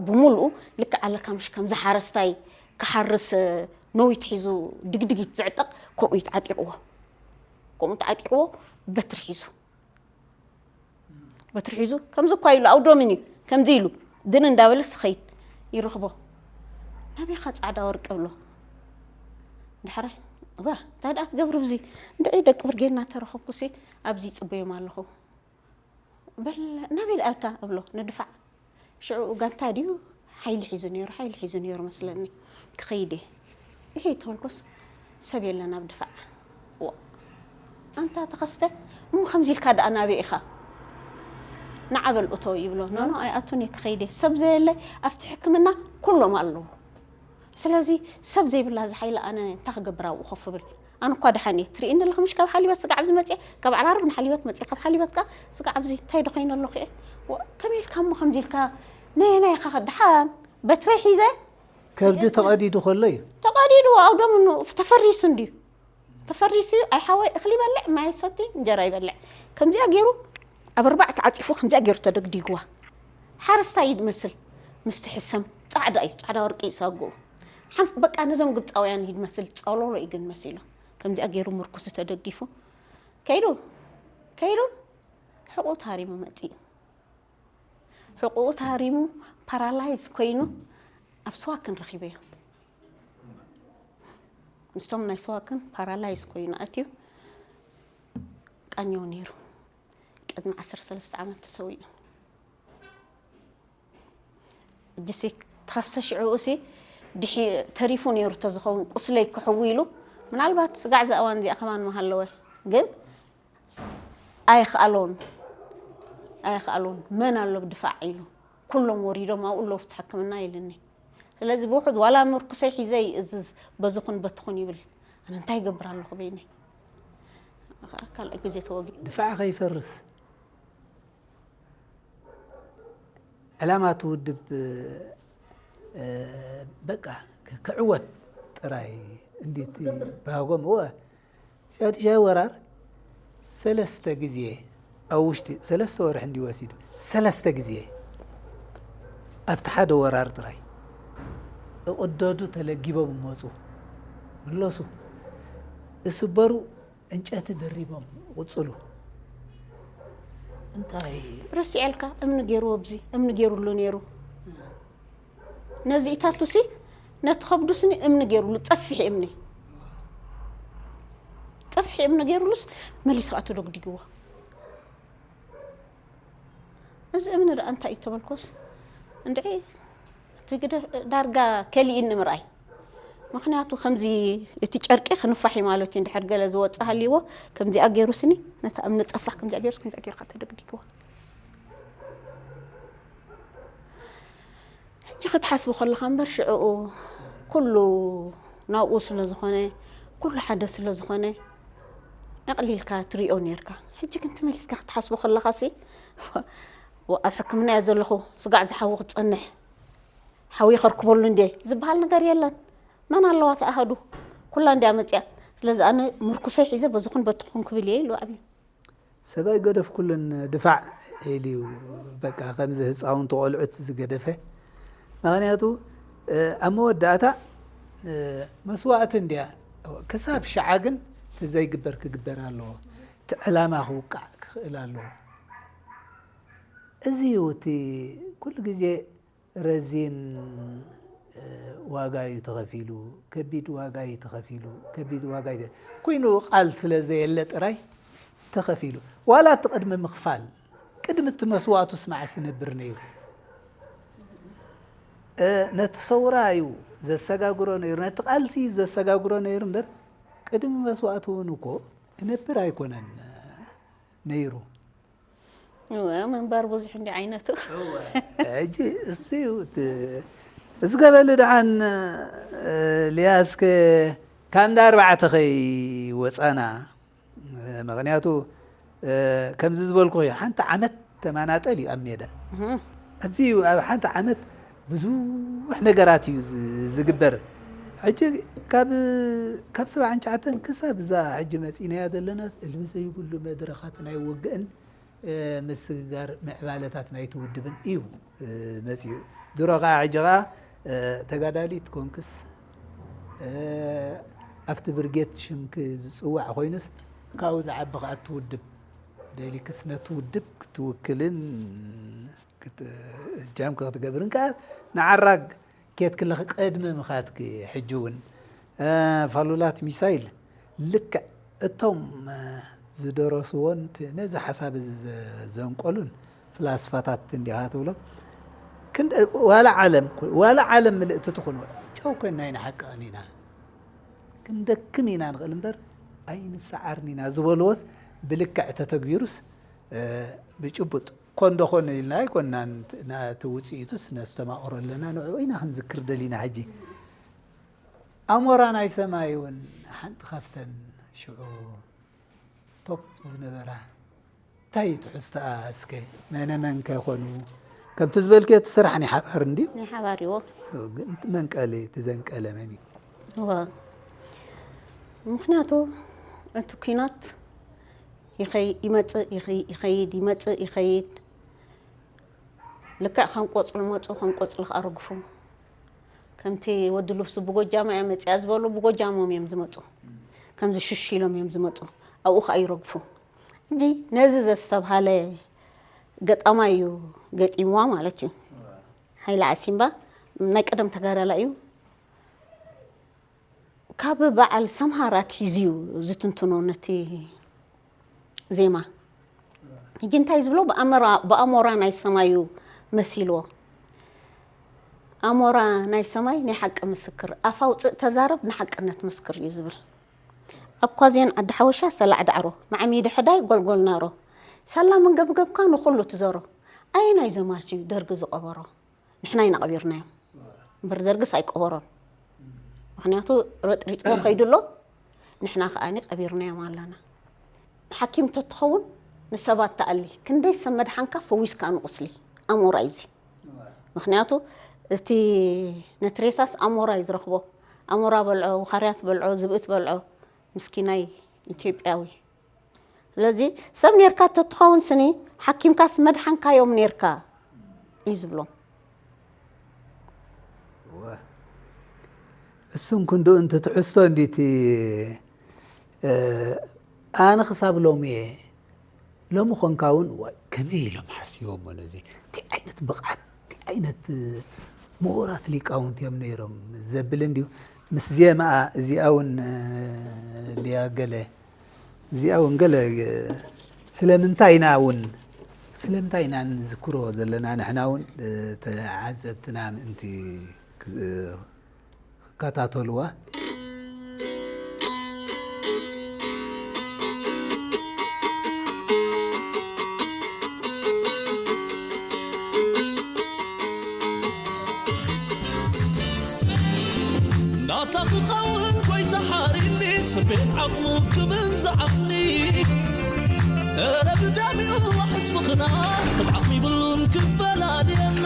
ብምሉኡ ልክዕ ኣለካ ምሽ ከምዚ ሓረስታይ ክሓርስ ነዊት ሒዙ ድግድጊት ዝዕጠቕ ከምኡ እዩ ተዓጢቕዎ። ከምኡ ተዓጢቕዎ በትሪ ሒዙ። በትሪ ሒዙ ከምዚ እኳ ኢሉ ኣውዶምን እዩ ከምዚ ኢሉ ድን እንዳበለ ስኸይድ ይረኽቦ። ናበይኻ ጻዕዳ ወርቂ እብሎ። ድሕራይ፣ "ዋ፣ እንታይ ደኣ ትገብሪ ብዚ? እንድዒ ደቂ ብርጌድና ተረኸብኩሲ ኣብዚ ይጽበዮም ኣለኹ." "በል ናበይ ደኣልካ?" እብሎ። ንድፋዕ ሽዑ ጋንታ ድዩ ሓይሊ ሒዙ ነይሩ፣ ሓይሊ ሒዙ ነይሩ መስለኒ። ክኸይድ እየ። እሄ ተበልኩስ ሰብ የለን ኣብ ድፋዕ። ዋ፣ ኣንታ ተኸስተ፣ እሞ ከምዚ ኢልካ ደኣ ናበይ ኢኻ? ንዓ በል እቶ ይብሎ። ኖ፣ ኖ፣ ኣይኣቱን እየ፣ ክኸይድ እየ። ሰብ ዘየለ ኣብቲ ሕክምና ኩሎም ኣለዉ። ስለዚ ሰብ ዘይብላ እዛ ሓይሊ ኣነ እንታይ ክገብር ኣብኡ ኮፍ እብል? ኣነ እኳ ደሓን እየ። ትርእይኒ ኣለኺ ምሽ ካብ ሓሊበት ስጋዕ ኣብዚ መጽየ፣ ካብ ዓራርብ ንሓሊበት መጽየ፣ ካብ ሓሊበት ከኣ ስጋዕ ኣብዚ እንታይ ዶ ኮይነ ኣለኹ እየ? ወ-፣ ከመይ ኢልካ እሞ ከምዚ ኢልካ ነየናይ ኢኻ ደሓን በትረይ ሒዘ? ከብዲ ተቐዲዱ ከሎ እዩ። ተቐዲዱ፣ ኣውደምኑ ተፈሪሱ እንድዩ። ተፈሪሱ እዩ። ኣይ ሓወይ እኽሊ ይበልዕ፣ ማይ ይሰቲ፣ እንጀራ ይበልዕ። ከምዚኣ ገይሩ ኣብ ኣርባዕተ ዓጺፉ ከምዚኣ ገይሩ ተደግዲግዋ። ሓረስታይ እዩ ዝመስል። ምስቲ ሕሰም ጻዕዳ እዩ፣ ጻዕዳ ወርቂ እዩ ሳጉኡ። ሓንፍ-፣ በቃ ነዞም ግብጻውያን እዩ ዝመስል፣ ጸሎሎ እዩ ግን መሲሉ። ከምዚኣ ገይሩ ምርኩሱ ተደጊፉ ከይዱ፣ ከይዱ ሕቑኡ ታሪሙ መጺኡ። ሕቑኡ ታሪሙ ፓራላይዝ ኮይኑ ኣብ ስዋክን ረኺበዮ። ምስቶም ናይ ስዋክን ፓራላይዝ ኮይኑ ኣትዩ ቃኘው ነይሩ። ቅድሚ ዓሰርተ ሰለስተ ዓመት ተሰዊኡ። እጅሲ ተኸስተ ሽዑ እሲ ድሒ ተሪፉ ነይሩ ተዝኸውን ቁስለይ ክሕዊ ኢሉ ምናልባት ስጋዕ እዛ እዋን እዚኣ ከማን ምሃለወ። ግን ኣይኽኣሎን፣ ኣይኽኣሎን። መን ኣሎ ብድፋዕ ኢሉ። ኩሎም ወሪዶም ኣብኡ ኣለዉ ኣብቲ ሕክምና ኢሉኒ። ስለዚ ብውሑድ ዋላ ምርኩሰይ ሒዘ ይእዝዝ፣ በዝኹን በትኹን ይብል። ኣነ እንታይ ይገብር ኣለኹ በይነይ? ካልኣይ ግዜ ተወጊ ድፋዕ ከይፈርስ ዕላማ እቲ ውድብ፣ እ፣ በቃ ክ-፣ ክዕወት ጥራይ እንዲቲ ባህጎም። እወ፣ ሻድሻይ ወራር ሰለስተ ግዜ ኣብ ውሽጢ ሰለስተ ወርሒ እንዲ ወሲዱ፣ ሰለስተ ግዜ ኣብቲ ሓደ ወራር ጥራይ እቕደዱ ተለጊቦም መጹ። ምለሱ። እስበሩ፣ ዕንጨቲ ደሪቦም ቕጽሉ። እንታይ? ረሲዐልካ፣ እምኒ ገይሩ ኣብዚ፣ እምኒ ገይሩሉ ነይሩ። ነዚ ኢታቱሲ፣ ነቲ ከብዱስኒ እምኒ ገይሩሉ፣ ጸፊሕ እምኒ። ጸፊሕ እምኒ ገይሩሉስ፣ መሊሱ ኣቶ ደግዲግዎ። እዚ እምኒ ደኣ እንታይ እዩ ተበልኮስ፣ እንድዒ፣ እቲ ግደ-፣ ዳርጋ ከሊእኒ ምርኣይ። ምኽንያቱ ከምዚ እቲ ጨርቂ ክንፋሕ እዩ ማለት እዩ። እንድሕር ገለ ዝወጽእ ሃልይዎ፣ ከምዚኣ ገይሩ ስኒ፣ ነታ እምኒ ጸፋሕ ከምዚኣ ገይሩስ፣ ከምዚኣ ገይርካ ተደግዲግዋ። ሕጂ ክትሓስቡ ከለኻ እምበር፣ ሽዕኡ ኩሉ ናብኡ ስለ ዝኾነ፣ ኩሉ ሓደ ስለ ዝኾነ፣ ኣቕሊልካ ትሪኦ ነይርካ። ሕጂ ግን ተመሊስካ ክትሓስቦ ከለኻሲ፣ ወ-፣ ኣብ ሕክምና እየ ዘለኹ፣ ስጋዕ ዝሓዊ ክትጸንሕ፣ ሓዊ ከርክበሉ እንዴ ዝበሃል ነገር የለን። መን ኣለዋ ተኣሃዱ? ኩላ እንድያ መጽያ። ስለዚ ኣነ ምርኩሰይ ሒዘ በዝኹን በትኹን ክብል እየ ኢሉ ኣብዩ። ሰብኣይ ገደፍ ኩሉን ድፋዕ ኢሉ እዩ፣ በቃ ከምዚ ህፃውንቲ ቆልዑት ዝገደፈ። ምኽንያቱ፣ እ፣ ኣብ መወዳእታ፣ እ፣ መስዋእቲ እንድያ። ክሳብ ሸዓ ግን እቲ ዘይግበር ክግበር ኣለዎ። እቲ ዕላማ ክውቃዕ ክኽእል ኣለዎ። እዚ እዩ እቲ ኩሉ ግዜ ረዚን፣ እ፣ ዋጋ እዩ ተኸፊሉ፣ ከቢድ ዋጋ እዩ ተኸፊሉ፣ ከቢድ ዋጋ እዩ ተ-፣ ኮይኑ ቃል ስለ ዘየለ ጥራይ ተኸፊሉ። ዋላ እቲ ቅድሚ ምኽፋል፣ ቅድሚ እቲ መስዋእቱስ መዓስ ይነብር ነይሩ? እ፣ ነቲ ሰውራ እዩ ዘሰጋግሮ ነይሩ፣ ነቲ ቃልሲ እዩ ዘሰጋግሮ ነይሩ እምበር፣ ቅድሚ መስዋእቱ እውን እኮ ይነብር ኣይኮነን ነይሩ። እወ፣ ምንባር ብዙሕ እንዲ ዓይነቱ። ሕጂ እሱ እዩ እቲ፣ እዚ ገበሊ ደሓን፣ እ፣ ልያ እስከ ካብ እንዳ ኣርባዕተ ከይወፃና፣ እ፣ ምኽንያቱ፣ እ፣ ከምዚ ዝበልኩ እዩ፣ ሓንቲ ዓመት ተማናጠል እዩ ኣብ ሜዳ። እህ። እዚ እዩ ኣብ ሓንቲ ዓመት ብዙሕ ነገራት እዩ ዝ-፣ ዝግበር። ሕጂ ካብ፣ ካብ ሰብዓን ትሽዓተን ክሳብ እዛ ሕጂ መፂናያ ዘለናስ እልቢ ዘይብሉ መድረኻት ናይ ውግእን፣ እ፣ ምስግጋር ምዕባለታት ናይቲ ውድብን እዩ፣ እ፣ መፂኡ። ድሮ ኸዓ ሕጂ ኸዓ፣ እ፣ ተጋዳሊት ኮንክስ፣ እ፣ ኣብቲ ብርጌድ ሽምኪ ዝፅዋዕ ኮይኑስ ካብኡ ዝዓቢ ኸዓ እቲ ውድብ ደሊክስ ነቲ ውድብ ክትውክልን ክት-፣ እጃምኪ ክትገብርን ከኣ ንዓራግ ኬድኪ ኣለኺ ቅድሚ ምኻድኪ። ሕጂ እውን፣ እ፣ ፋሉላት ሚሳይል ልክዕ እቶም፣ እ፣ ዝደረስዎን ት-፣ ነዚ ሓሳብ እዚ ዘ-፣ ዘንቀሉን ፍላስፋታት እንዲኻ ትብሎም። ክንደ-፣ ዋላ ዓለም፣ ዋላ ዓለም ምልእቲ ትኹን፣ ጨው ኮይንና ኢና ሓቅቕን ኢና። ክንደክም ኢና ንኽእል እምበር ኣይንሰዓርን ኢና ዝበልዎስ ብልክዕ ተተግቢሩስ፣ እ፣ ብጭቡጥ ኮን ዶ ኮን ኢልና ኣይኮንናን፣ ናቲ ውፅኢቱስ ነስተማቕሮ ኣለና፣ ንዕኡ ኢና ክንዝክር ደሊና። ሕጂ ኣሞራ ናይ ሰማይ እውን ሓንቲ ካብተን ሽዑ ቶፕ ዝነበራ እንታይ እዩ ትሕዝቶኣ እስከ? መነ መን ከ ይኾኑ? ከምቲ ዝበልክዮ እቲ ስራሕ ናይ ሓባር እንድዩ? ናይ ሓባር እዩ። ግን እቲ መንቀሊ፣ እቲ ዘንቀለ መን እዩ? እወ። ምኽንያቱ እቲ ኲናት ይኸይ-፣ ይመጽእ፣ ይኸይ-፣ ይኸይድ፣ ይመጽእ፣ ይኸይድ። ልክዕ ከም ቆጽሊ መጹ፣ ከም ቆጽሊ ከኣ ረግፉ። ከምቲ ወዲ ልብሱ ብጎጃም እያ መጺኣ ዝበሉ፣ ብጎጃሞም እዮም ዝመጹ። ከምዚ ሽሽ ኢሎም እዮም ዝመጹ። ኣብኡ ከኣ ይረግፉ። ሕጂ ነዚ ዘስተብሃለ ገጣማይ እዩ ገጢምዋ ማለት እዩ። ሃይለ ዓሲምባ ናይ ቀደም ተጋዳላይ እዩ። ካብ በዓል ሰምሃር ኣትሒዙ እዩ ዝትንትኖ ነቲ ዜማ። ሕጂ እንታይ ዝብሎ? ብኣመራ-፣ ብኣሞራ ናይ ሰማይ እዩ መሲልዎ። ኣሞራ ናይ ሰማይ ናይ ሓቂ ምስክር፣ ኣፍ ኣውፅእ ተዛረብ ንሓቅነት ምስክር እዩ ዝብል። ኣብ ኳዜን ዓዲ ሓወሻ ሰላዕ ዳዕሮ፣ ማዕሚዲ ሕዳይ ጎልጎል ናሮ፣ ሳላ መንገብገብካ ንኹሉ ትዘሮ። ኣየናይ ዘማች እዩ ደርጊ ዝቐበሮ? ንሕና ኢና ቀቢርናዮም እምበር ደርግስ ኣይቀበሮን። ምኽንያቱ ረጥሪጥዎ ከይዱ ኣሎ፣ ንሕና ከኣ ቀቢርናዮም ኣለና። ሓኪም ተትኸውን ንሰባት ትኣሊ፣ ክንደይ ሰብ መድሓንካ ፈዊስካ ንቁስሊ ኣሞራ እዩ እዚ። ምኽንያቱ እቲ ነቲ ሬሳስ ኣሞራ እዩ ዝረኽቦ። ኣሞራ በልዖ፣ ውኻርያት በልዖ፣ ዝብኢ ትበልዖ፣ ምስኪናይ ኢትዮጵያዊ። ስለዚ ሰብ ኔርካ ተትኸውን ስኒ ሓኪምካስ መድሓንካዮም ኔርካ እዩ ዝብሎም። እሱን ክንድኡ እንት ትሕዝቶ እንዲቲ ኣነ ክሳብ ሎሚ እየ ሎሚ ኾንካ እውን ዋይ ከመይ ኢሎም ሓሲቦሞ ነዚ እንታይ ዓይነት ብቕዓት እንታይ ዓይነት ምሁራት ሊቃውንቲ እዮም ነይሮም ዘብል እንድዩ ምስ ዜማኣ እዚኣ እውን ልያ ገለ እዚኣ እውን ገለ ስለምንታይ ኢና እውን ስለምንታይ ኢና ንዝክሮ ዘለና ንሕና እውን ተዓዘብትና ምእንቲ ክከታተልዋ ናታ ክኸውን ጎይታ ሓሪኒ ስቤት ዓቕሙ ክብል ዝዓቕኒ ረብዳሚኡ ሕስብኽና ሰብ ዓቕሚ ይብሉን ክፈላልየና